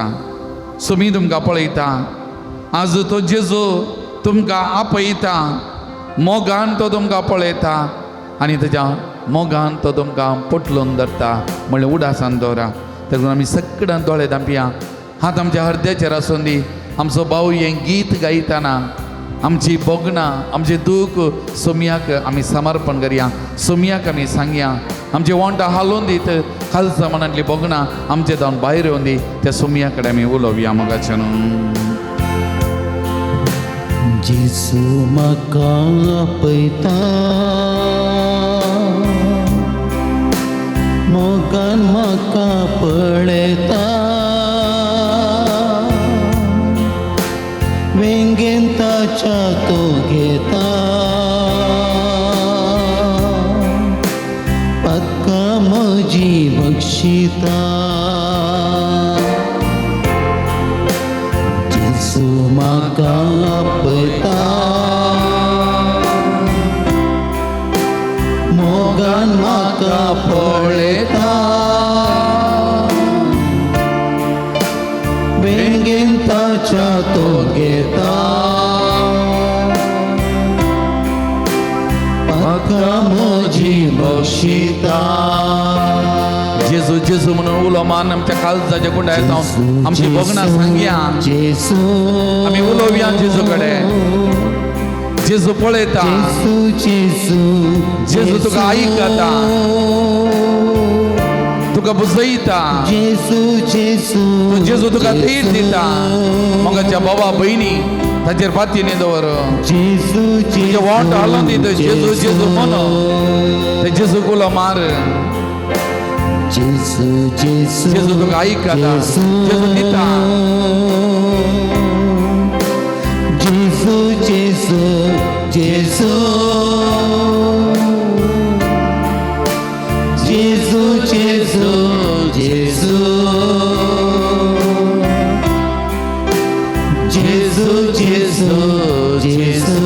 सुमी तुमकां पळयता. आज तो जेजू तुमकां आपयता. मोगान तो तुमकां पळयता आनी ताच्या मोगान तो तुमकां पोटलून धरता म्हणलें उडासान दवरा. तेन्ना आमी सगळ्यां दोळे धांपया, हात आमच्या हृदयाचेर आसून दी. आमचो भाव हें गीत गायतना आमची भोगणां आमचें दूख सोमयाक आमी समर्पण करया. सोमयाक आमी सांगया. आमची वोंटां हालोवन दीत खालसा मनांतली भोगणां आमचे जावन भायर येवन दी. त्या सोमया कडेन आमी उलोवया मोगाचें न्हू. जेजू म्हाका आपयता, मोगान म्हाका पळयता, वेंगेन ताच्या तो घेता, पक्का म्हजी बक्षिता. जेजू म्हाका आपयता, मोगान म्हाका पळयता, वेंगेन ताच्या तो घेता, म्हाका म्हजी बक्षिता. जेजू जेजू म्हणून उलो मान आमच्या काळजाच्या गुंडार जावन आमची भोगणां सांगया. आमी उलोवया जेजू कडेन. जेजू पळयता, जेजू तुका आयकता, तुका बुजयता, जेजू तुका धीर दिता. मोगाच्या बाबा भयणी ताचेर फातीनी दवर. तुजें वोंट हालोवन दिता. जेजू जेजू म्हणून ते जेजूक उलो मार. जेजू तुका आयकता, जेजू दिता. जेजू जेजू जेजू जेजू जेजू जेजू जेजू जेजू जेजू.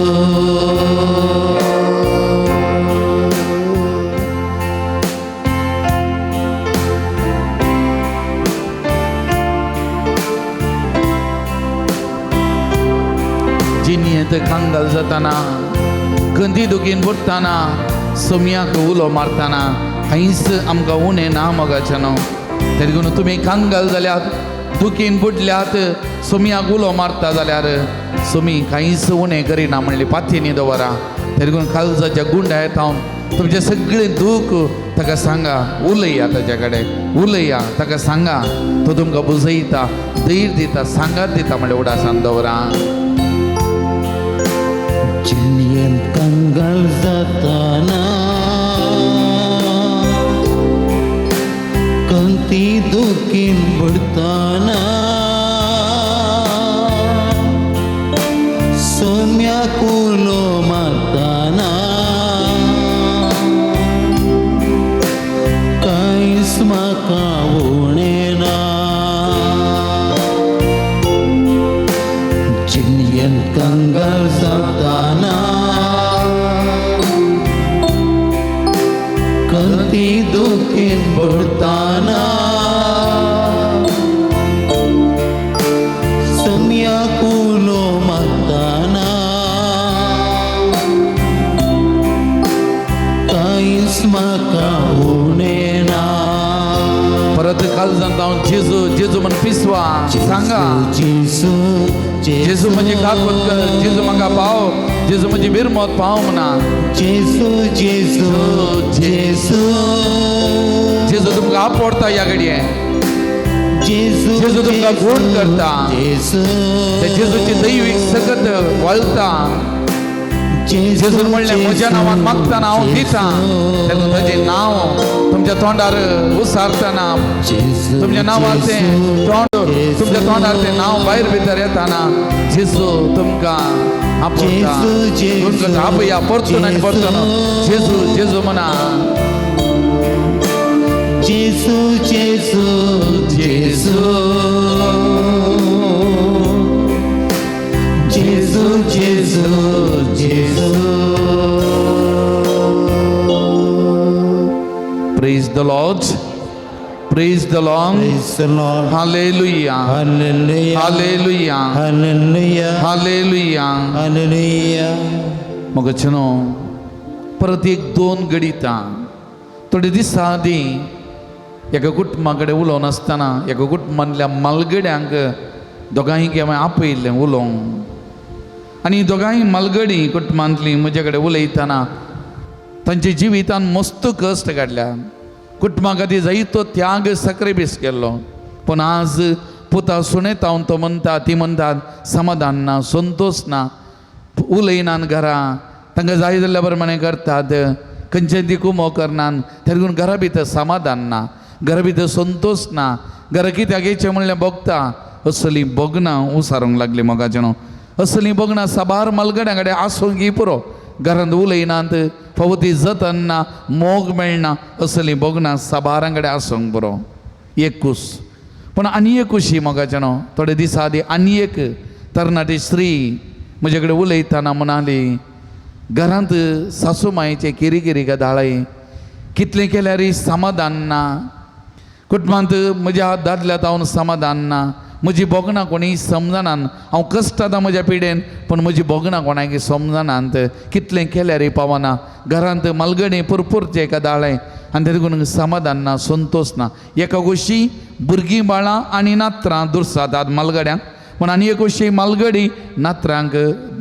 जिणेंत कांगाल जाताना, खंती दुखीन बुडटाना, सोमयाक उलो मारताना कांयच आमकां उणें ना मोगाचें न्हू. तरी करून तुमी कांगाल जाल्यात, दुखीन बुडल्यात, सोमयाक उलो मारता जाल्यार सोमी कांयच उणें करिना म्हणली पातयेनी दवरा. तरी करून काळजाच्या गुंडा येता तुमचें सगळें दूख ताका सांगा, उलया ताच्या कडेन, उलया ताका सांगा. तो तुमकां बुजयता, धैर्य दिता, सांगात दिता म्हणलें उडासान दवरा. जिणेंत कंगाल जाताना, कंती दुखीन बुडटाना, सोम्याक उलो मारताना, कांयच म्हाका उणें ना. जिणेंत कंगाल जाताना, कंती दुखीन बुडटाना, सोम्याक उलो मारताना, कांयच म्हाका उणें ना. परत कालजान जावन जेजू जेजू म्हण पिसवा सांगा. जेजू जेजू म्हणजे काकूत कर, जेजू म्हाका पाव, जेजू म्हणजे बिरमत पाव म्हणा. जेजू जेजू जेजू जेजू तुमकां आपडता ह्या घडये. जेजू जेजू तुमकां गोड करता. जेजू त्या जेजूची दैवीक सकत वळता. जेजून म्हणलें म्हज्या नांवान मागतना हांव दिता. तेन्ना ताजें नांव तुमच्या तोंडार उसारतना, तुमच्या नांवाचें तोंड, तुमच्या तोंडार तें नांव भायर भितर येताना जेजू तुमकां आपडता. जेजू, गोड करता. आपया परतून आनी परतून जेजू जेजू म्हणा. जेजू जेजू जेजू जेजू जेजू जेजू. Praise the Lord. Praise the Lord. Praise the Lord. Hallelujah. Hallelujah. Hallelujah. Hallelujah. Hallelujah. Hallelujah. मग न्हू परत एक दोन गडितां थोडे दिसां आदीं एका कुटुंबा कडेन उलोवन आसतना एका कुटुंबांतल्या मालगड्यांक दोगांय हांवें आपयल्लें उलोवंक. आनी दोगांय मालगडी कुटुंबांतलीं म्हजे कडेन उलयतना तांच्या जिवितान मस्त कश्ट काडल्या, कुटुंबा खातीर जायतो त्याग सक्रेबीस केल्लो. पूण आज पुता सुणेता तो म्हणटा, ती म्हणटात समाधान ना, संतोश ना, उलयनान घरा, तांकां जाय जाल्ल्या प्रमाणे करतात, खंयचे ती कुमो करनान, तेका घरा भितर समाधान ना, घरा भितर संतोश ना, घरा कित्याक येचें म्हणलें भोगता. असलीं भोगणां उसारूंक लागलीं मोगाचें न्हू. असलीं भोगणां साबार मालगड्यां कडेन आसूंक पुरो. घरांत उलयनात, फावो ती जतन ना, मोग मेळना, असलीं भोगणां साबारां कडेन आसूंक पुरो. एक कूस पूण आनी एक कुशी मोगाचें न्हू. थोडे दिसां आदीं आनी एक तरणाटी स्त्री म्हजे कडेन उलयतना म्हणाली, घरांत सासू मायचे किरी गदाळाय, कितलें केल्यार समाधान ना, कुटुंबांत म्हज्या दादल्या तावन समाधान ना, म्हजी भोगणां कोणी समजनान, हांव कश्ट आतां म्हज्या पिडेन पूण म्हजी भोगणां कोणाक समजनात, कितलें केल्यार पावना, घरांत मालगणी पुरपुरचें एका दाळें आनी तेका समाधान ना, संतोश ना. एका गोशी भुरगीं बाळां आनी नात्रां दुरसातात मालगड्यांक, पूण आनी एक गोशी मालगडी नात्रांक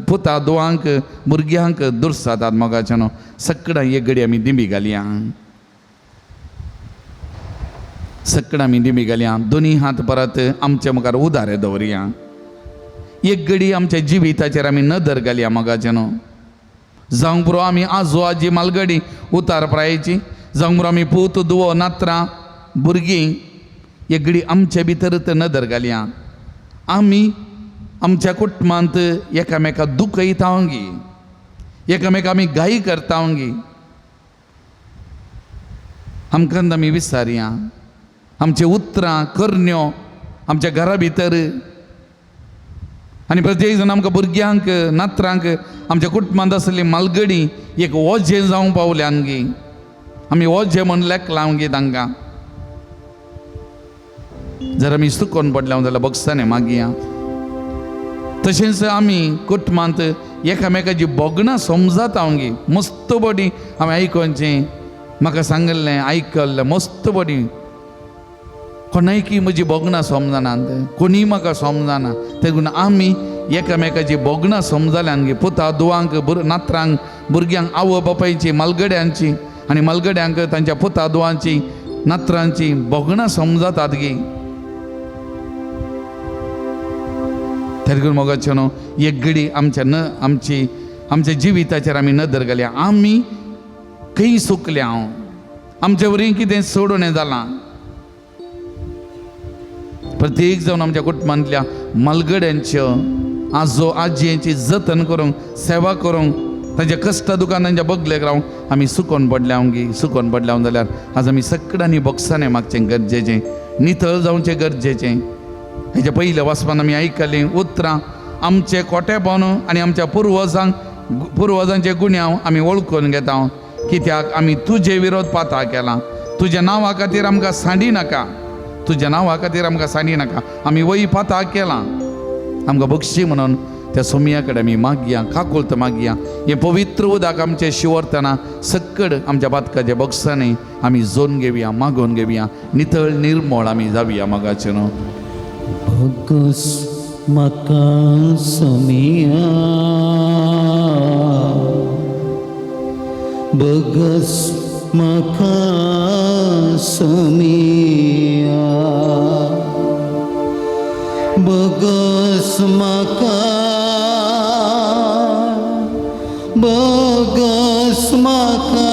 पुता दुवांक भुरग्यांक दुरसातात मोगाचें न्हू. सगळ्यां एक घडी आमी दिंबी घालया, सगळ्यां आमी दिंबी घालया, दोनी हात परत आमच्या मुखार उदारे दवरया. एक घडी आमच्या जिविताचेर आमी नदर घालया मोगाचें न्हू. जावंक पुरो आमी आजो आजी मालगडी उतार प्रायेची, जावंक पुरो आमी पूत दुवो नात्रां भुरगीं, एक घडी आमचे भितर नदर घालया. आमी आमच्या कुटुंबांत एकामेका दुखयता गी, एकामेका आमी घाई करता गी, आमकां आमी विसारया. आमचे उतरां करण्यो आमच्या घरा भितर आनी प्रत्येक जाण आमकां भुरग्यांक नात्रांक आमच्या कुटुंबांत आसली मालगडी एक ओजें जावंक पावल्यान गी, आमी ओजें म्हण लेखलां गी तांकां. जर आमी सुकोन पडल्या जाल्यार बगसाने मागया. तशेंच आमी कुटुंबांत एकामेकाची भोगणां समजाता गी, मस्त बडी हांवें आयकोचें, म्हाका सांगिल्लें आयकल्लें मस्त बडी, कोणायकी म्हजी भोगणां समजनात, कोणीय म्हाका समजना, तेगून आमी एकामेकाची भोगणां समजाल्यान गी पुता दुवांक नात्रांक भुरग्यांक आवय बापायची मालगड्यांची आनी मालगड्यांक तांच्या पुता दुवांची नात्रांची भोगणां समजातात गी. तेगून मोगाचें न्हू एक घडी आमच्या न आमची आमच्या जिविताचेर आमी नदर घालया. आमी खंय चुकल्या, आमचे वरी कितें सोडून जालां. प्रत्येक जावन आमच्या कुटुंबांतल्या मालगड्यांच्यो आजो आजयेची जतन करूंक सेवा करूंक तांच्या कश्टा दुकान तांच्या बगलेक रावंक आमी सुकोन पडल्या गी. सुकोन पडल्या जाल्यार आज आमी सगळ्यांनी बोक्सांनी मागचें गरजेचें, नितळ जावचें गरजेचें. हेच्या पयल्या वाचपान आमी आयकलीं उतरां आमचे कोटेपण आनी आमच्या पुर्वजांचे गुन्यांव आमी वळखून घेता, कित्याक आमी तुजे विरोध पाता केला, तुज्या नांवा खातीर आमकां सांडी नाका, तुज्या नांवा खातीर आमकां सांडी नाका, आमी वय पाता केला, आमकां बक्षी म्हणून. त्या सोमया कडेन आमी मागया, काकुळत मागया. हें पवित्र उदक आमचें शिंवरतना सक्कड आमच्या बातकाच्या बॉक्सांनी आमी जोन घेवया, मागोवन घेवया, नितळ निर्मळ आमी जावया मोगाचें न्हू. भगस म्हाका सोमिया, बगस म्हाका सोमिया, बगस म्हाका, बगस म्हाका,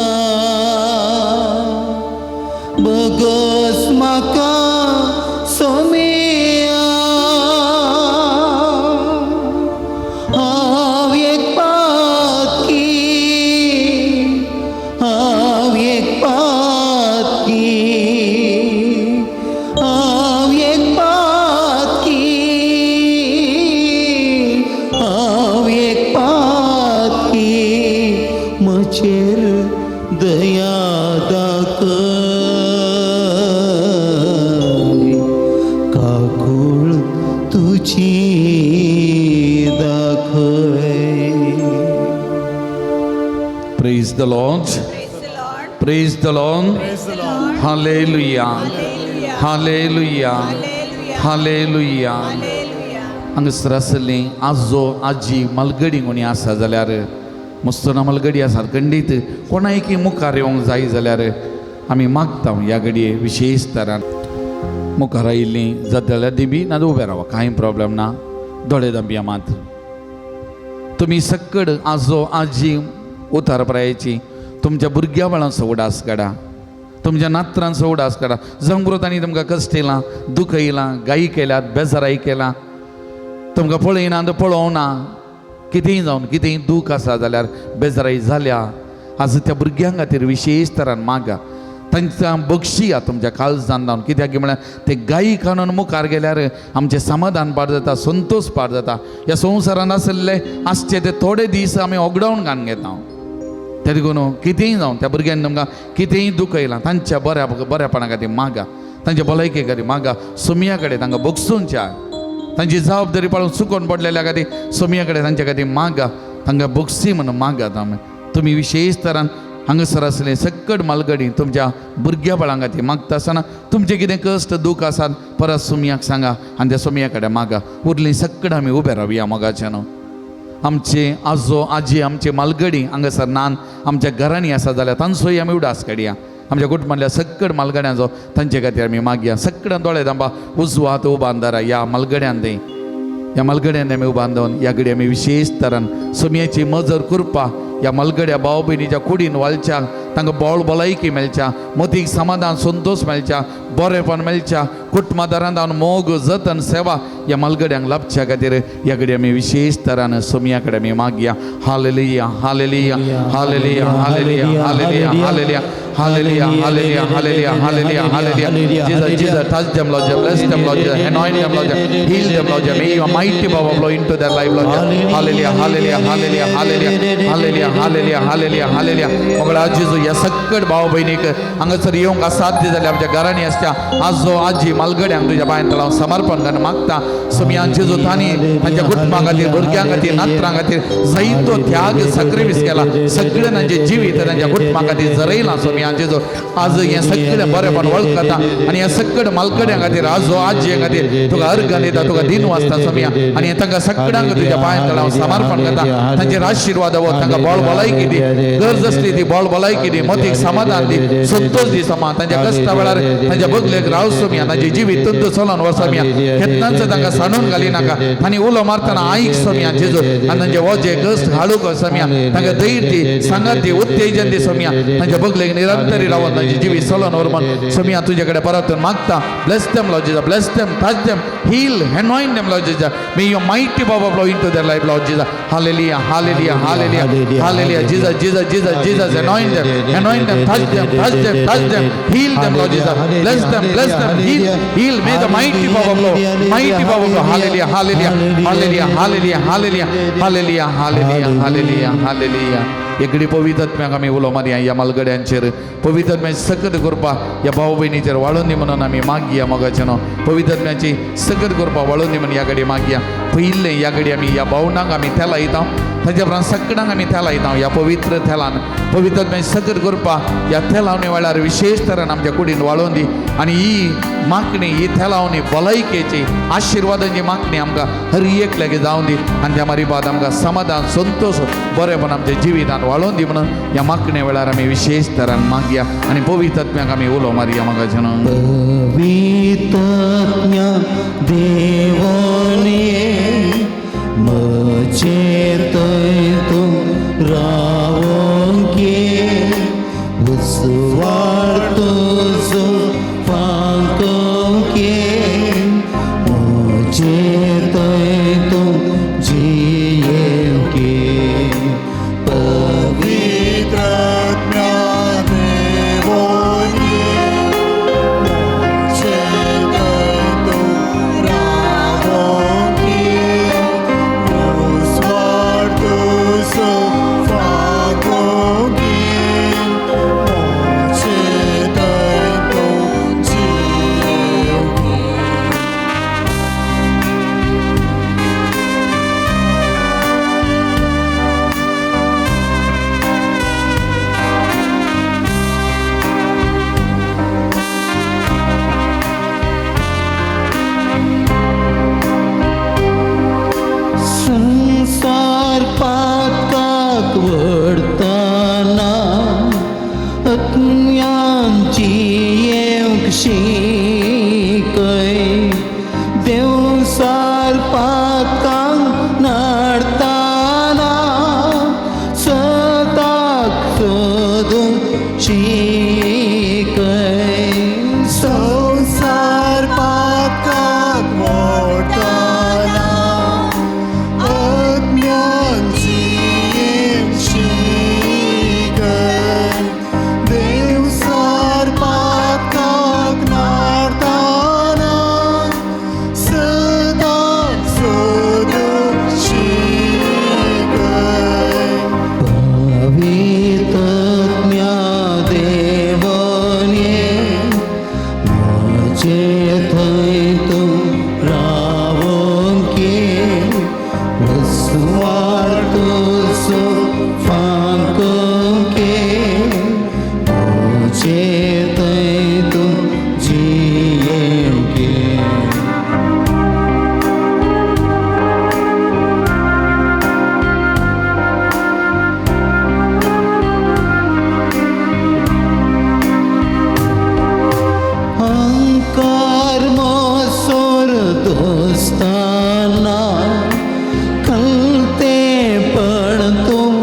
बगस म्हाका सोमिया. हांव एक पातकी, हांव एक पातकी, हांव एक पातकी, हांव एक पातकी, म्हजेर दया दाखय, काकूळ तुजी दाखय. Praise the Lord. Praise the Lord. Hallelujah. Hallelujah. Hallelujah. हांगासर आसली आजो आजी मालगडी कोणी आसा जाल्यार, मस्तना मालगडी आसा खंडीत कोणायकी मुखार येवंक जाय जाल्यार आमी मागता ह्या घडये विशेश तरान मुखार आयिल्लीं जाता जाल्यार दिबी ना उबे रावा, कांय प्रॉब्लम ना. दोळे दांबया मात. तुमी सक्कड आजो आजी उतार प्रायेची तुमच्या भुरग्या बाळांचो उडास काडा, तुमच्या नात्रांचो उडास काडा. जंगृतांनी तुमकां कश्ट येयलां, दुख येयलां, गायी केल्यात, बेजाराय केलां, तुमकां पळयना तो पळोवना, कितेंय जावन कितेंय दूख आसा जाल्यार बेजाराय जाल्या, आज त्या भुरग्यां खातीर विशेश तरान मागा, तांकां बक्षिया तुमच्या काळजान जावन. कित्याक म्हळ्यार ते गायी काडून मुखार गेल्यार आमचें समाधान पाड जाता, संतोश पाड जाता. ह्या संवसारान आशिल्ले आसचे ते थोडे दीस आमी ओगडावन घालून घेता. ते देखून कितेंय जावन त्या भुरग्यांनी तुमकां कितेंय दुख येयलां तांच्या बऱ्या बऱ्यापणा खातीर मागा, तांच्या भलायके खातीर मागा. सोमया कडेन तांकां बगसूनच्या तांची जबाबदारी पाळून चुकोन पडलेल्या खातीर सोमया कडेन तांच्या खातीर मागा, तांकां बगसी म्हणून मागात. आमी तुमी विशेश तरान हांगासर आसले सक्कड मालगडी तुमच्या भुरग्या बाळां खातीर मागता आसतना तुमचें कितें कश्ट दूख आसात परत सोमयाक सांगा आनी त्या सोमया कडेन मागा. उरलीं सक्कड आमी उबे रावया मोगाच्यान. आमचे आजो आजी आमचे मालगडी हांगासर नान आमच्या घरांनी आसा जाल्यार तांचोय आमी उडास काडया. आमच्या कुटुंबांतल्या सक्कड मालगड्यांचो तांचे खातीर आमी मागया. सक्कडान दोळे दांबा, उजवो हात उबान धरा ह्या मालगड्यान, ते ह्या मालगड्यान आमी उबान दवरून ह्या घडी आमी विशेश तरान सोमयाची मजर कृपा ह्या मालगड्या भाव भयणीच्या कुडीन वालच्या, तांकां बोळ भलायकी मेळच्या, मतीक समाधान संतोश मेळच्या, बरेपण मेळच्या, कुटुंबादारान जावन मोग जतन सेवा ह्या मालगड्यांक लाभच्या खातीर ह्या घडी आमी विशेश तरान सोमया कडेन आमी मागया. Hallelujah, hallelujah, hallelujah, hallelujah, hallelujah, hallelujah, hallelujah, hallelujah, hallelujah, hallelujah, hallelujah. Jesus, Jesus, touch them, Lord, bless them, Lord, anoint them, Lord, heal them, Lord. May your mighty power flow into their life, Lord. Hallelujah, hallelujah, hallelujah, hallelujah, hallelujah, hallelujah, hallelujah, hallelujah. मगळा जेजू ह्या सक्कड भाव भयणीक हांगासर येवंक असाध्य जालें आमच्या घरांनी आसच्या आजो आजी मालगड्यांक तुज्या पांयांत हांव समर्पण करून मागता. सोमयान जेजू तांणी तांच्या कुटुंबा खातीर, भुरग्यां खातीर, नात्रां खातीर जायतो त्याग सक्रिफीस केला, सगळें तांचें जिवीत तांच्या कुटुंबा खातीर जरयलां. सोमयान जेजू आज हें सगळें बरेपण वळखता आनी ह्या सगळ्या मालगड्यां खातीर आजो आजये खातीर तुका अर्घ दिता, तुका दिन वाचता सोमया. आनी तांकां सगळ्यांक तुज्या पांयांत हांव समर्पण करता. तांचेर आशिर्वाद हो, तांकां बळ भलायकी दी, गरज आसली ती बळ भलायकी दी, मतीक समाधान दी, संतोश दी समा. तांच्या कश्टा वेळार तांच्या बगलेक राव सोमया, तांचे जिवीत तुंत चलोन वचोमया, केन्नाच तांकां सांडून घाली नाका. आनी उलो मारतना आयक सोमया जेजू, आनी तांचे वजे कश्ट हाडूंक सोमया, तांकां धैर्य दी, सांगात दी, उत्तेजन दी सोमया. तांच्या बगलेक निरंतरी रावन तांची जिवीत चलोन व्हर म्हण सोमया तुजे कडेन परत मागता. Bless them, Lord Jesus, bless them, touch them, heal, anoint them, Lord Jesus. May your mighty power flow into their life, Lord Jesus. Hallelujah, hallelujah, hallelujah, hallelujah. Jesus, Jesus, Jesus, Jesus, anoint them, anoint them, touch them, touch them, touch them, heal them, Lord Jesus. Bless them, bless them, heal, heal. May the mighty power flow, mighty power flow. Hallelujah, hallelujah, hallelujah, hallelujah, hallelujah, hallelujah, hallelujah, hallelujah, hallelujah. एकडे पवित्र आमी उलो मारया ह्या मालगड्यांचेर पवित्र सकत कृपा ह्या भाव भयणीचेर वाळून दी म्हणून आमी मागया मोगाचे न्हू पवित्र सकत कृपा वाळून दी म्हणून ह्या घडी मागया. पयिल्लें ह्या घडी आमी ह्या भावनांक आमी थेला येता ताच्या उपरांत सगळ्यांक आमी थेला येता ह्या पवित्र थेलान पवित्र सकत कृपा ह्या थेलावणी वेळार विशेष तरेन आमच्या कुडीन वाळोवन दी आनी ही मागणी ही थेलावणी भलायकेची आशिर्वादाची मागणी आमकां हर एक लागीं जावन दी आनी त्या मारी बाद आमकां समाधान संतोश बरेपण आमच्या जिवितान वाळोवन दी म्हणून ह्या मागणे वेळार आमी विशेष तरान मागया आनी पवित्र आमी उलो मारया म्हाका पवित्रज्ञा देवोने म्हजे थंय तूं रावोंक उजवाड तुजो फांकोंक म्हजे थंय तूं जियेवंक पवित्रात्म्या देवोनी म्हजे थंय तूं रावोंकी उजवाड तुजो फांकोंकी म्हजे थंय तूं जियेवंकी. संसार पातकाक वडताना अज्ञानची येवंक शिकय देवसार पातकांक नाडताना सताक सोदूंक शिकय. संसार पातकाक मोडताना अज्ञानची शिकय देवसार पातकाक नाडताना सदाक सोदूंक शिकय. पवित्रज्ञा देवने म्हजे थंय तूं रावोंक उजवाड तुजो फांकोंक म्हजे थंय तूं जियेवंक. अहंकार मोसोर दोस्ताना कलते पण तूं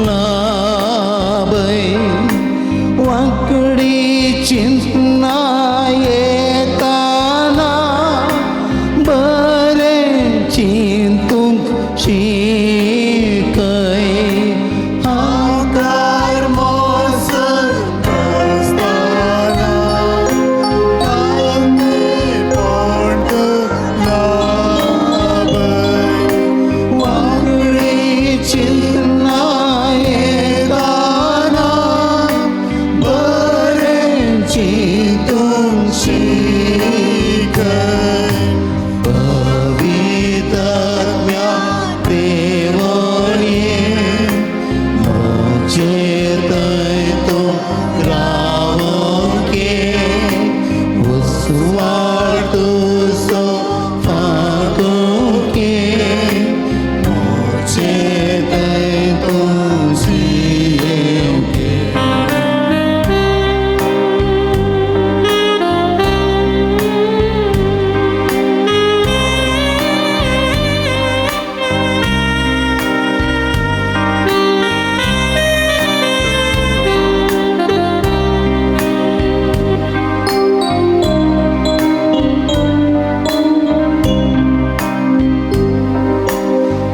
लाभय वांकडी चिंतना येताना बरें चिंतूंक शिकय. अहंकार मोसर दोस्ताना कलते पण तूं लाभय वांकडी चिंतना येताना बरें चिंतूंक शिकय. पवित्रज्ञा देवने म्हजे थंय तूं रावोंक उजवाड तुजो फांकोंक म्हजे थंय तूं जियेवंक.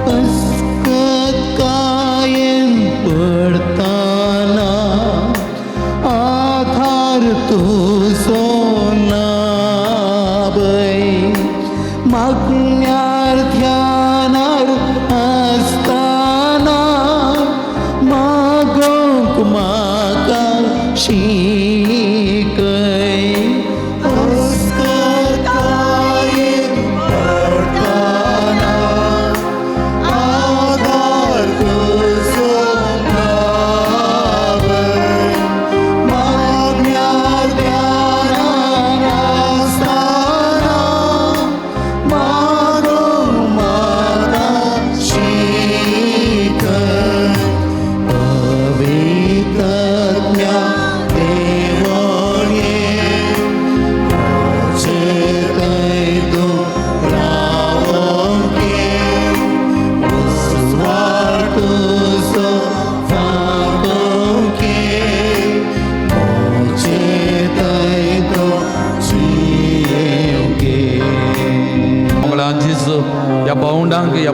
अस्कत कायन पडताना आधार तुजो लाभय मागण्यार ध्यानार आसताना मागणें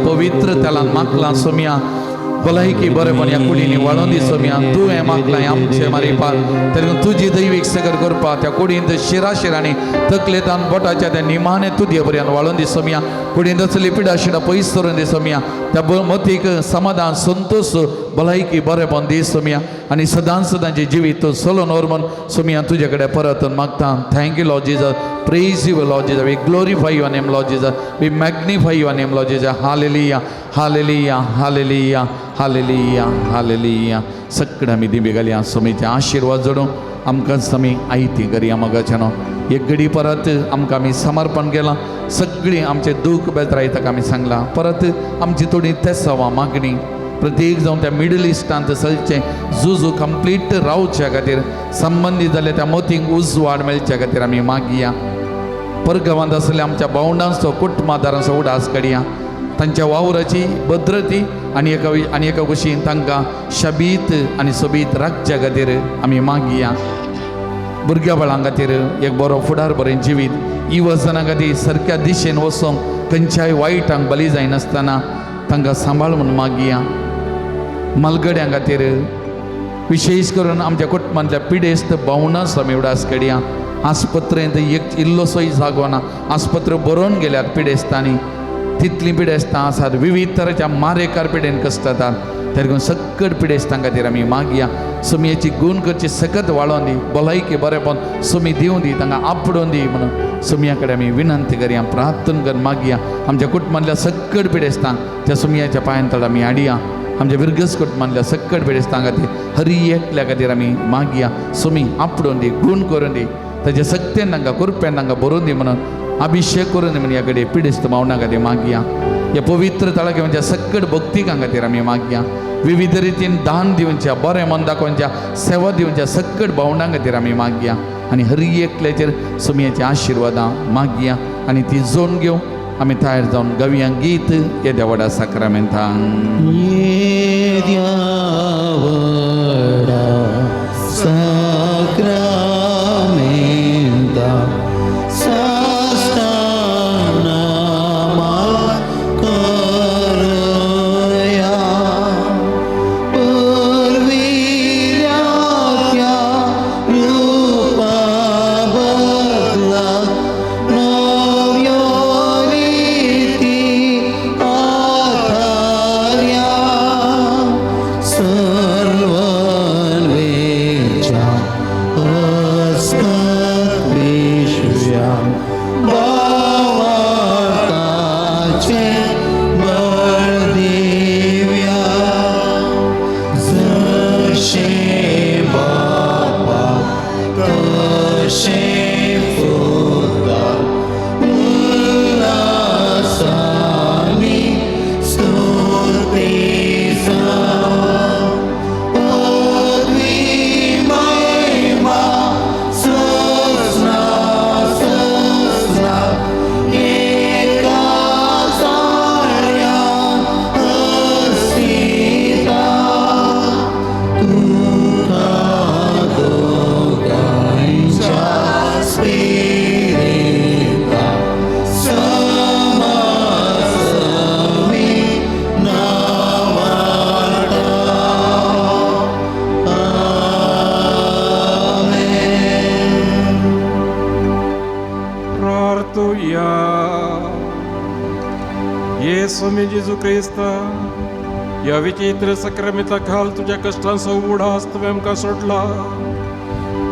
पवित्र तेलान मागलां सोमया भलायकी बरेपण ह्या कुडींनी वाडोवन दी सोमया. तूं हें मागलां आमचें मारिपार तरी तुजी दैवीक सगर करपा त्या कुडींत शिराशिरांनी तकलेतान बोटाच्या त्या निमाणे तुजे पर्यंत वाडोवन दी सोमया. कुडींत असली पिडाशिडां पयस करून दी सोमया. त्या मतीक समाधान संतोष भलायकी बरेपण दी सोमया आनी सदां सदांचें जिवीत तूं चलोवन व्हर म्हूण सोमया तुजे कडेन परत मागता. Thank you Lord Jesus, praise you Lord Jesus, we glorify your name Lord Jesus, we magnify your name Lord Jesus. Hallelujah, hallelujah, hallelujah, hallelujah, hallelujah. सगळ्या आमी दिंबी घालया सोमीचे आशिर्वाद जोडूं आमकां समी आयती करया मगाच्यानो. एक घडी परत आमकां आमी समर्पण केलां, सगळीं आमचें दूख बेजराय ताका आमी सांगलां. परत आमची थोडी तेसावां मागणी प्रत्येक जावन त्या मिडल इस्टांत चलचें जुजू कंप्लीट रावच्या खातीर संबंदीत जाल्यार त्या मोतींक उजवाड मेळच्या खातीर आमी मागया. परगांवांत आसल्या आमच्या भावंडांचो कुटुंबादारांचो उडास काडया, तांच्या वावराची भद्रती आनी एका कुशीन तांकां शबीत आनी सोबीत राखच्या खातीर आमी मागया. भुरग्या बाळां खातीर एक बरो फुडार बरें जिवीत इवजना खातीर सारक्या दिशेन वचोंक खंयच्याय वायटांक बली जायनासतना तांकां सांबाळ म्हूण मागया. मालगड्यां खातीर विशेश करून आमच्या कुटुंबांतल्या पिडेस्त भावनांचो आमी उडास काडया. आस्पत्रेंत एक इल्लोसोय जागो ना, आस्पत्र्यो बरोवन गेल्यात पिडेस्तांनी, तितलीं पिडेस्तां आसात विविध तरेच्या मारेकार पिडेन कसतात. तरी सगळ पिडेस्तां खातीर आमी मागया. सुमयेची गूण करची सकत वाडोवन दी, भलायकी बरेपण सुमी दिवं दी, तांकां आपडोवन दी म्हणून सुमया कडेन आमी विनंती करया, प्रार्थना कर मागया. आमच्या कुटुंबांतल्या सगळ पिडेस्तांक त्या सुमयाच्या पांयान तळ आमी हाडया. आमच्या विरगस कुटुंबांतल्या सगळ पिडेस्तां खातीर हरी एकल्या खातीर आमी मागया. सुमी आपडोवन दी, गूण करून दी, ताच्या सक्तेन तांकां कुरप्यान तांकां बरोवन दी म्हणून अभिशेक करून दी म्हणून ह्या कडेन पिडेस्त भावना खातीर मागया. ह्या पवित्र तळाक म्हणजे सगळ भक्तिकां खातीर आमी मागया. विविध रितीन दान दिवच्या, बरें मन दाखोवच्या, सेवा दिवच्या सगळ भावनां खातीर आमी मागया आनी हर एकल्याचेर सुमयेच्या आशिर्वादां मागया आनी ती जोड घेवन आमी तयार जावन गवया गीत येद्या व्हडा साक्रामेंतांक. येद्या व्हडा साक्रामेंता साश्टांग करया, पुर्विल्ल्या त्या रुपा बदला नव्यो रिती आधार्या, सर्वन्वेच्या अस्मत् विश्व्या भावार्थाचें बळ दिव्या, जशें बापा तशें पुता उल्हासांनी स्तुती जावं, पदवी महिमा सजना सजना एका साळ्या हस्तिता, तुका दोगांयच्या स्पिरिता समासमी नावार्ता. आमेन. प्रार्थुया. येसू मी जेजू क्रिस्ता, ह्या विचित्र सक्रामेंता खाल तुज्या कश्टांचो उडास तुवें आमकां सोडला.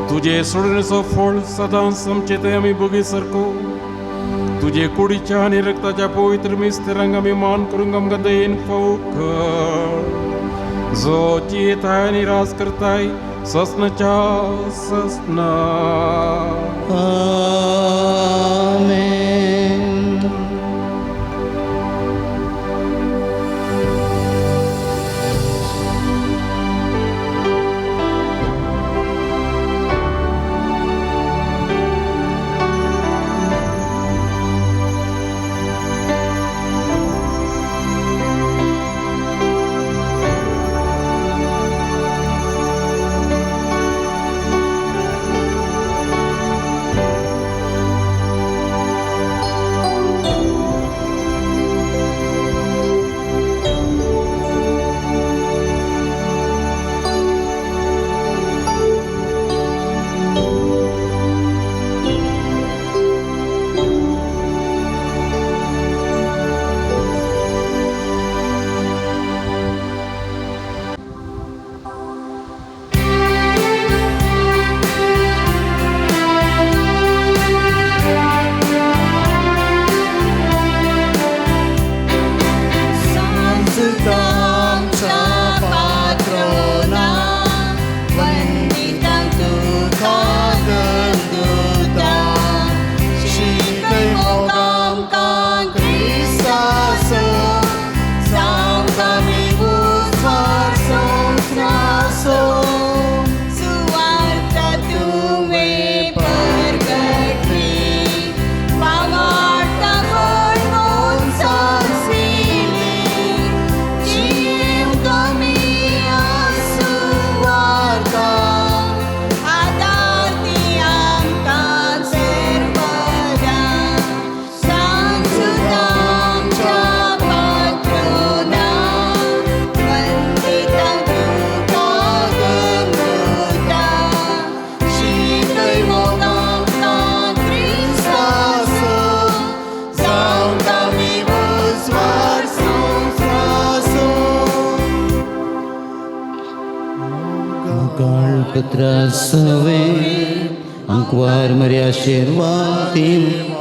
तुजे सोडणेचो फळ सदांच आमचे थंय आमी भोगी सारको तुजे कुडीच्या आनी रक्ताच्या पवित्र मिस्तेरांक आमी मान करूंक आमकां दयेन फावो कर, जो जियेताय आनी राज करताय ससनाच्या ससना. आमेन. पुत्रा सवे अंकवार मरे आशिर्वाद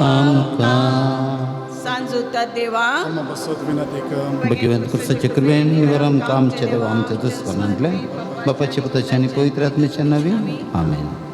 आमकां. सांजुता देवा. बसत विनंती कर. भगवंत कृष्णाच्या कृपेन निवर आमकां आमच्या देवा आमच्या दुस्मानांतल्या बापाच्या पुताच्या आनी पवित्र आत्म्याच्या नावे आमेन.